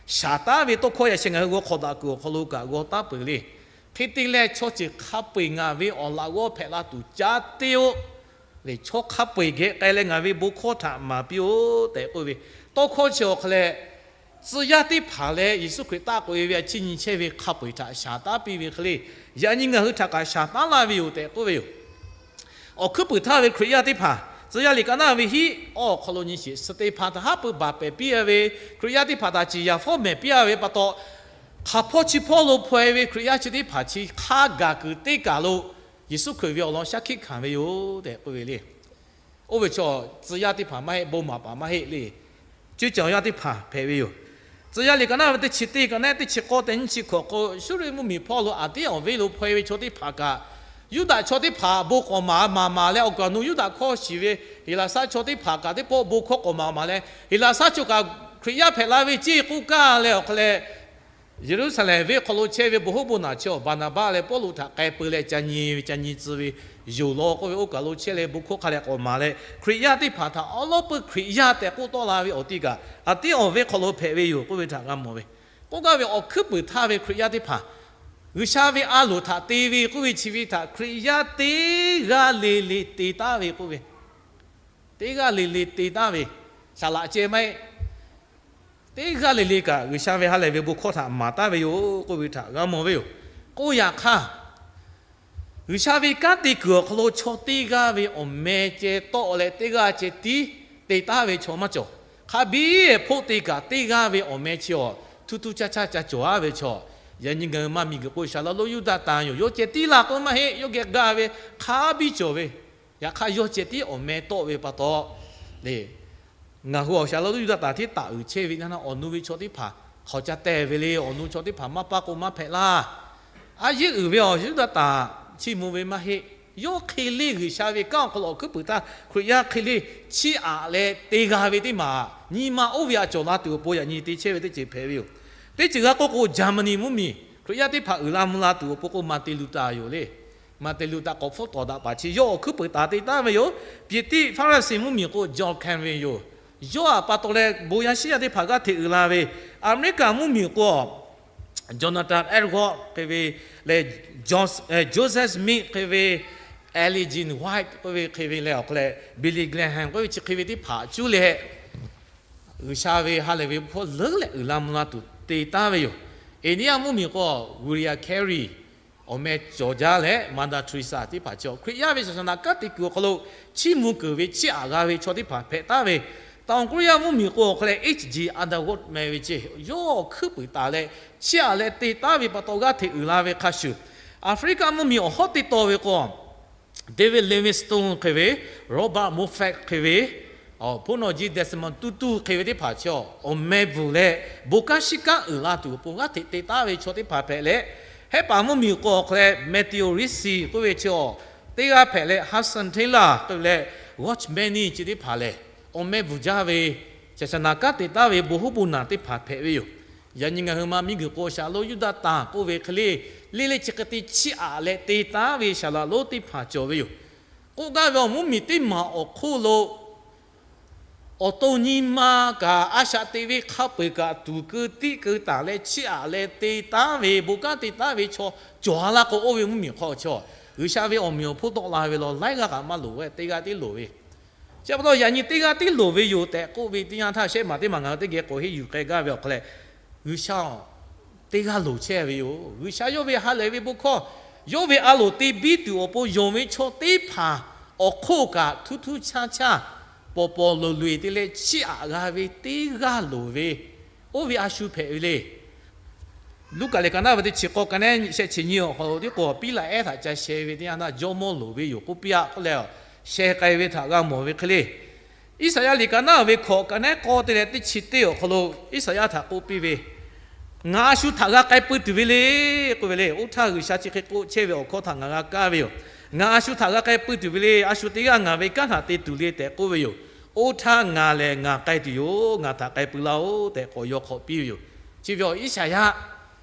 shaˍ taˉ ve tawˇ hkawˇ yaꞈ sheh ngaˬ hui g'aw hk'awꞈ daꞈ kuiˬ awˬ hk'aw lo kaꞈ g'aw taˉ peuˬ le. Hk'e te leh, chaw ceuˬ hk'a peu-eˬ ngaˬ ve awˬ laꞈ g'awˇ hpehꞈ la tuˬ caˉ teˇ-oˆ. Lehˬ, chaw hk'a peu-eˬ geh k'ai leh ngaˬ ve bon hkawˇ htaꞈ maˍ piˇ-oˆ tehꞈ k'oˆ ve, tawˇ hkawˇ chi awˬ hk'a leh, tcuh yaˇ teˇ hpaˍ leh Yeˍsuˆ Hkriꞈ taˆ k'oꞈ e ve a ciˉ nyi chehˇ ve hk'a peu-eˬ htaꞈ shaˍ taˉ piˇ ve hk'e le, yaꞈ nyi ngaˬ hui htaꞈ kaꞈ shaˍ taˉ laˇ ve yoˬ tehꞈ k'oˆ ve yoˬ. Awˬ hkuiˉ puiˍ htaˇ ve Hkriꞈ yaˇ teˇ hpaˍ, tcuh yaˇ liꞈ ka naˉ ve hiˆ awˬ hk'aw lo nyi sheˍ, Steˍhpanˍ htaꞈ haˉ pui baˬ pehˍ piˇ-a ve, Hkriꞈ yaˇ teˇ hpaˍ htaꞈ ciˍ yanˍ fawˉ mehˍ piˇ-a ve pa taw, hk'aˬ hpawˇ chi hpawˇ lo hpaw-e ve Hkriꞈ yaˇ chi teˇ hpaˍ chi hk'a gaˬ kuiˬ teˇ kaˬ lo Yeˍsuˆ Hkriꞈ ve awˬ lawn shaˉ hkiˆ hkanˍ ve yoˬ tehꞈ k'oˆ ve le. Oˇ ve chaw, tcuh yaˇ teˇ hpaˍ maˇ heˆ, bon maˍ paˍ maˇ heˆ le. Cuˇ caˬ awˬ yaˇ teˇ hpaˍ hpehꞈ ve yoˬ. Tcuh yaˇ liꞈ ka naˉ ve teˇ chi teˇ ka naˉ teˇ chi k'awˇ tehꞈ nyiˇ chi hkawꞈ k'o, Suˇriˆ mvuhˇmiˬ hpawˇ lo Aˍtiˉawˬ venˇ lo hpaw-e ve chaw teˇ hpaˍ kaꞈ, Yuˇdaꞈ chaw teˇ hpaˍ bon k'awꞈ maˍ maˍ maˍ leh, awˬ kaˍ awˬ nu Yuˇdaꞈ hkawˇ shiˍ ve Heˍlaˍsaˆ chaw teˇ hpaˍ kaꞈ teˇ pawˆ bon hkawˇ k'awꞈ maˍ maˍ leh, Heˍlaˍsaˆ chaw kaꞈ Hkriꞈ yaˇ hpehꞈ la ve ceˇ k'oˆ kaˇ leh awˬ hk'a leh, Yeˍruˆsaˍlehnˍ venˇ hk'aw lo chehˇ ve bon hoˉ bon naˬ chi awˬ Baˍnaˍbaˆ leh Pawˇluꞈ htaꞈ k'ai peu leh ca nyi ve ca nyi tcuh ve, yonˍ law k'oˆ ve oˇ kaˬ lo chehˇ leh bon hkawˇ hk'a leh k'awꞈ maˍ leh, Hkriꞈ yaˇ teˇ hpaˍ htaꞈ awˉ lawˉ peuˇ Hkriꞈ yaˇ tehꞈ k'oˆ tawˆ la ve awˬ ti kaꞈ, Aˍtiˉawˬ venˇ hk'aw lo hpehꞈ ve yoˬ k'oˆ ve htaꞈ g'a mawˬ ve. K'oˆ gaˇ ve awˬ hkuiˉ puiˍ htaˇ ve Hkriꞈ yaˇ teˇ hpaˍ, G'uiˬsha ve a loˍ htaꞈ te ve k'oˆ ve chi ve htaꞈ Hkriꞈ yaˇ teˇ g'aˇ le le te taˉ ve k'oˆ ve, teˇ g'aˇ le le te taˉ ve, saˍ laꞈ ceh maˇ heˆ. Teˇ g'aˇ le le kaꞈ G'uiˬsha ve ha lehˬ ve bon hkawˇ htaꞈ maˍ taˉ ve yoˬ k'oˆ ve htaꞈ g'a mawˬ ve yoˬ. K'oˆ yaꞈ hk'aˇ, G'uiˬsha ve kanˉ te kuiˬ awˬ hk'aw lo chaw teˇ g'aˇ ve awˬ meh ceh tawˆ leh teˇ g'aˇ ceh tiˉ te taˉ ve chaw maˇ cawˬ. Hk'a biˇ hpoˆ te kaꞈ teˇ g'aˇ ve awˬ meh chi awˬ htuˇ htuˇ caˇ caˇ ca cawˬ-a ve chaw, yaꞈ nyi ngaˬ hui maˇ miˬguiˬ k'o shaˍ laꞈ lonˉ Yuˇdaꞈ tanˍ yoˬ. Yawˇ ceh tiˉ la k'o maˇ heˆ, yawˇ geh gaˇ ve hk'a biˇ cawˬ ve. Yaꞈ hk'aˇ yawˇ ceh tiˉ awˬ meh tawˆ ve pa taw, le, ngaˬ hui awˬ shaˍ laꞈ lonˉ Yuˇdaꞈ tanˍ hteˇ taˍ uiˍ chehˇ ve na na awˬ nu ve chaw teˇ hpaˍ hk'aw ca teh ve le. Awˬ nu chaw teˇ hpaˍ maˇ paˇ k'o maˇ hpehꞈ laˇ. A yeˉ uiˍ ve awˬ Yuˇdaꞈ tanˍ chiˇ mvuh ve maˇ heˆ. Yawˇ hk'e le G'uiˬsha ve kanˉ awˬ hk'aw lo awˬ hkuiˉ puiˍ htaˇ Hkriꞈ yaˇ hk'e le chiˇ aꞈ leh te g'a ve teˇ maˬ nyi ma oˇ ve a cawˬ la tuˬ awˬ pon yaꞈ nyi te chehˇ ve teˇ ceuˬ hpehꞈ ve yoˬ. Teˇ ceuˬ g'a k'oˆ k'o, Jaˍmaˍniˆ mvuhˇmiˬ Hkriꞈ yaˇ teˇ hpaˍ uiˍ la mvuh la tuˬ awˬ pon k'o Maˍteˍ Luˍtaˍ yoˬ le. Maˍteˍ Luˍtaˍ k'awꞈ hpfuhˆ tawˍ daꞈ paˍ chi yawˇ awˬ hkuiˉ puiˍ taˍ te taˉ ve yoˬ. Piˍtiˆ Faˍlaˍsiˍ mvuhˇmiˬ k'o John Calvin yoˬ. Yawˇ aꞈ pa taw leh bon yaˇ shiˉ yaˇ teˇ hpaˍ g'aˇ hteꞈ uiˍ la ve, Aˍmeˍriˆkaˍ mvuhˇmiˬ k'o Jonathan Edwards hk'e ve leh, Joseph Smith hk'e ve, Ellen G. White k'oˆ ve hk'e ve leh awˬ hk'a leh Billy Graham k'oˆ ve chi hk'e ve teˇ hpaˍ cuˇ leh G'uiˬsha ve ha lehˬ ve bon hkawˇ leuˉ leh uiˍ la mvuh la tuˬ te taˉ ve yoˬ. India mvuhˇmiˬ k'o William Carey awˬ meh cawˬ jaˇ leh Mother Teresa teˇ hpaˍ chi Hkriꞈ yaˇ ve shaˍ shaˍ naˍ kanˉ te kuiˬ awˬ hk'aw lo chiˇ mvuh keunˍ ve chiˇ aꞈ g'a ve chaw teˇ hpaˍ hpehꞈ taˉ ve, Taˍ Awˬ Koˇ Riˆ yaˇ mvuhˇmiˬ k'o awˬ hk'a leh H. G. Underwood meh ve ceˇ, yawˇ awˬ hkuiˉ puiˍ taˍ leh chiˇ aꞈ leh te taˉ ve pa taw g'aˇ hteꞈ uiˍ la ve hk'a shuˍ, Aˍfriˆkaˆ mvuhˇmiˬ awˬ hawˉ teˇ taw ve k'o David Livingstone hk'e ve, Robert Moffat hk'e ve, Hpoˆ nawˬ jiˇ Desmond Tutu hk'e ve teˇ hpaˍ chi awˬ meh bvuhˬ leh bon kanˉ shiˉ kanˉ uiˍ la tuˬ awˬ pon g'aˇ hteꞈ te taˉ ve chaw teˇ hpaˍ hpehꞈ leh, Hehˉ paˍ mvuhˇmiˬ k'o awˬ hk'a leh Matthew Ricci k'oˆ ve chi teˇ g'aˇ hpehꞈ leh, Hudson Taylor k'oˆ ve leh, Watchman Nee chi teˇ hpaˍ lehˬ, awˬ meh bvuhˬ jaˇ ve shaˍ shaˍ naˍ kanˉ te taˉ ve bon hoˉ bon naˬ teˇ hpaˍ hpehꞈ ve yoˬ. Yaꞈ nyi ngaˬ hui ma miˬguiˬ k'o shaˍ laꞈ lonˉ Yuˇdaꞈ tanˍ k'oˆ ve hk'e le, le le chi hk'e te chiˇ aꞈ leh te taˉ ve shaˍ laꞈ lonˉ teˇ hpaˍ cawˬ ve yoˬ. K'oˆ gaˇ ve awˬ mvuhˇmiˬ teˇ maˬ awˬ hk'oˆ lo awˬ to nyi ma kaꞈ a shaꞈ teꞈ ve hk'a peu-eˬ kaꞈ tuˍ keu tiˆ keu taˍ leh chiˇ aꞈ leh te taˉ ve bon kanˉ te taˉ ve chaw cawˬ a laˇ k'o, oˇ ve mvuhˇmiˬ hk'aw chaw G'uiˬsha ve awˬ meꞈ awˬ hponˇ tawˆ la ve law laiˉ g'aˇ kaꞈ maˇ loˍ ve, teˇ g'aˇ tiˉ loˍ ve. Chi pa taw yaꞈ nyi teˇ g'aˇ tiˉ loˍ ve yoˬ tehꞈ k'oˆ ve teˇ yanˇ htaˇ, shehˆ maˬ teˇ maˬ ngaˬ hui teˇ geh k'awꞈ henˇ yuˬ k'ai gaˇ ve awˬ hk'a leh, G'uiˬsha teˇ g'aˇ loˍ chehˇ ve yoˬ. G'uiˬsha yawˇ ve ha lehˬ ve bon hkawˇ, yawˇ ve a loˍ te biˇ tuˬ awˬ pon yonˍ ve chaw teˇ hpaˍ awˬ hk'oˆ kaꞈ htuˇ htuˇ chaˇ chaˇ, pawˍ pawˍ loꞈ loꞈ-e te leh chiˇ aꞈ g'a ve teˇ g'aˇ loˍ ve, oˇ ve a shu hpehꞈ ve le. Luˉkaꞈ liꞈ ka naˉ ve teˇ chi k'awˇ ka nehˉ shehˆ chi nyi awˬ hk'aw lo tiˉ k'o, Piˉlaꞈ ehˉ htaꞈ ca sheh ve teˇ yanˇ htaˇ, jawˇmawˇ loˍ ve yoˬ k'oˆ piˇ-a k'oˆ leh, sheh k'ai ve htaꞈ g'a mawˬ ve hk'e le. Iˉsaˍyaˆ liꞈ ka naˉ ve hkawꞈ ka nehˉ k'awˇ te leh teˇ chi teˇ awˬ hk'aw lo Iˉsaˍyaˆ htaꞈ k'oˆ piˇ ve, Ngaˬ a shu htaꞈ g'a k'ai pui tuˬ ve le k'oˆ ve le. Oˇ htaˇ G'uiˬsha chi hk'e k'oˆ chehˇ ve awˬ hkawˇ htaꞈ ngaˬ g'a kaˇ ve yoˬ. Ngaˬ a shu htaꞈ g'a k'ai pui tuˬ ve le. A shu teˇ g'aˇ ngaˬ ve kanˉ htaꞈ te tuˬ le tehꞈ k'oˆ ve yoˬ. Oˇ htaˇ ngaˬ lehˬ ngaˬ k'ai tuˬ yoˬ. Ngaˬ htaꞈ k'ai pui laˇ-oˆ tehꞈ k'awꞈ yaw hk'awꞈ piˇ ve yoˬ. Chi ve awˬ Iˉsaˍyaˆ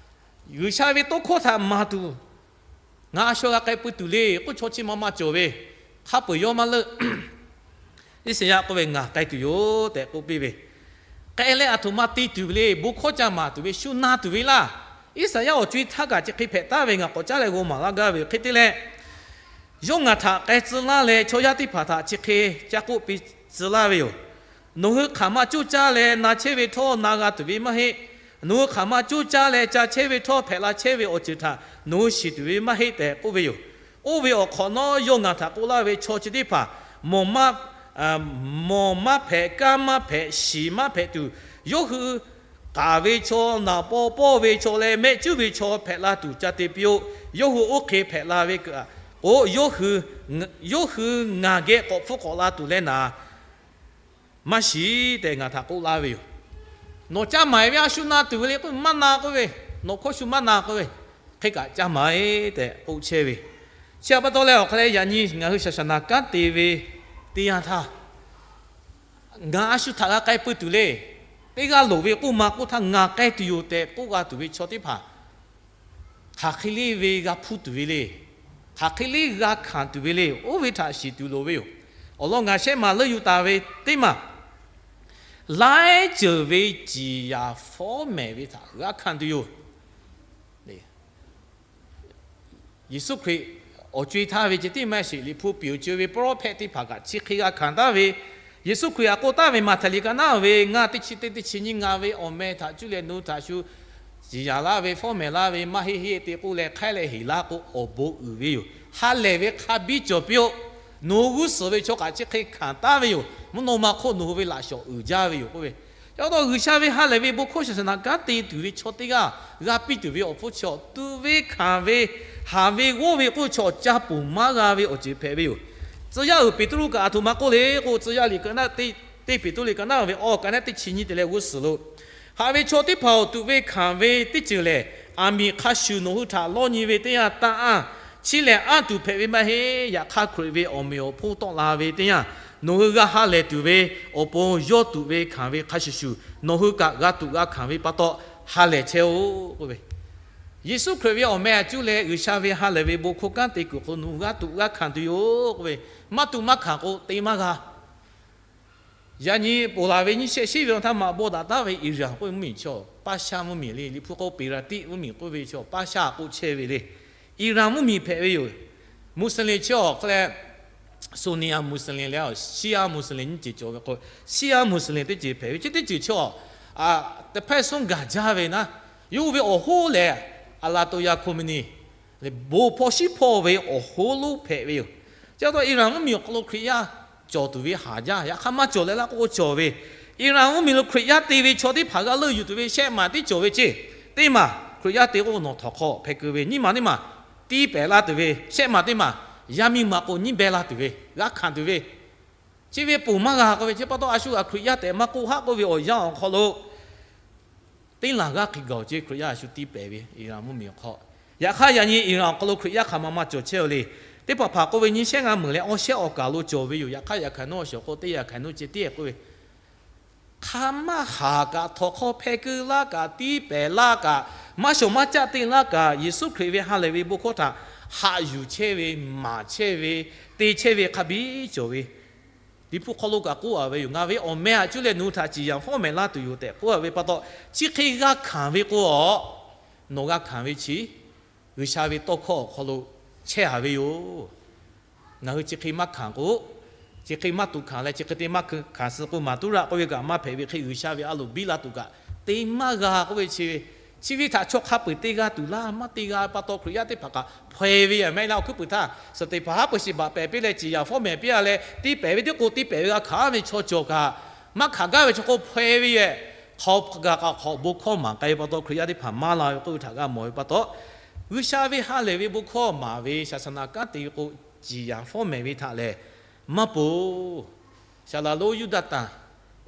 G'uiˬsha ve tawˇ hkawˇ htaꞈ maˍ tuˬ, ngaˬ a shu g'a k'ai pui tuˬ le k'oˆ chaw chi ma ma cawˬ ve, hk'a peuˬ yawˇ maˇ leuˆ. Iˉsaˍyaˆ k'oˆ ve, Ngaˬ k'ai tuˬ yoˬ tehꞈ k'oˆ piˇ ve, k'ai leh aˬ htoꞈ ma te tuˬ ve le. Bon hkawˇ ca maˍ tuˬ ve, shu na tuˬ ve laˇ. Iˉsaˍyaˆ awˬ co-e htaˇ kaꞈ chi hk'e hpehꞈ taˍ ve ngaˬ k'awꞈ caˉ leh g'aw maˍ laˇ gaˇ ve hk'e te leh, yawˇ ngaˬ htaꞈ k'ai tcuh laˇ leh chaw yaˇ teˇ hpaˍ htaꞈ chi hk'e ca k'oˆ piˇ tcuh laˇ ve yoˬ. Nawˬ hui hk'aˬ ma coˇ caˇ leh na chehˇ ve htawˇ na g'a tuˬ ve maˇ heˆ. Nawˬ hui hk'aˬ ma coˇ caˇ leh ca chehˇ ve htawˇ hpehꞈ la chehˇ ve awˬ ceuˬ htaꞈ nawˬ hui shiˍ tuˬ ve maˇ heˆ tehꞈ k'oˆ ve yoˬ. Oˇ ve awˬ hk'awꞈ nawˉ yawˇ ngaˬ htaꞈ k'oˆ laˇ ve, Chaw chi teˇ hpaˍ mawˬ maˇ hpehꞈ, kanˉ maˇ hpehꞈ, shiˍ maˇ hpehꞈ tuˬ, yawˇ hui k'aˍ ve chaw, naˍ paw pawˇ ve chaw leh mehˆ cuˉ ve chaw hpehꞈ la tuˬ ca te piˇ-oˆ. Yawˇ hui oˇ hk'e hpehꞈ la ve kaꞈ k'o, yawˇ hui ngaˬ geh k'awꞈ hpfuhˇ k'awꞈ la tuˬ leh naˍ maˇ shiˍ tehꞈ ngaˬ htaꞈ k'oˆ laˇ ve yoˬ. Nawˬ caˇ maˍ-e ve a shu na tuˬ ve le k'oˆ, maˇ na k'oˆ ve, nawˬ hkawˇ shu maˇ na k'oˆ ve, hk'e kaꞈ caˇ maˍ-e tehꞈ k'oˆ chehˇ ve. Chi pa taw leh awˬ hk'aˇ leh yaꞈ nyi ngaˬ hui shaˍ shaˍ naˍ kanˉ te ve teˇ yanˇ htaˇ, ngaˬ a shu htaꞈ g'a k'ai pui tuˬ le. Teˇ g'aˇ loˍ ve k'oˆ ma k'oˆ htaˇ ngaˬ k'ai tuˬ yoˬ tehꞈ k'oˆ g'a tuˬ ve chaw teˇ hpaˍ hk'aˬ hk'e le ve g'a hpuˇ tuˬ ve le. Hk'aˬ hk'e le g'a hkanˍ tuˬ ve le. Oˇ ve htaꞈ shiˍ tuˬ loˍ ve yoˬ. Awˬ lawn ngaˬ shehˆ maˬ leuˆ yuˬ taˍ ve teˇ maˬ, laiˉ ceuˬ ve ciˍ yanˍ fawˉ mehˍ ve htaꞈ g'a hkanˍ tuˬ yoˬ. Yeˍsuˆ Hkriꞈ awˬ co-e htaˇ ve ceh tiˉ maˇ shiˍ, Liꞈ hpu piˍ-oˬ co-e ve pawˇ lawˉ hpehˆ teˇ hpaˍ kaꞈ chi hk'e g'a hkanˍ taˍ ve. Yeˍsuˆ Hkriꞈ htaꞈ k'oˆ taˍ ve Maꞈhtehˍ liꞈ ka naˉ ve ngaˇ teˇ chi teˇ teˇ chi nyiˇ, Ngaˬ ve awˬ meh htaꞈ cuˇ leh nawˬ hui htaꞈ shu ciˍ yanˍ laˇ ve fawˉ mehˍ laˇ ve maˇ heˆ heˆ te k'oˆ leh hk'aiˉ leh heˍ laˇ k'o, awˬ bon uiˍ ve yoˬ. Ha lehˬ ve hk'a biˇ cawˬ piˇ-oˆ. Nawˬ hui g'uˇ suhˍ ve chaw kaꞈ chi hk'e hkanˍ taˍ ve yoˬ. Mvuhˇ naw ma hk'oˆ nawˬ hui ve laꞈ shawˍ uiˍ jaˇ ve yoˬ k'oˆ ve. Chi pa taw G'uiˬsha ve ha lehˬ ve bon hkawˇ shaˍ shaˍ naˍ kanˉ te tuˬ ve chaw teˇ g'aˇ g'a piˇ tuˬ ve awˬ hpfuhˇ chi awˬ tuꞈ ve hkanˍ ve, haˍ ve g'awˇ ve k'oˆ ve chaw ca ponˬ maˇ g'a ve awˬ ceuˬ hpehꞈ ve yoˬ. Tcuh yaˇ uiˍ Peˍtruˆ kaꞈ aˬ htoꞈ ma k'oˆ le k'o, tcuh yaˇ liꞈ ka naˉ, teˇ Peˍtruˆ liꞈ ka naˉ ve awˬ ka naˉ teˇ chi nyiˇ te leh g'uˇ suhˍ lo, Haꞈ ve chaw teˇ hpaˍ-oˬ, tuꞈ ve hkanˍ ve teˇ ceuˬ lehˬ, aˬ miˍ hk'a shuˍ nawˬ hui htaꞈ lawˇ nyi ve teˇ yanˇ taˇ anˇ. Chi lehˬ, anˇ tuˬ hpehꞈ ve maˇ heˆ. Yaꞈ hk'aˇ, Hkriꞈ ve awˬ meꞈ awˬ hponˇ tawˆ la ve teˇ yanˇ, nawˬ hui g'a ha lehˬ tuˬ ve awˬ pon yawˇ tuꞈ ve hkanˍ ve hk'a shuˍ shuˍ, nawˬ hui kaꞈ g'a tuꞈ g'a hkanˍ ve pa taw ha lehˬ chehˇ-oˆ k'oˆ ve. Yeˍsuˆ Hkriꞈ ve awˬ meh htaꞈ cuˇ leh G'uiˬsha ve ha lehˬ ve bon hkawˇ kanˉ te kuiˬ hk'aw nawˬ hui g'a tuꞈ g'a hkanˍ tuˬ yoˬ k'oˆ ve. Maˇ tuꞈ maˇ hkanˍ k'o, te maˇ g'a. Yaꞈ nyi ponˬ laˬ ve nyiˇ shehˆ shiˉ ve awˬ htaˇ maꞈ bawˆ daꞈ taˍ ve Iˍraˍ k'oˆ ve mvuhˇmiˬ chi, Paˇshaˆ mvuhˇmiˬ le. Liꞈ hpu k'o Peˍraˍtiˆ mvuhˇmiˬ k'oˆ ve chi Paˇshaˆ k'oˆ chehˇ ve le. Iˍraˍ mvuhˇmiˬ hpehꞈ ve yoˬ. Muˍsaˍlehˍ chi awˬ hk'aw leh, Sunni-a Muˍsaˍlehˍ leh Shiˇa Muˍsaˍlehˍ nyiˇ ceuˬ cawˬ ve k'o, Shiˇa Muˍsaˍlehˍ teˇ ceuˬ hpehꞈ ve. Chi teˇ ceuˬ chi a, teˇ hpehˇ suhˉ gaˬ jaˇ ve naˉ, yawˇ hui ve awˬ hoˉ lehˬ, Aˍlaˍtoˍyaˍ Hkoˍmeˍneˍ lehˬ, bon hpawˇ shiˉ hpawˇ ve awˬ hoˉ lonˉ hpehꞈ ve yoˬ. Chi pa taw Iˍraˍ mvuhˇmiˬ awˬ hk'aw lo Hkriꞈ yaˇ cawˬ tuˬ ve haˍ jaˇ. Yaꞈ hk'aˇ maˇ cawˬ leh laˇ k'oˆ k'o cawˬ ve. Iˍraˍ mvuhˇmiˬ lo Hkriꞈ yaˇ te ve chaw teˇ hpaˍ g'a leuˆ yuˬ tuˬ ve shehˆ maˬ teˇ cawˬ ve ceˇ. Teˇ maˬ Hkriꞈ yaˇ te k'o nawˬ htawnˍ hk'aw hpehꞈ keu ve, nyiˇ maˬ teˇ maˬ tiˇ pehˍ la tuˬ ve, shehˆ maˬ teˇ maˬ yaˇ miˇ ma k'o nyiˉ beh la tuˬ ve, g'a hkanˍ tuˬ ve. Chi ve ponˬ maˇ g'a k'oˆ ve. Chi pa taw a shu g'a Hkriꞈ yaˇ tehꞈ maˇ k'oˆ haˆ k'oˆ ve awˬ yanˇ awˬ hk'aw lo teˇ laˬ g'aˇ hk'e gaˬ-oˬ ceˇ. Hkriꞈ yaˇ a shu tiˇ pehˍ ve Iˍraˍ mvuhˇmiˬ awˬ hk'aw, yaꞈ hk'aˇ yaꞈ nyi Iˍraˍ awˬ hk'aw lo Hkriꞈ yaˇ hk'aˬ ma ma cawˬ chehˇ-oˬ le. Teˇ hpaˍ hpaˍ k'oˆ ve nyiˇ shehˆ ngaˇ meunˍ leh awˇ shehˆ awˬ kaˍ lo cawˬ ve yoˬ. Yaꞈ hk'aˇ yaꞈ hk'aˇ nawˉ awˬ shawˍ k'o teˇ yaꞈ hk'aˇ nawˉ ceh tiˉ k'oˆ ve, hk'a maˇ haˍ kaꞈ htawnˍ hk'aw hpehꞈ keu laˇ kaꞈ tiˇ pehˍ laˇ kaꞈ, maˇ shawˍ maˇ caˆ te laˇ kaꞈ, Yeˍsuˆ Hkriꞈ ve ha lehˬ ve bon hkawˇ htaꞈ haꞈ yuˬ chehˇ ve, maˍ chehˇ ve, te chehˇ ve hk'a biˇ cawˬ ve. Liꞈ hpu hk'aw lo kaꞈ k'oˆ-a ve yoˬ. Ngaˬ ve awˬ meh htaꞈ cuˇ leh nawˬ hui htaꞈ ciˍ yanˍ fawˉ mehˍ laˇ tuˬ yoˬ tehꞈ k'oˆ-a ve pa taw, chi hk'e g'a hkanˍ ve k'o a, nawˬ g'a hkanˍ ve chi G'uiˬsha ve tawˇ hkawˇ awˬ hk'aw lo chehˇ-a ve yoˬ. Ngaˬ hui chi hk'e maˇ hkanˍ k'o, chi hk'e maˇ tuꞈ hkanˍ leh chi hk'e te maˇ hkanˍ suh k'o, maˍ tuˉ raˆ k'oˆ ve kaꞈ maˇ hpehꞈ ve hk'e, G'uiˬsha ve a loˍ biˇ la tuˬ kaꞈ te maˇ g'a k'oˆ ve chi ve, chi ve htaꞈ chaw hk'a peu-eˬ te g'a tuˬ laˇ. Maˇ te g'a pa taw Hkriꞈ yaˇ teˇ hpaˍ kaꞈ hpaweh ve yoˬ. Maˇ heˆ laˇ, awˬ hkuiˉ puiˍ htaˇ Stiˍteˍhpanˍ haˉ pui shiˍ baꞈ pehˍ piˇ leh ciˍ yanˍ fawˉ mehˍ piˇ-a leh, tiˇ pehˍ ve teˇ k'o tiˇ pehˍ ve g'a hkanˍ ve chaw cawˬ kaꞈ, maˇ hkanˍ gaˇ ve chaw k'o hpaweh ve yoˬ. Hk'aw gaˬ kaꞈ hk'awꞈ bon hkawˇ maˍ k'ai ve pa taw, Hkriꞈ yaˇ teˇ hpaˍ maˇ la ve k'oˆ ve htaꞈ g'a mawˬ ve pa taw, G'uiˬsha ve ha lehˬ ve bon hkawˇ maˍ ve shaˍ shaˍ naˍ kanˉ te ve k'o, ciˍ yanˍ fawˉ mehˍ ve htaꞈ lehˬ maˇ ponˬ. Saˍ laˍ lonˉ Yuˇdaꞈtanˍ,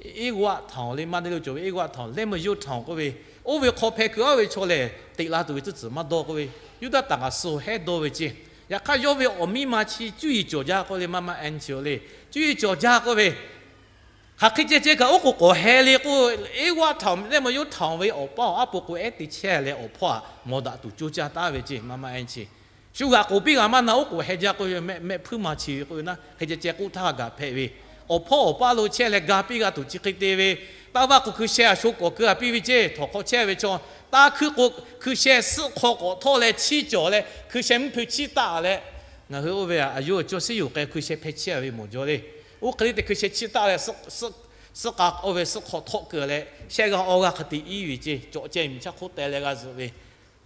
Eˇg'awˇaˆ htawnˍ le, maˇ te lo cawˬ ve Eˇg'awˇaˆ htawnˍ, lehˉ meuˇ yawˇ htawnˍ k'oˆ ve, oˇ ve hk'aw hpehꞈ keu-a ve chaw lehˬ teꞈ la tuˬ ve tcuhˉ tcuhˬ maˇ dawˇ k'oˆ ve, Yuˇdaꞈtanˍ kaꞈ suh hehˉ dawˇ ve ceˇ. Yaꞈ hk'aˇ yawˇ ve awˬ miˇ ma chi cuˇ yiˍ cawˬ jaˇ k'oˆ le, maˇ maˇ en chi le, cuˇ yiˍ cawˬ jaˇ k'oˆ ve, Hk'aˬ hk'e ceh ceh kaꞈ oˉ k'oˍ k'awꞈ heh le k'o, eˉ g'aˇ htaꞈ leh maˇ yawˇ htaꞈ ve awˬ paˇ awˬ aˉ po k'o ehˉ te chehˇ leh awˬ hpawˇ htaꞈ mawˬ daꞈ tuˬ coˇ caˇ taˉ ve ceˇ. Maˇ maˇ ehˉ chi shu g'aꞈ k'oˍ piˇ g'a maˇ na oˉ k'oˍ heh jaˇ k'oˆ ve, mehˆ hpuiˇ maˬ chi ve k'oˆ ve naˉ, hk'e ceh ceh k'oˆ htaˇ g'a hpehꞈ ve, awˬ hpawˇ awˬ paˇ lo chehˇ leh ga piˇ g'a tuˬ chi hk'e te ve, taˇ vaˇ k'o hkui sheh a sho k'awꞈ keu a piˇ ve ceˇ. Htawnˍ hk'aw chehˇ ve chaw, taˇ hkuiˇ k'o hkui sheh suhˆ hk'aw k'awꞈ htawˇ leh chiˇ cawˬ leh hkui sheh mvuhˇ hpeꞈ chiˇ taˆ leh, ngaˬ hui oˇ ve a yawˇ cawˇ shiˉ yoˬ k'ai hkui sheh hpeh chehˇ ve mawˬ jaw le. Oˇ hk'e te hkui sheh chiˇ taˆ leh suhˆ k'a oˇ ve suhˆ hk'aw htawˆ keu leh shehˆ g'aˇ awˇ g'aˇ hk'a te iˉ ve ceˇ. Cawꞈ ceh miˬ chaˇ hk'oˆ teh leh g'a zuhꞈ ve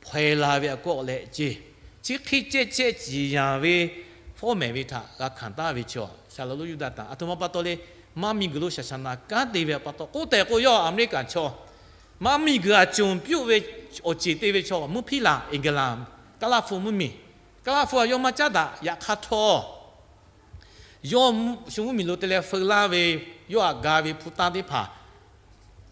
hpaw la ve a kawˆ leh ceˇ. Chi hk'e ceh ceh ciˍ yanˍ ve fawˉ mehˍ ve htaꞈ g'a hkanˍ taˍ ve chaw, Saˍ laꞈ lonˉ Yuˇdaꞈ tanˍ aˬ htoꞈ ma pa taw le, maˇ miˬ guiˬ lo shaˍ shaˍ naˍ kanˉ te ve pa taw k'oˆ tehꞈ k'o, yawˇ America chaw maˇ miˬ guiˬ a conˍ piˇ ve awˬ ceˬ te ve chaw mvuhˇ hpiˉ laˬ England, Kaˇlaˇ hpu mvuhˇ miˬ, Kaˇlaˇ hpu a yawˇ maˇ caˉ daꞈ. Yaꞈ hk'aˇ htawˇ yawˇ shu mvuhˇ miˬ lo te leh feu laˇ ve, yawˇ htaꞈ ga ve hpu tanˇ teˇ hpaˍ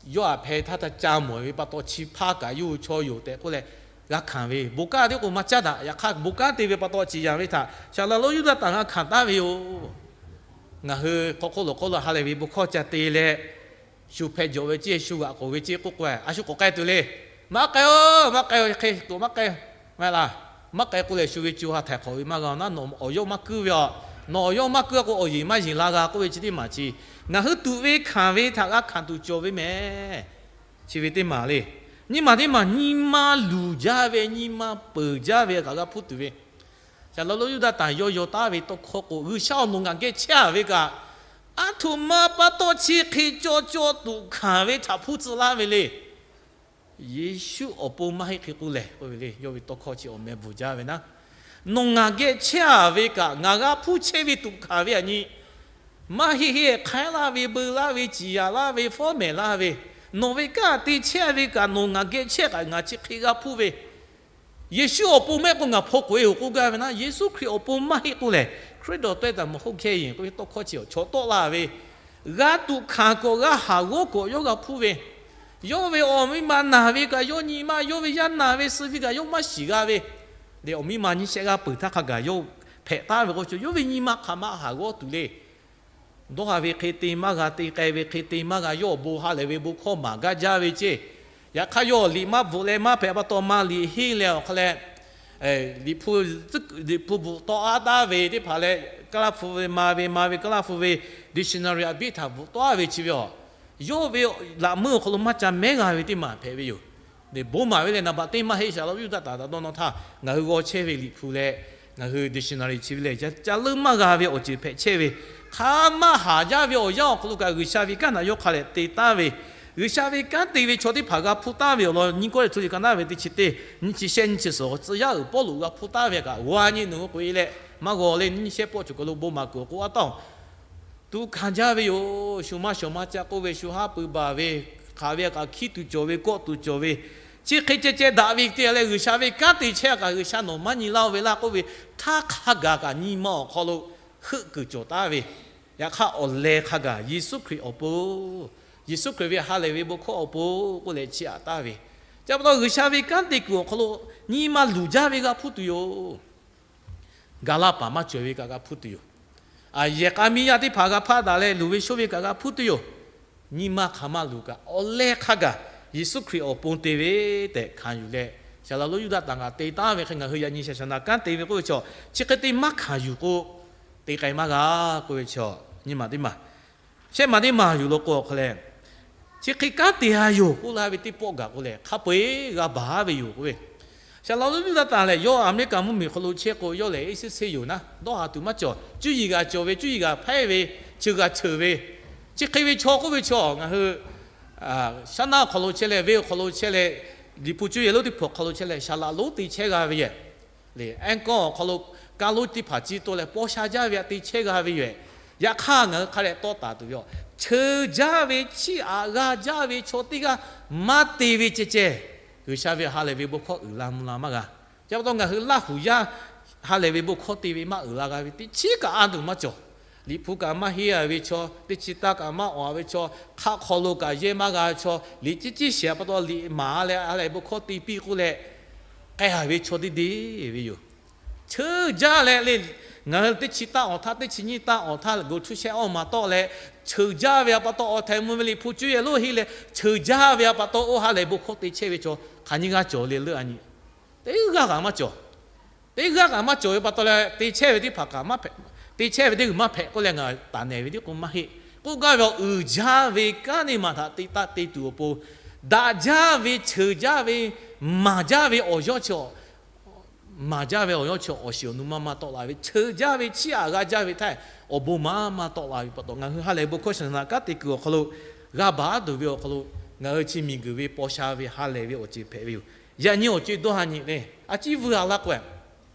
yawˇ htaꞈ hpeh htaˇ htaˇ ca mawˬ ve pa taw chi hpaˇ kaꞈ yawˇ hui chaw yoˬ tehꞈ k'oˆ leh g'a hkanˍ ve. Bon kanˉ teˇ k'o maˇ caˉ daꞈ. Yaꞈ hk'aˇ bon kanˉ te ve pa taw ciˍ yanˍ ve htaꞈ Saˍ laꞈ lonˉ Yuˇdaꞈ tanˍ g'a hkanˍ taˍ ve yoˬ. Ngaˬ hui hk'aw hk'oˆ lo hk'oˆ lo ha lehˬ ve bon hkawˇ ca te leh, shu hpeh jawˬ ve ceˇ, shu g'aꞈ k'oˍ ve ceˇ k'oˆ k'o, a shu k'awꞈ k'ai tuˬ le. Maˇ k'ai-oˬ, maˇ k'ai-oˬ, hk'e k'oꞈ maˇ k'ai, maˇ heˆ laˇ. Maˇ k'ai k'o lehˬ, shu ve co ha htaiˍ hk'awꞈ ve maˇ g'a naˉ, nawˬ awˬ yawˇ maˇ kuiˉ ve aˬ. Nawˬ awˬ yawˇ maˇ kuiˉ k'o, awˬ yeˬ maˇ yeˬ la g'a k'oˆ ve chi teˇ maˬ chi, ngaˬ hui tuꞈ ve hkanˍ ve htaꞈ g'a hkanˍ tuˬ cawˬ ve mehˍ. Chi ve teˇ maˬ le. Nyi maˬ teˇ maˬ nyi ma luˬ jaˇ ve, nyi ma peuˬ jaˇ ve kaꞈ g'a hpuˇ tuˬ ve, Saˍ laꞈ lonˉ Yuˇdaꞈ tanˍ yawˇ yaw taˍ ve tawˇ hkawˇ k'o, G'uiˬsha awˬ nawˬ ngaˬ geh chehˇ a ve kaꞈ, aˉ htoꞈ ma pa taw chi hk'e caw caw tuꞈ hkanˍ ve htaꞈ hpuˇ tcuh laˇ ve le. Yeˍsuˆ awˬ pon maˇ heˆ hk'e k'oˆ lehˬ k'oˆ ve le. Yawˇ ve tawˇ hkawˇ chi awˬ meh bvuhˬ jaˇ ve naˉ, nawˬ ngaˬ geh chehˇ a ve kaꞈ ngaˬ g'a hpuˇ chehˇ ve tuꞈ hkanˍ ve aˬ nyi, maˇ heˆ heˆ hk'aiˉ laˇ ve, beu laˇ ve, ciˍ yanˍ laˇ ve, fawˉ mehˍ laˇ ve, nawˬ ve kanˉ te chehˇ ve kaꞈ nawˬ ngaˬ geh chehˇ kaꞈ ngaˬ chi hk'e g'a hpuˇ ve, Yeˍsuˆ awˬ pon mehˆ k'o ngaˬ hpaw k'oꞈ e-oˬ k'oˆ gaˇ ve naˉ, Yeˍsuˆ Hkriꞈ awˬ pon maˇ heˆ k'oˆ lehˬ, Hkriꞈ dawˬ tawehˇ taˍ mawˬ hoˆ hkehˇ yeˬ k'oˆ ve tawˇ hkawˇ chi awˬ chawꞈ tawˆ la ve, g'a tuꞈ hkanˍ kawꞈ g'a haˍ g'awˇ kawꞈ yawˇ g'a hpuˇ ve, yawˇ ve awˬ miˇ ma naˬ ve kaꞈ yawˇ nyi ma, yawˇ ve yaˇ naˬ ve suh ve kaꞈ yawˇ maˇ shiˍ g'a ve, lehˬ awˬ miˇ ma nyiˇ shehˆ g'aˇ peuˬ htaˇ hk'a gaˬ yawˇ hpehꞈ taˍ ve k'o, yawˇ ve nyi ma hk'aˬ ma haˍ g'awˇ tuˬ le. Dawˇ haˍ ve hk'e te maˇ g'a, te k'ai ve hk'e te maˇ g'a, yawˇ awˬ bon ha lehˬ ve bon hkawˇ maˍ gaˇ jaˇ ve ceˇ. Yaꞈ hk'aˇ yawˇ liꞈ maˇ bvuhꞈ leh maˇ hpehꞈ pa taw, maˇ liꞈ henˇ leh awˬ hk'a leh, liꞈ hpu, liꞈ hpu bvuhꞈ tawˆ a taˍ ve teˇ hpaˍ leh, Kaˇlaˇ hpu ve ma ve, ma ve Kaˇlaˇ hpu ve dictionary a biˇ htaꞈ bvuhꞈ tawˆ a ve chi ve aˬ, yawˇ ve laꞈ meuˇ awˬ hk'aw lo maˇ ca mehˉ g'a ve teˇ maˬ hpehꞈ ve yoˬ. Lehˬ bon maˍ ve lehˬ, naˍ baꞈ teˇ maˇ heˆ. Saˍ laꞈ lonˉ Yuˇdaꞈ tanˍ taꞈ dawˇ nawˇ htaˇ ngaˬ hui g'aw chehˇ ve liꞈ hpu leh ngaˬ hui dictionary chi ve lehˬ, ca leuˆ maˇ g'a ve awˬ ceuˬ hpehꞈ chehˇ ve, hk'aˬ ma haˍ jaˇ ve awˬ yanˇ awˬ hk'aw lo kaꞈ G'uiˬsha ve kanˉ htaꞈ yawˇ hk'a lehˬ te taˍ ve, G'uiˬsha ve kanˉ te ve chaw teˇ hpaˍ g'a hpuˇ taˍ ve awˬ lawn nyiˇ kawˇ leh hto liꞈ ka naˉ ve teˇ chi teˇ, nyiˇ chi shehˆ nyiˇ chi suhˍ, tcuh yaˇ uiˍ Pawˇluꞈ g'a hpuˇ taˍ ve kaꞈ g'a nyi nawˬ hui k'oꞈ e leh, maˇ g'aw leh nyiˇ shehˆ pawˆ cawˬ kaˬ lo bon maˍ kuiˬ awˬ k'oˆ a taˍ-oˬ. Tuꞈ hkanˍ jaˇ ve yoˬ. Shu maˇ shawˍ maˇ caˆ k'oˆ ve, shu haˉ pui baˬ ve, hk'aˬ ve kaꞈ hkiˉ tuˬ cawˬ ve, kawˆ tuˬ cawˬ ve, chi hk'e ceh ceh daꞈ ve te leh G'uiˬsha ve kanˉ te chehˇ kaꞈ G'uiˬsha nawˬ maˇ nyi laˇ-oˆ ve laˇ k'oˆ ve, htaˇ hk'a gaˬ kaꞈ nyi ma awˬ hk'aw lo heuˆ kuiˬ cawˬ taˍ ve, yaꞈ hk'aˇ awˬ leh hk'a gaˬ Yeˍsuˆ Hkriꞈ awˬ pon, Yeˍsuˆ Hkriꞈ ve ha lehˬ ve bon hkawˇ awˬ pon k'oˆ leh chiˇ aꞈ taˍ ve, chi pa taw G'uiˬsha ve kanˉ te kuiˬ awˬ hk'aw lo nyi ma luˬ jaˇ ve g'a hpuˇ tuˬ yoˬ. Ga laˇ paˍ maˇ cawˬ ve kaꞈ g'a hpuˇ tuˬ yoˬ. Aˬ yehˬ k'a miˇ yaˇ teˇ hpaˍ g'a hpaˆ daꞈ leh luˬ ve shoˇ ve kaꞈ g'a hpuˇ tuˬ yoˬ. Nyi ma hk'aˬ ma luˬ kaꞈ awˬ leh hk'a gaˬ Yeˍsuˆ Hkriꞈ awˬ pon te ve tehꞈ hkanˍ yuˬ leh, Saˍ laꞈ lonˉ Yuˇdaꞈ tanˍ kaꞈ te taˍ ve hk'e ngaˬ hui yaꞈ nyi shaˍ shaˍ naˍ kanˉ te ve k'oˆ ve chaw, chi hk'e te maˇ hkanˍ yuˬ k'o, te k'ai maˇ g'a k'oˆ ve chaw, nyi ma teˇ maˬ, shehˆ ma teˇ maˬ yuˬ lo k'o awˬ hk'a leh, chi hk'e kanˉ te a yoˬ k'oˆ laˇ ve teˇ pawˆ gaˬ k'o lehˬ, hk'a peu-eˬ g'a baˬ ve yoˬ k'oˆ ve, Saˍ laꞈ lonˉ Yuˇdaꞈ tanˍ lehˬ, yawˇ America mvuhˇmiˬ hk'aw lo chehˇ k'o, yawˇ lehˬ eˇ seˇ seˇ yoˬ naˉ, dawˇ haˍ tuˬ maˇ cawˬ. Cuˇ yiˍ g'a cawˬ ve, cuˇ yiˍ g'a hpehˇ ve, ceuˬ g'a ceuˬ ve, chi hk'e ve chaw k'oˆ ve chaw ngaˬ hui shaˉ naˆ awˬ hk'aw lo chehˇ leh, venˇ awˬ hk'aw lo chehˇ leh, Liꞈ hpu cuˇ yiˍ lonˉ teˇ hpaˍ awˬ hk'aw lo chehˇ leh, saˍ laꞈ lonˉ te chehˇ g'a ve yoˬ. Lehˬ, ehˉ kawˇ awˬ hk'aw lo kaˇ lonˉ teˇ hpaˍ ciˇ tawˆ leh paw sha jaˇ ve htaꞈ te chehˇ g'a ve yoˬ. Yaꞈ hk'aˇ ngaˬ hui hk'a dehꞈ tawˇ taˍ tuˬ ve yoˬ. Ceuˬ jaˇ ve chiˇ aꞈ g'a jaˇ ve chaw teˇ g'aˇ maˇ te ve ceh ceh, G'uiˬsha ve ha lehˬ ve bon hkawˇ uiˍ la mvuh la maˇ g'a. Chi pa taw ngaˬ hui Laˇ huˍ yaˇ ha lehˬ ve bon hkawˇ te ve maˇ uiˍ la g'a ve teˇ chiˉ kaꞈ a tuˬ maˇ cawˬ. Liꞈ hpu kaꞈ maˇ henˇ a ve chaw, teˇ chi taˇ kaꞈ maˇ awˬ a ve chaw, hk'aˆ hk'aw lo kaꞈ yehˇ maˇ g'a chaw, liꞈ ciˉ ciˉ shiˍ pa taw liꞈ maˍ leh ha lehˬ bon hkawˇ te piˇ k'oˆ leh k'ai a ve chaw teˇ deˇ ve yoˬ. Cheuˬ jaˇ leh le, ngaˬ hui teˇ chi taˇ awˬ htaˇ, teˇ chi nyiˇ taˇ awˬ htaˇ go htuˇ shehˆ awˇ maˍ tawˆ leh, cheuˬ jaˇ ve a pa taw awˬ htaiˍ mvuh ve Liꞈ hpu cuˇ yehˬ lonˉ heˆ leh, cheuˬ jaˇ ve a pa taw oˇ ha lehˬ bon hkawˇ te chehˇ ve chaw hk'aˬ nyiˇ g'aˇ cawˬ le leuˆ a nyi. Teˇ g'aˇ kaꞈ maˇ cawˬ. Teˇ g'aˇ kaꞈ maˇ cawˬ ve pa taw leh te chehˇ ve teˇ hpaˍ kaꞈ maˇ hpehꞈ, te chehˇ ve teˇ g'uiˬ maˇ hpehꞈ k'oˆ leh ngaˬ taˍ nehˬ ve tiˉ k'o maˇ heˆ. K'oˆ gaˇ ve awˬ uiˍ jaˇ ve kanˉ neˇ maˬ htaꞈ te taˆ te tuˬ awˬ pon, daꞈ jaˇ ve, cheuˬ jaˇ ve, maˍ jaˇ ve awˬ yawˇ chi maˍ jaˇ ve awˬ yawˇ chi awˬ shiˍ awˬ nu maˇ maˇ tawˆ la ve, cheuˬ jaˇ ve chiˇ aꞈ g'a jaˇ ve htaˇ, awˬ bon maˇ maˇ tawˆ la ve pa taw, ngaˬ hui ha lehˬ bon hkawˇ shaˍ naꞈ kanˉ te kuiˬ awˬ hk'aw lo g'a baˬ tuˬ ve awˬ hk'aw lo, ngaˬ hui chi miˬ guiˬ ve paw sha ve ha lehˬ ve awˬ ceuˬ hpehꞈ ve yoˬ. Yaꞈ nyi awˬ co-e dawˇ ha nyi le, a ciˉ vuiˬ a laˇ k'o,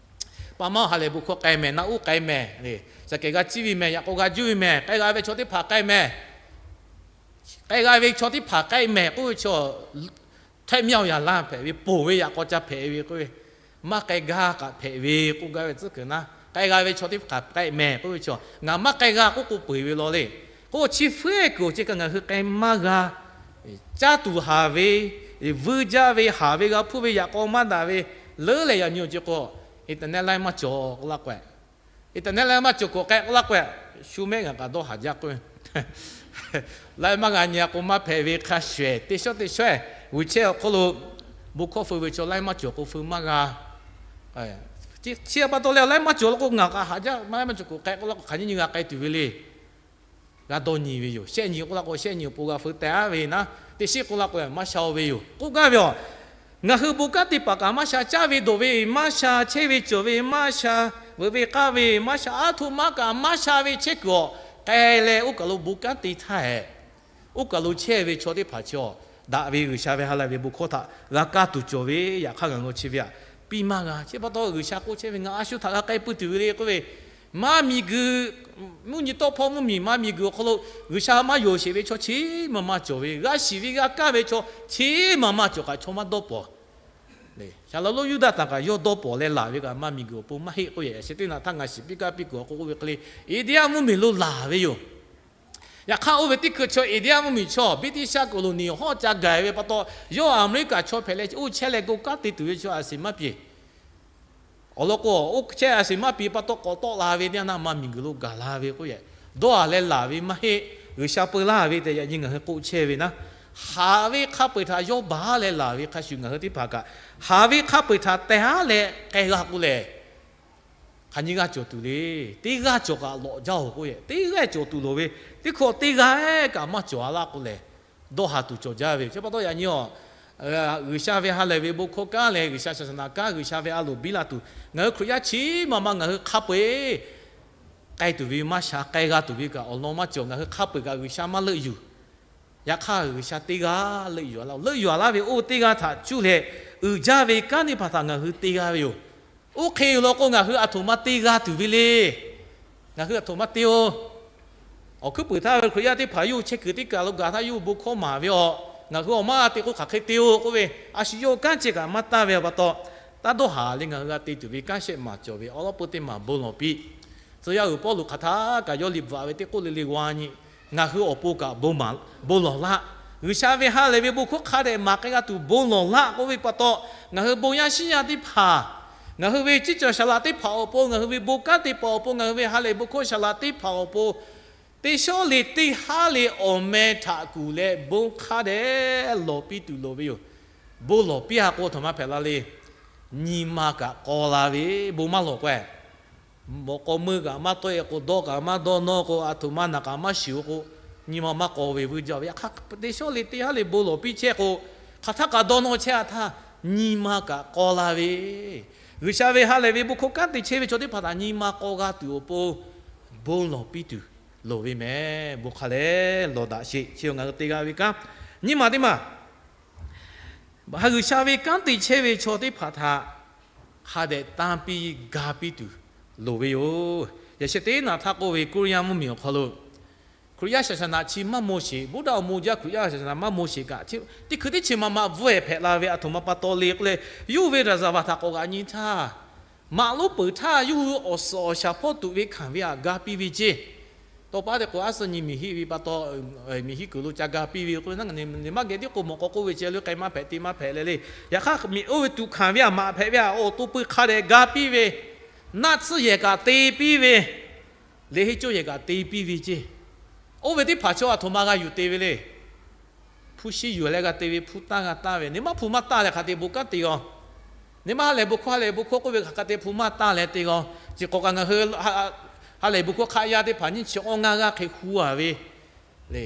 pa maˇ ha lehˬ bon hkawˇ k'ai mehˍ, naˆ uˉ k'ai mehˍ le, shaˍ kehˬ g'a ciˇ ve mehˍ, yaꞈ k'aw g'a juˇ ve mehˍ, k'ai g'a ve chaw teˇ hpaˍ k'ai mehˍ, k'ai g'a ve chaw teˇ hpaˍ k'ai mehˍ k'oˆ ve chaw, htehˆ myaˇ yaˍ laˇ hpehꞈ ve, ponˬ ve yaꞈ k'aw ca hpehꞈ ve k'oˆ ve, maˇ k'ai gaˇ kaꞈ hpehꞈ ve k'oˆ gaˇ ve tcuhˉ kuiˬ naˉ, k'ai g'a ve chaw teˇ hpaˍ k'ai mehˍ k'oˆ ve chaw, ngaˬ maˇ k'ai g'a k'oˆ k'o peu eˬ ve law le. K'o chi hpfuhˇ kuiˬ awˬ ceuˬ kaꞈ ngaˬ hui k'ai maˇ g'a. Caˇ tuˬ haˍ ve, vuiˇ jaˇ ve, haˍ ve g'a hpuˇ ve yaꞈ k'aw maˇ daꞈ ve, leuˉ leh yaꞈ nyi awˬ ceuˬ k'o, internet laiˉ maˇ cawˬ k'oˆ laˇ k'o, internet laiˉ maˇ cawˬ k'o k'ai k'oˆ laˇ k'o, shu mehˆ ngaˬ kaꞈ dawˇ haˍ jaˇ k'o, laiˉ maˇ g'a nyi a k'o maˇ hpehꞈ ve hk'a shuˍ ehˍ, teˇ shawˉ teˇ shawˉ ehˍ, g'uiˬ chehˇ awˬ hk'oˆ lo bon hkawˇ feu ve chaw laiˉ maˇ cawˬ k'o feu maˇ g'a. Chi pa taw leh laiˉ maˇ cawˬ la k'o ngaˬ kaꞈ haˍ jaˇ, maˇ laiˉ maˇ cawˬ k'o k'ai k'oˆ laˇ k'o hk'aˬ nyiˇ nyi g'a k'ai tuˬ ve le. G'a dawˇ nyi ve yoˬ. Shehˆ nyi k'oˆ laˇ k'o shehˆ nyi awˬ pon g'a feu teh aˉ ve naˉ, teˇ shiˉ k'oˆ laˇ k'o maˇ sha-o ve yoˬ k'oˆ gaˇ ve yoˬ. Ngaˬ hui bon kanˉ te paˍ kaꞈ maˇ sha, caˇ ve dawˬ ve maˇ sha, chehˇ ve cawˬ ve maˇ sha, veuꞈ ve k'aˇ ve maˇ sha, aˉ htoꞈ ma kaꞈ maˇ sha ve chehˇ kuiˬ awˬ, k'ai leh oˇ kaˬ lo bon kanˉ te htaˇ hehꞈ, oˇ kaˬ lo chehˇ ve chaw teˇ hpaˍ chi awˬ, daꞈ ve G'uiˬsha ve ha lehˬ ve bon hkawˇ htaꞈ g'a kaˇ tuˬ cawˬ ve, yaꞈ hk'aˇ ngaˬ hui chi ve htaꞈ piˇ maˇ g'a. Chi pa taw G'uiˬsha k'oˆ chehˇ ve, Ngaˬ a shu htaꞈ g'a k'ai pui tuˬ ve le k'oˆ ve, maˇ miˬguiˬ, mvuhˇ nyi tawˆ hpawˇ mvuhˇmiˬ maˇ miˬguiˬ awˬ hk'aw lo G'uiˬsha maˇ yonˍ sheˍ ve chaw chi ma ma cawˬ ve, g'a shiˍ ve g'a kaˇ ve chaw chi ma ma cawˬ kaꞈ chaw maˇ dawˇ pawˍ. Saˍlaꞈ lonˉ Yuˇdaꞈtanˍ kaꞈ yawˇ dawˇ pawˍ leh laˬ ve kaꞈ maˇ miˬguiˬ awˬ pon maˇ heˆ k'oˆ ve, yaꞈ sheh teˇ naꞈ htaˇ ngaˬ shiˍ piˇ kaˇ piˇ kuiˬ awˬ k'oˆ k'oˆ ve hk'e le, Eˍdeˇaˆ mvuhˇmiˬ lo laˬ ve yoˬ. Yaꞈ hk'aˇ oˇ ve teˇ hkui chaw Eˍdeˇaˆ mvuhˇmiˬ chaw British colony hawˉ ca gaˬ ve pa taw, yawˇ Aˍmeˍriˆkaꞈ chaw hpehꞈ leh oˇ chehˇ leh gu kanˉ te tuˬ ve chaw a shiˍ maˇ piˇ. Awˬ lawn k'o, oˇ chehˇ a shiˍ maˇ piˇ pa taw k'awꞈ tawˆ la ve teˇ yanˇ naˆ ma miˬguiˬ lo gaˬ la ve k'oˆ yehˬ, dawˇ haˍ leh laˬ ve maˇ heˆ. G'uiˬsha peu laˇ ve tehꞈ yaꞈ nyi ngaˬ hui k'oˆ chehˇ ve naˉ, haꞈ ve hk'a peu-eˬ htaꞈ yawˇ baˬ leh laˬ ve hk'a shuˍ ngaˬ hui teˇ hpaˍ kaꞈ, haꞈ ve hk'a peu-eˬ htaꞈ teh haˉ leh k'ai g'a k'o lehˬ, hk'aˬ nyiˇ g'aˇ cawˬ tuˬ le. Teˇ g'aˇ cawˬ kaꞈ lawꞈ jaˇ-oˬ k'oˆ yehˬ, teˇ g'aˇ cawˬ tuˬ loˍ ve, teˇ hkawˇ teˇ g'aˇ kaꞈ maˇ cawˬ a laˇ k'o lehˬ, dawˇ haˍ tuˬ cawˬ jaˇ ve. Chi pa taw yaꞈ nyi a, G'uiˬsha ve ha lehˬ ve bon hkawˇ kanˉ leh G'uiˬsha shaˍsaˍnaꞈ kanˉ G'uiˬsha ve a loˍ biˇ la tuˬ, ngaˬ hui Hkriꞈ yaˇ chi ma ma ngaˬ hui hk'a peu-eˬ k'ai tuˬ ve maˇ sha, k'ai g'a tuˬ ve kaꞈ awˬ lawn maˇ cawˬ, ngaˬ hui hk'a peu-eˬ kaꞈ G'uiˬsha maˇ leuˆ yuˬ. Yaꞈ hk'aˇ G'uiˬsha teˇ g'aˇ leuˆ yuˬ a laˇ, leuˆ yuˬ a laˇ ve oˇ teˇ g'aˇ htaꞈ cuˇ leh uiˍ jaˇ ve kanˉ teˇ hpaˍ htaꞈ ngaˬ hui te g'a ve yoˬ. Oˇ hk'e law k'o ngaˬ hui a htoꞈ ma te g'a tuˬ ve le. Ngaˬ hui a htoꞈ ma te-o. Awˬ hkuiˉ puiˍ htaˇ ve Hkriꞈ yaˇ teˇ hpaˍ yawˇ hui chehˇ kuiˬ teˇ kaˬ lo gaˬ htaˇ yawˇ hui bon hkawˇ maˍ ve a, ngaˬ hui awˬ maˇ g'a te k'o hk'aˬ hk'e te-o k'oˆ ve, a shu yawˇ hui kanˉ ceh kaꞈ maˇ taˇ ve a pa taw, taˇ dawˇ haˍ leh ngaˬ hui g'a te tuˬ ve kanˉ shehˆ maˍ cawˬ ve awˉ lawˉ peu teˇ maˬ bon lawˬ piˇ. Tcuh yaˇ uiˍ Pawˇluꞈ hk'aˬ htaˇ kaꞈ yawˇ liꞈ bvuhꞈ ve teˇ k'oˆ le le g'a nyi, ngaˬ hui awˬ pon kaꞈ bon lawˬ laˇ. G'uiˬsha ve ha lehˬ ve bon hkawˇ hk'a dehꞈ maˍ k'ai g'a tuˬ bon lawˬ laˇ k'oˆ ve pa taw, ngaˬ hui bon yaˇ shiˉ yaˇ teˇ hpaˍ, ngaˬ hui ve ciˉ cawˬ shaˍ laꞈ teˇ hpaˍ awˬ pon, ngaˬ hui ve bon kanˉ te paˍ awˬ pon, ngaˬ hui ve ha lehˬ bon hkawˇ shaˍ laꞈ teˇ hpaˍ awˬ pon, teˇ shawˉ le teˇ haˉ le awˬ meh htaꞈ kuˬ leh bon hk'a dehꞈ lawˬ piˇ tuˬ loˍ ve yoˬ. Bon lawˬ piˇ a k'o a htoꞈ ma hpehꞈ la le. Nyi ma kaꞈ k'aw la ve, bon maˇ lawˬ k'o, mawꞈ k'aw meuˇ kaꞈ maˇ tawˆ-e k'o, dawˇ kaꞈ maˇ dawˇ nawˇ k'o, a htoꞈ ma naˬ kaꞈ maˇ shiˍ-o k'o, nyi ma maˇ k'aw ve vuiˇ jaˇ ve. Yaꞈ hk'aˇ teˇ shawˉ le teˇ haˉ le bon lawˬ piˇ chehˇ k'o, hk'aˬ htaˇ kaꞈ dawˇ nawˇ chehˇ a htaˇ, nyi ma kaꞈ k'aw la ve, G'uiˬsha ve ha lehˬ ve bon hkawˇ kanˉ te chehˇ ve chaw teˇ hpaˍ htaꞈ nyi ma k'aw g'a tuˬ awˬ pon bon lawˬ piˇ tuˬ loˍ ve mehˍ. Bon hk'a lehˬ lawˬ daꞈ sheˍ. Chi ngaˬ hui te g'a ve kanˉ, nyiˇ maˬ teˇ maˬ, ha G'uiˬsha ve kanˉ te chehˇ ve chaw teˇ hpaˍ htaꞈ hk'a dehꞈ tanˇ piˇ ga piˇ tuˬ loˍ ve yoˬ. Yaꞈ sheh teˇ naꞈ htaˇ k'oˆ ve Koˇliˇ yaˇ mvuhˇmiˬ awˬ hk'aw lo Hkriꞈ yaˇ shaˍsaˍnaꞈ chi maˇ maw sheˍ, Buddha awˬ moˍ jaˇ Hkriꞈ yaˇ shaˍsaˍnaꞈ maˇ maw sheˍ kaꞈ, teˇ hkui teˇ chi ma ma bvuhˇ-ehˍ hpehꞈ la ve a htoꞈ ma pa taw le k'oˆ leh, yawˇ hui ve raˍzaˍvaˍ htaꞈ k'awꞈ g'aꞈ nyi htaˇ, maꞈ lonˉ peuˬ htaˇ yawˇ hui awˬ suhˍ awˬ shaˍ hpawˇ tuꞈ ve hkanˍ ve htaꞈ ga piˇ ve ceˇ. Tawˇ pa te k'o, aˉ suh nyi miˬ hiˆ ve pa taw, miˬ hiˆ kuiˬ lo ca ga piˇ ve k'oˆ ve, naˉ ngaˬ ne maˇ geh tiˉ k'o mawꞈ k'aw k'oˆ ve ceh lo k'ai maˇ hpehꞈ te maˇ hpehꞈ leh le. Yaꞈ hk'aˇ miˬ oˇ ve tuꞈ hkanˍ ve htaꞈ maꞈ hpehꞈ ve htaꞈ awˬ to peu hk'a dehꞈ ga piˇ ve, Naˆ tsuhˇ yehˬ kaꞈ te piˇ ve, liꞈ henˇ cawˇ yehˬ kaꞈ te piˇ ve ceˇ. Oˇ ve teˇ hpaˍ chaw aˬ htoꞈ ma g'a yuˬ te ve le. Hpu shi yuˬ leh g'a te ve, hpu tanˇ g'a tanˇ ve, nyi ma hpu maˇ tanˇ leh hk'aˬ te bon kanˉ te g'a. Nyi ma ha lehˬ bon hkawˇ, ha lehˬ bon hkawˇ k'oˆ ve hk'aˬ hk'e te hpu maˇ tanˇ leh te g'a. Chi k'awꞈ kaꞈ ngaˬ hui ha lehˬ bon hkawˇ hk'aˆ yaˇ teˇ hpaˍ nyiˇ chi awˇ ngaˇ g'aˇ hk'e hu a ve le.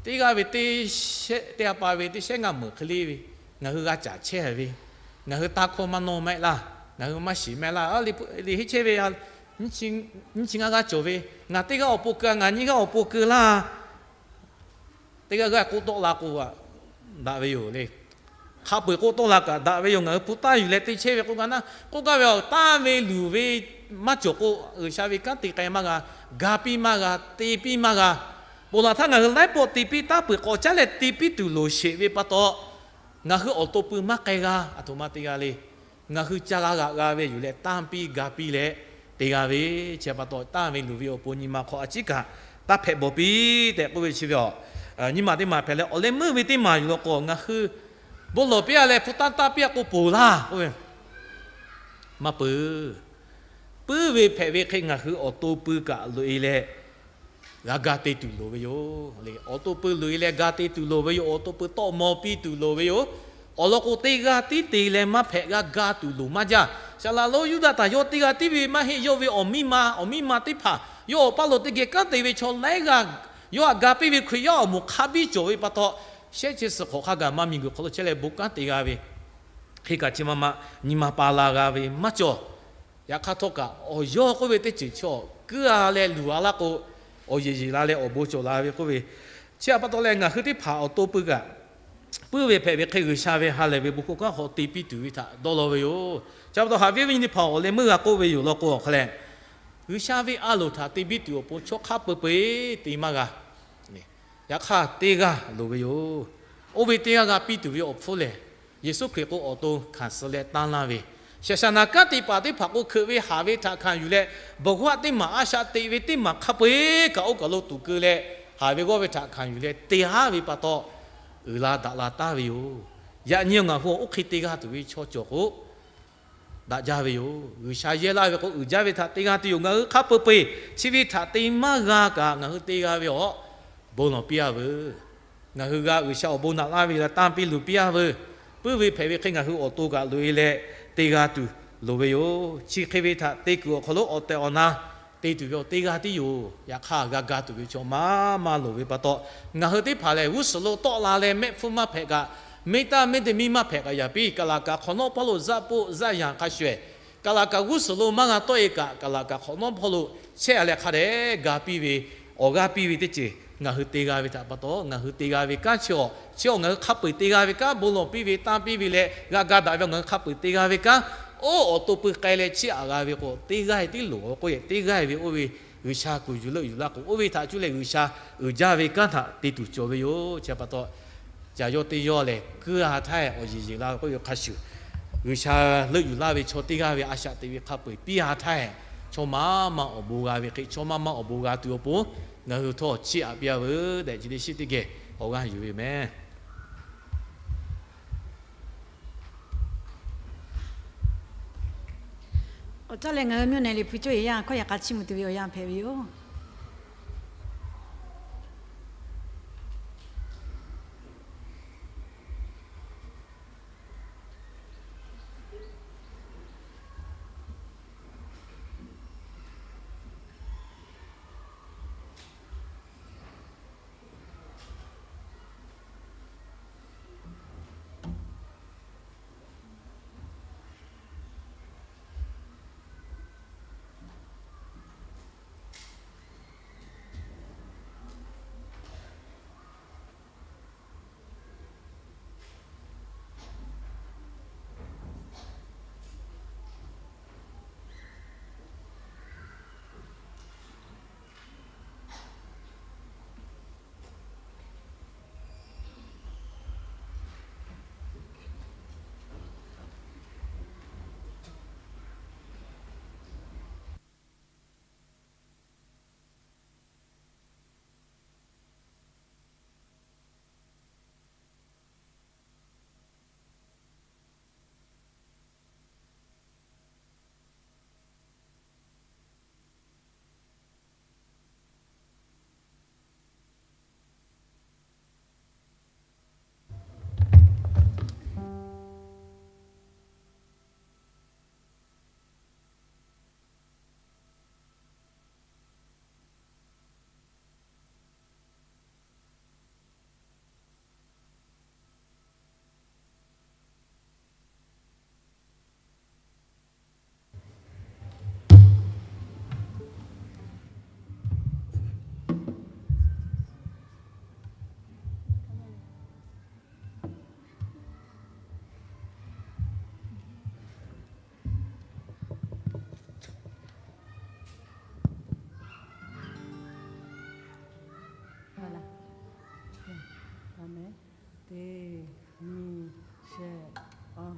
Teˇ g'aˇ ve teˇ shehˆ, teˇ ha pa ve teˇ shehˆ ngaˇ meuˍ hk'e le ve, ngaˬ hui g'a caˍ chehˇ ve, ngaˬ hui taˇ hkawˇ maˇ nawˇ mehˆ laˇ, ngaˬ hui maˇ shiˍ mehˆ laˇ. Liꞈ henˇ chehˇ ve nyiˇ chi ngaˇ g'aˇ cawˬ ve, ngaˬ teˇ g'aˇ awˬ pon keu, ngaˬ nyiˇ g'aˇ awˬ pon keu laˇ. Teˇ g'aˇ g'aˇ k'oˆ tawˆ la k'o, daꞈ ve yoˬ le. Hk'a peu-eˬ k'oˆ tawˆ la kaꞈ daꞈ ve yoˬ. Ngaˬ hui hpu tanˇ yuˬ leh te chehˇ ve k'oˆ gaˇ naˆ, k'oˆ gaˇ ve, tanˇ ve luˬ ve maˇ cawˬ k'o, G'uiˬsha ve kanˉ te k'ai maˇ g'a, ga piˇ maˇ g'a, te piˇ maˇ g'a. Ponˬ laˬ htaˇ ngaˬ hui laiˉ pawˆ te piˇ taˉ peuˬ k'awꞈ caˉ leh te piˇ tuˬ loˍ sheˍ ve pa taw, ngaˬ hui awˬ to pui maˇ k'ai g'a, aˬ htoꞈ ma te g'a le. Ngaˬ hui ca g'a g'aꞈ g'a ve yuˬ leh tanˇ piˇ ga piˇ leh te g'a ve, chi pa taw tanˇ ve luˬ ve awˬ pon nyi ma hk'aw a ciˉ kaꞈ taˇ hpehꞈ bawˬ piˇ tehꞈ k'oˆ ve chi ve a, nyi ma teˇ maˬ hpehꞈ leh awˬ leh meuˇ ve teˇ maˬ yuˬ law k'o, ngaˬ hui bon lawˬ piˇ a leh hpu tanˇ tanˇ piˇ a k'o ponˬ laˇ k'oˆ ve, maˇ peuˬ. Puiˉ ve hpehꞈ ve hk'e ngaˬ hui awˬ to pui kaꞈ loꞈ-e leh g'a ga te tuˬ loˍ ve yoˬ. Awˬ to pui loꞈ-e leh ga te tuˬ loˍ ve yoˬ. Awˬ to pui tawˆ maw piˇ tuˬ loˍ ve yoˬ. Awˬ lawn k'o, teˇ g'aˇ tiˉ te leh maˇ hpehꞈ, g'a ga tuˬ loˍ maˇ jaˇ. Saˍ laꞈ lonˉ Yuˇdaꞈ htaꞈ yawˇ teˇ g'aˇ tiˉ ve maˇ heˆ. Yawˇ ve awˬ miˇ ma, awˬ miˇ ma teˇ hpaˍ yawˇ awˬ paˇ lo teˇ geh kanˉ te ve chaw laiˉ g'aˇ, yawˇ htaꞈ ga piˇ ve Hkriꞈ yaˇ awˬ moˍ hk'a biˇ cawˬ ve pa taw, shehˉ chi suhˍ hk'awꞈ hk'a gaˬ maˇ miˬguiˬ hk'aw lo chehˇ leh bon kanˉ te g'a ve, hk'e kaꞈ chi ma ma nyi ma pa la g'a ve maˇ cawˬ. Yaꞈ hk'aˇ htawˇ kaꞈ awˬ yawˇ k'oˆ ve teˇ ceuˬ chaw kuiˉ a leh luˬ a laˇ k'o, awˬ yeˬ yeˬ la leh awˬ bon cawˬ la ve k'oˆ ve, chi htaꞈ pa taw leh ngaˬ hui teˇ hpaˍ awˬ to pui kaꞈ puiˉ ve hpehꞈ ve hk'e G'uiˬsha ve ha lehˬ ve bon hkawˇ kanˉ hk'aw te piˇ tuˬ ve htaꞈ dawˇ law ve yoˬ. Chi pa taw haꞈ ve awˬ viˉ awˬ nyi teˇ hpaˍ awˬ leh meuˇ g'a k'oˆ ve yoˬ law k'o, awˬ hk'a lehˬ G'uiˬsha ve a loˍ htaꞈ te piˇ tuˬ awˬ pon chaw hk'a peu-eˬ te maˇ g'a. Yaꞈ hk'aˇ teˇ g'aˇ loˍ ve yoˬ. Oˇ ve teˇ g'aˇ g'a piˇ tuˬ ve awˬ hpfuhˇ lehˬ, Yeˍsuˆ Hkriꞈ k'o awˬ to hkanˍ suh leh tanˇ laˇ ve, shaˍ shaˍ naˍ kanˉ te paˍ teˇ hpaˍ k'o hkeuꞈ ve haˍ ve htaꞈ hkanˍ yuˬ leh, bvuhꞈ g'aˆ teˇ maˬ a shaꞈ teꞈ ve teˇ maˬ hk'a peu-eˬ kaꞈ oˇ kaˬ lo tuˍ keu leh, haˍ ve g'awˇ ve htaꞈ hkanˍ yuˬ leh te haˉ ve pa taw, uiˍ la daꞈ la taˍ ve yoˬ. Yaꞈ nyi ngaˬ hui oˇ hk'e te g'a tuˬ ve chaw cawˬ k'o, daꞈ jaˇ ve yoˬ. G'uiˬsha yehˇ laˇ ve k'o, uiˍ jaˇ ve htaꞈ te g'a tuˬ yoˬ. Ngaˬ hui hk'a peu-eˬ chi ve htaꞈ te maˇ g'a kaꞈ ngaˬ hui te g'a ve awˬ bon lawˬ piˇ a veuˬ. Ngaˬ hui g'a G'uiˬsha awˬ bon naꞈ laˇ ve leh tanˇ piˇ luˬ piˇ a veuˬ. Puiˉ ve hpehꞈ ve hk'e ngaˬ hui awˬ to kaꞈ loꞈ-e leh te g'a tuˬ loˍ ve yoˬ. Chi hk'e ve htaꞈ te kuiˬ awˬ hk'aw lo awˬ tehˬ awˬ na te tuˬ ve awˬ teˇ g'aˇ tiˉ yoˬ. Yaꞈ hk'aˇ g'a ga tuˬ ve chaw maˇ maˇ loˍ ve pa taw, ngaˬ hui teˇ hpaˍ lehˬ g'uˇ suhˍ lo tawˆ la leh mehˆ hpfuhˇ maˇ hpehꞈ kaꞈ, meˇ taˇ meˇ te miˇ maˇ hpehꞈ kaꞈ yaꞈ piˇ, kaˍ laˍ kaꞈ hk'awꞈ nawˉ hpawˇ lo zaˆ poˆ zaˆ yanˍ hk'a shuˍ-ehˍ, kaˍ laˍ kaꞈ g'uˇ suhˍ lo maˇ g'a tawˆ-e kaꞈ, kaˍ laˍ kaꞈ hk'awꞈ nawˉ hpawˇ lo chehˇ a leh hk'a dehꞈ ga piˇ ve, awˬ g'aˇ piˇ ve teˇ ceuˬ ngaˬ hui te g'a ve htaꞈ pa taw, ngaˬ hui te g'a ve kanˉ chi awˬ, chi awˬ ngaˬ hui hk'a peu-eˬ te g'a ve kanˉ, bon lawˬ piˇ ve, tanˇ piˇ ve leh g'a ga daꞈ ve awˬ ngaˬ hui hk'a peu-eˬ te g'a ve kanˉ, oˇ awˬ to pui k'ai leh chiˇ aꞈ g'a ve k'o, teˇ g'aˇ tiˉ loˍ k'oˆ-e, teˇ g'aˇ ve oˇ ve G'uiˬsha kuˬ yuˬ leuˆ yuˬ laˇ k'o, oˇ ve htaꞈ cuˇ leh G'uiˬsha uiˍ jaˇ ve kanˉ htaꞈ te tuˬ cawˬ ve yoˬ. Chi pa taw, caˬ yawˇ teˇ yawˇ lehˬ kuiˉ a htaˇ awˬ yeˬ yeˬ la ve k'oˆ ve hk'a shuˍ, G'uiˬsha leuˆ yuˬ laˇ ve chaw teˇ g'aˇ ve a shaꞈ teꞈ ve hk'a peu-eˬ piˇ a htaˇ, chaw maˇ maˇ awˬ bon g'a ve hk'e, chaw maˇ maˇ awˬ bon g'a tuˬ awˬ pon ngaˬ hui htawˇ chiˇ aꞈ piˇ a veuˬ tehꞈ, chi teˇ shiˉ teˇ geh awˬ g'aˇ yuˬ ve yoˬ mehˍ. Awˬ caˇ leh ngaˬ hui miˇ-oˬ nehˬ liꞈ hpu cawˇ yehˬ yaˇ hkawˇ yaꞈ k'a chiˇ mvuh tuˬ ve awˬ yanˇ hpehꞈ ve yoˬ. Teˇ, nyi, shehˆ, awˇ.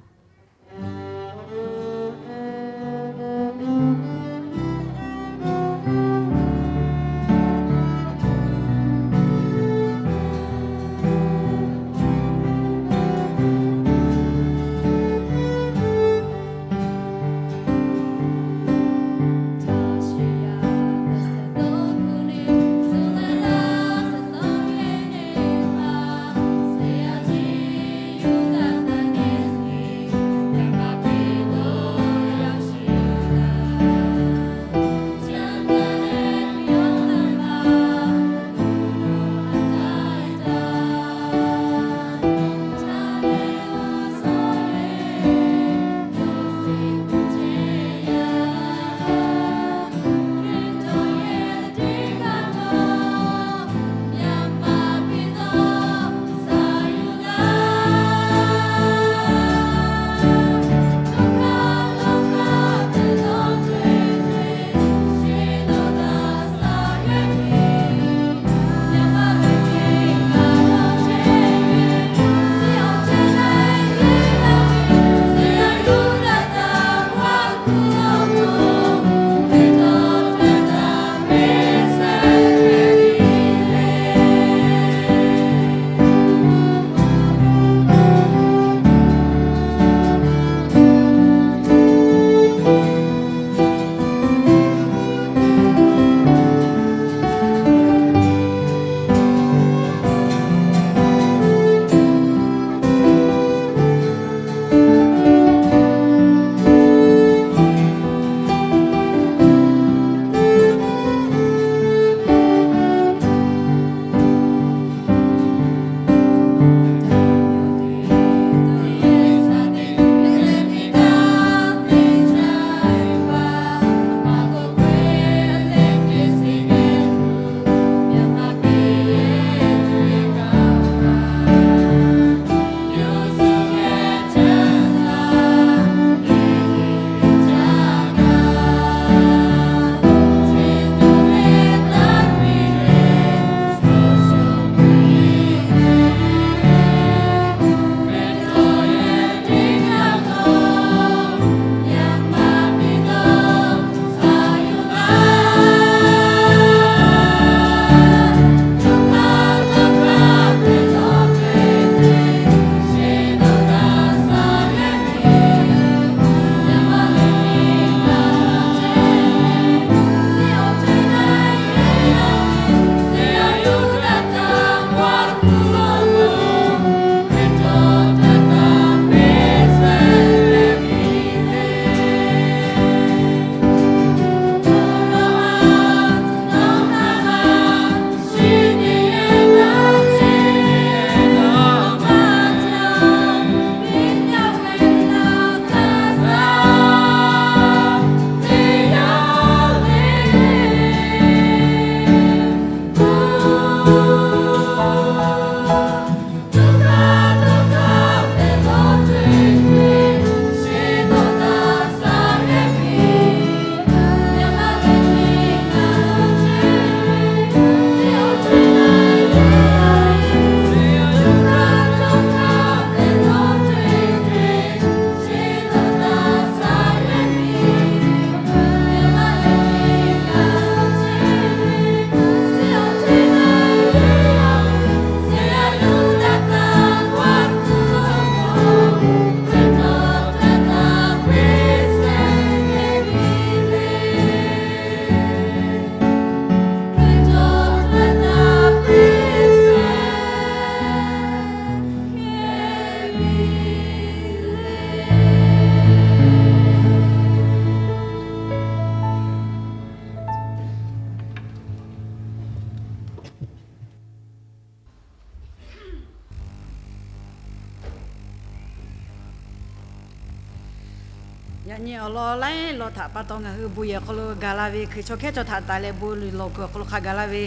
Yaꞈ nyi awˬ lawn laiˉ lawn htaꞈ pa taw ngaˬ hui bon yehˬ awˬ hk'aw lo gaˬ la ve hkui chaw hkehˉ chaw htaꞈ tanˍ leh bon lawˬ kuiˬ awˬ hk'aw lo hk'a gaˬ la ve,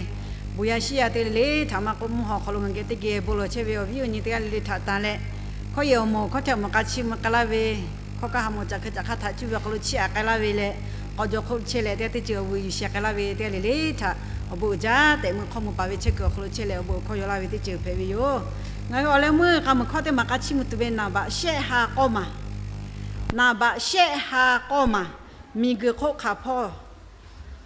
bon yaˇ shiˉ yaˇ teˇ le le htaꞈ maˇ k'oˆ, mvuhˇ haw awˬ hk'aw lo ngaˬ geh teˇ geh bon lawˬ chehˇ ve awˬ viˉ awˬ nyi teˇ g'aˇ le le htaꞈ tanˍ leh, hkawˇ yehˬ awˬ moˍ hkawˇ hteˇ awˬ moˍ k'a chi mvuh k'ai laˇ ve, hkawˇ kaˇ ha mawˬ caꞈ hk'e caꞈ hk'aˇ htaꞈ cuˇ ve awˬ hk'aw lo chiˇ aꞈ k'ai laˇ ve leh, k'awꞈ jawˬ hk'oˆ chehˇ leh teˇ g'aˇ teˇ ceuˬ awˬ vuiˬ yuˬ sheh k'ai laˇ ve teˇ g'aˇ le le htaꞈ awˬ bon uiˍ jaˇ tehꞈ mvuh hkawˇ mvuh paˍ ve chehˇ kuiˬ awˬ hk'aw lo chehˇ leh awˬ bon awˬ hkawˇ yaw laˇ ve teˇ ceuˬ hpehꞈ ve yoˬ. Ngaˬ hui awˬ leh meuˇ k'a muiˬ hkawˇ teˇ maˬ k'a chiˇ mvuh tuˬ ve naˍ baꞈ shehˆ ha k'awˇ maˬ, naˍ baꞈ shehˆ ha k'awˇ maˬ, miˬguiˬ hk'oˆ hk'aˬ hpawˇ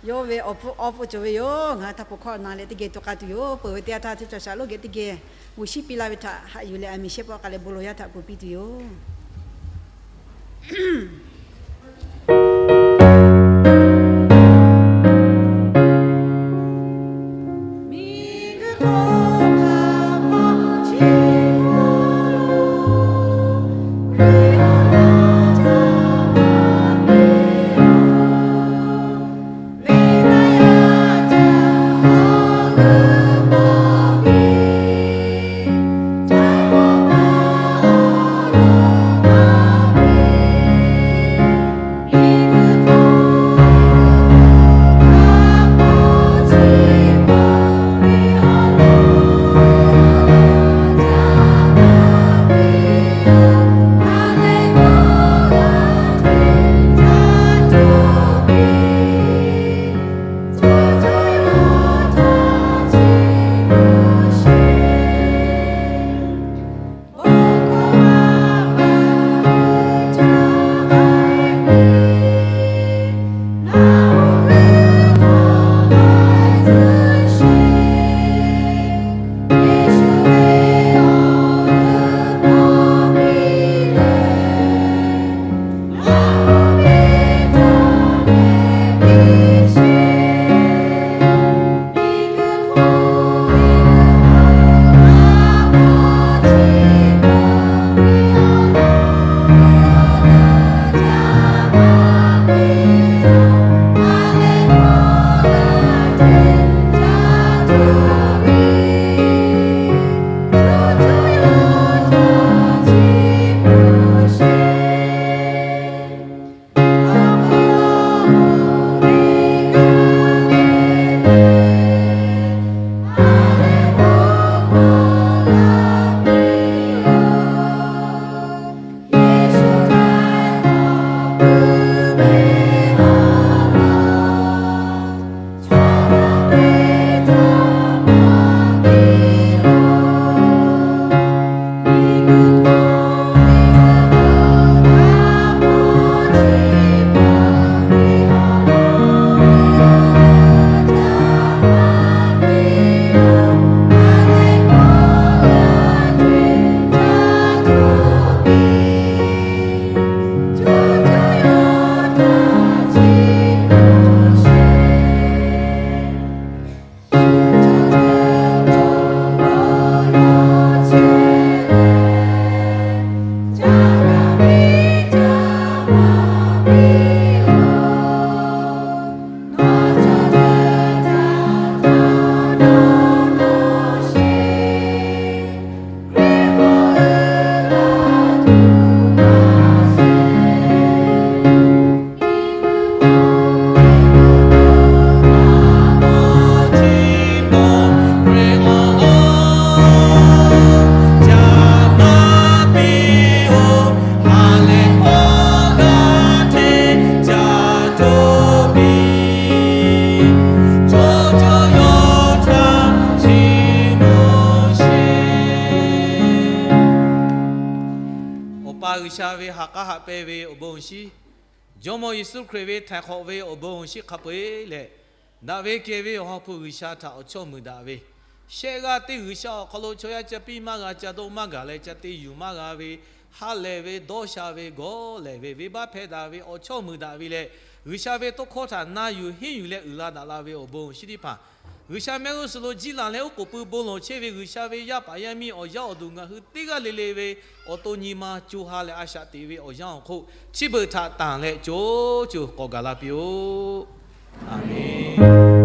yawˇ ve awˬ hpfuhˇ awˬ hpfuhˇ cawˬ ve yoˬ. Ngaˬ hui htaꞈ poˬ hkawˇ na leh teˇ geh to k'ai tuˬ yoˬ. Peuˬ ve teˇ yanˇ htaˇ teˇ cawˬ shaˍ lonˉ geh teˇ geh g'uiˬ shiˉ piˇ laˇ ve htaꞈ haꞈ yuˬ leh a miˍ shehˇ pawˆ k'ai leh bon lawˬ yaˇ htaꞈ kuˬ piˇ tuˬ yoˬ. Awˬ pa G'uiˬsha ve ha k'aˉ haꞈ pehnˇ ve awˬ bon awˬ shinˉ, Jawˇmawˇ Yeˍsuˆ Hkriꞈ ve htaiˍ hk'awꞈ ve awˬ bon awˬ shinˉ hk'a peu-eˬ leh, daꞈ ve kehˬ ve Awˬ ha hpu G'uiˬsha htaꞈ awˬ chawˇ muiˬ daꞈ ve, shehˆ g'aˇ teˇ G'uiˬsha awˬ hk'aw lo chaw yaˇ ca piˇ maˇ g'a, ca dawˇ maˇ gaˬ leh ca te yuˬ maˇ g'a ve, ha lehˬ ve, dawˇ sha ve, gawˇ lehˬ ve, venˇbaˆ hpehˇ daꞈ ve, awˬ chawˇ muiˬ daꞈ ve leh, G'uiˬsha ve tawˇ hkawˇ htaꞈ na yuˬ henˇ yuˬ leh uiˍ la daꞈ la ve awˬ bon awˬ shinˉ teˇ hpaˍ, G'uiˬsha mehˆ g'uˇ suhˍ lo jiˇ laˬ leh oˉ k'oˍ pui bon lawˬ chehˇ ve G'uiˬsha ve yaˇ paˍ yaˇ miˇ awˬ yaˇ awˬ duˬ ngaˬ hui teˇ g'aˇ le le ve awˬ to nyi ma co ha leh a shaꞈ teꞈ ve awˬ yanˇ awˬ hk'oˆ, chi beuꞈ htaꞈ tanˬ leh co co k'awꞈ gaˬ la piˇ-oˆ. A menˬ.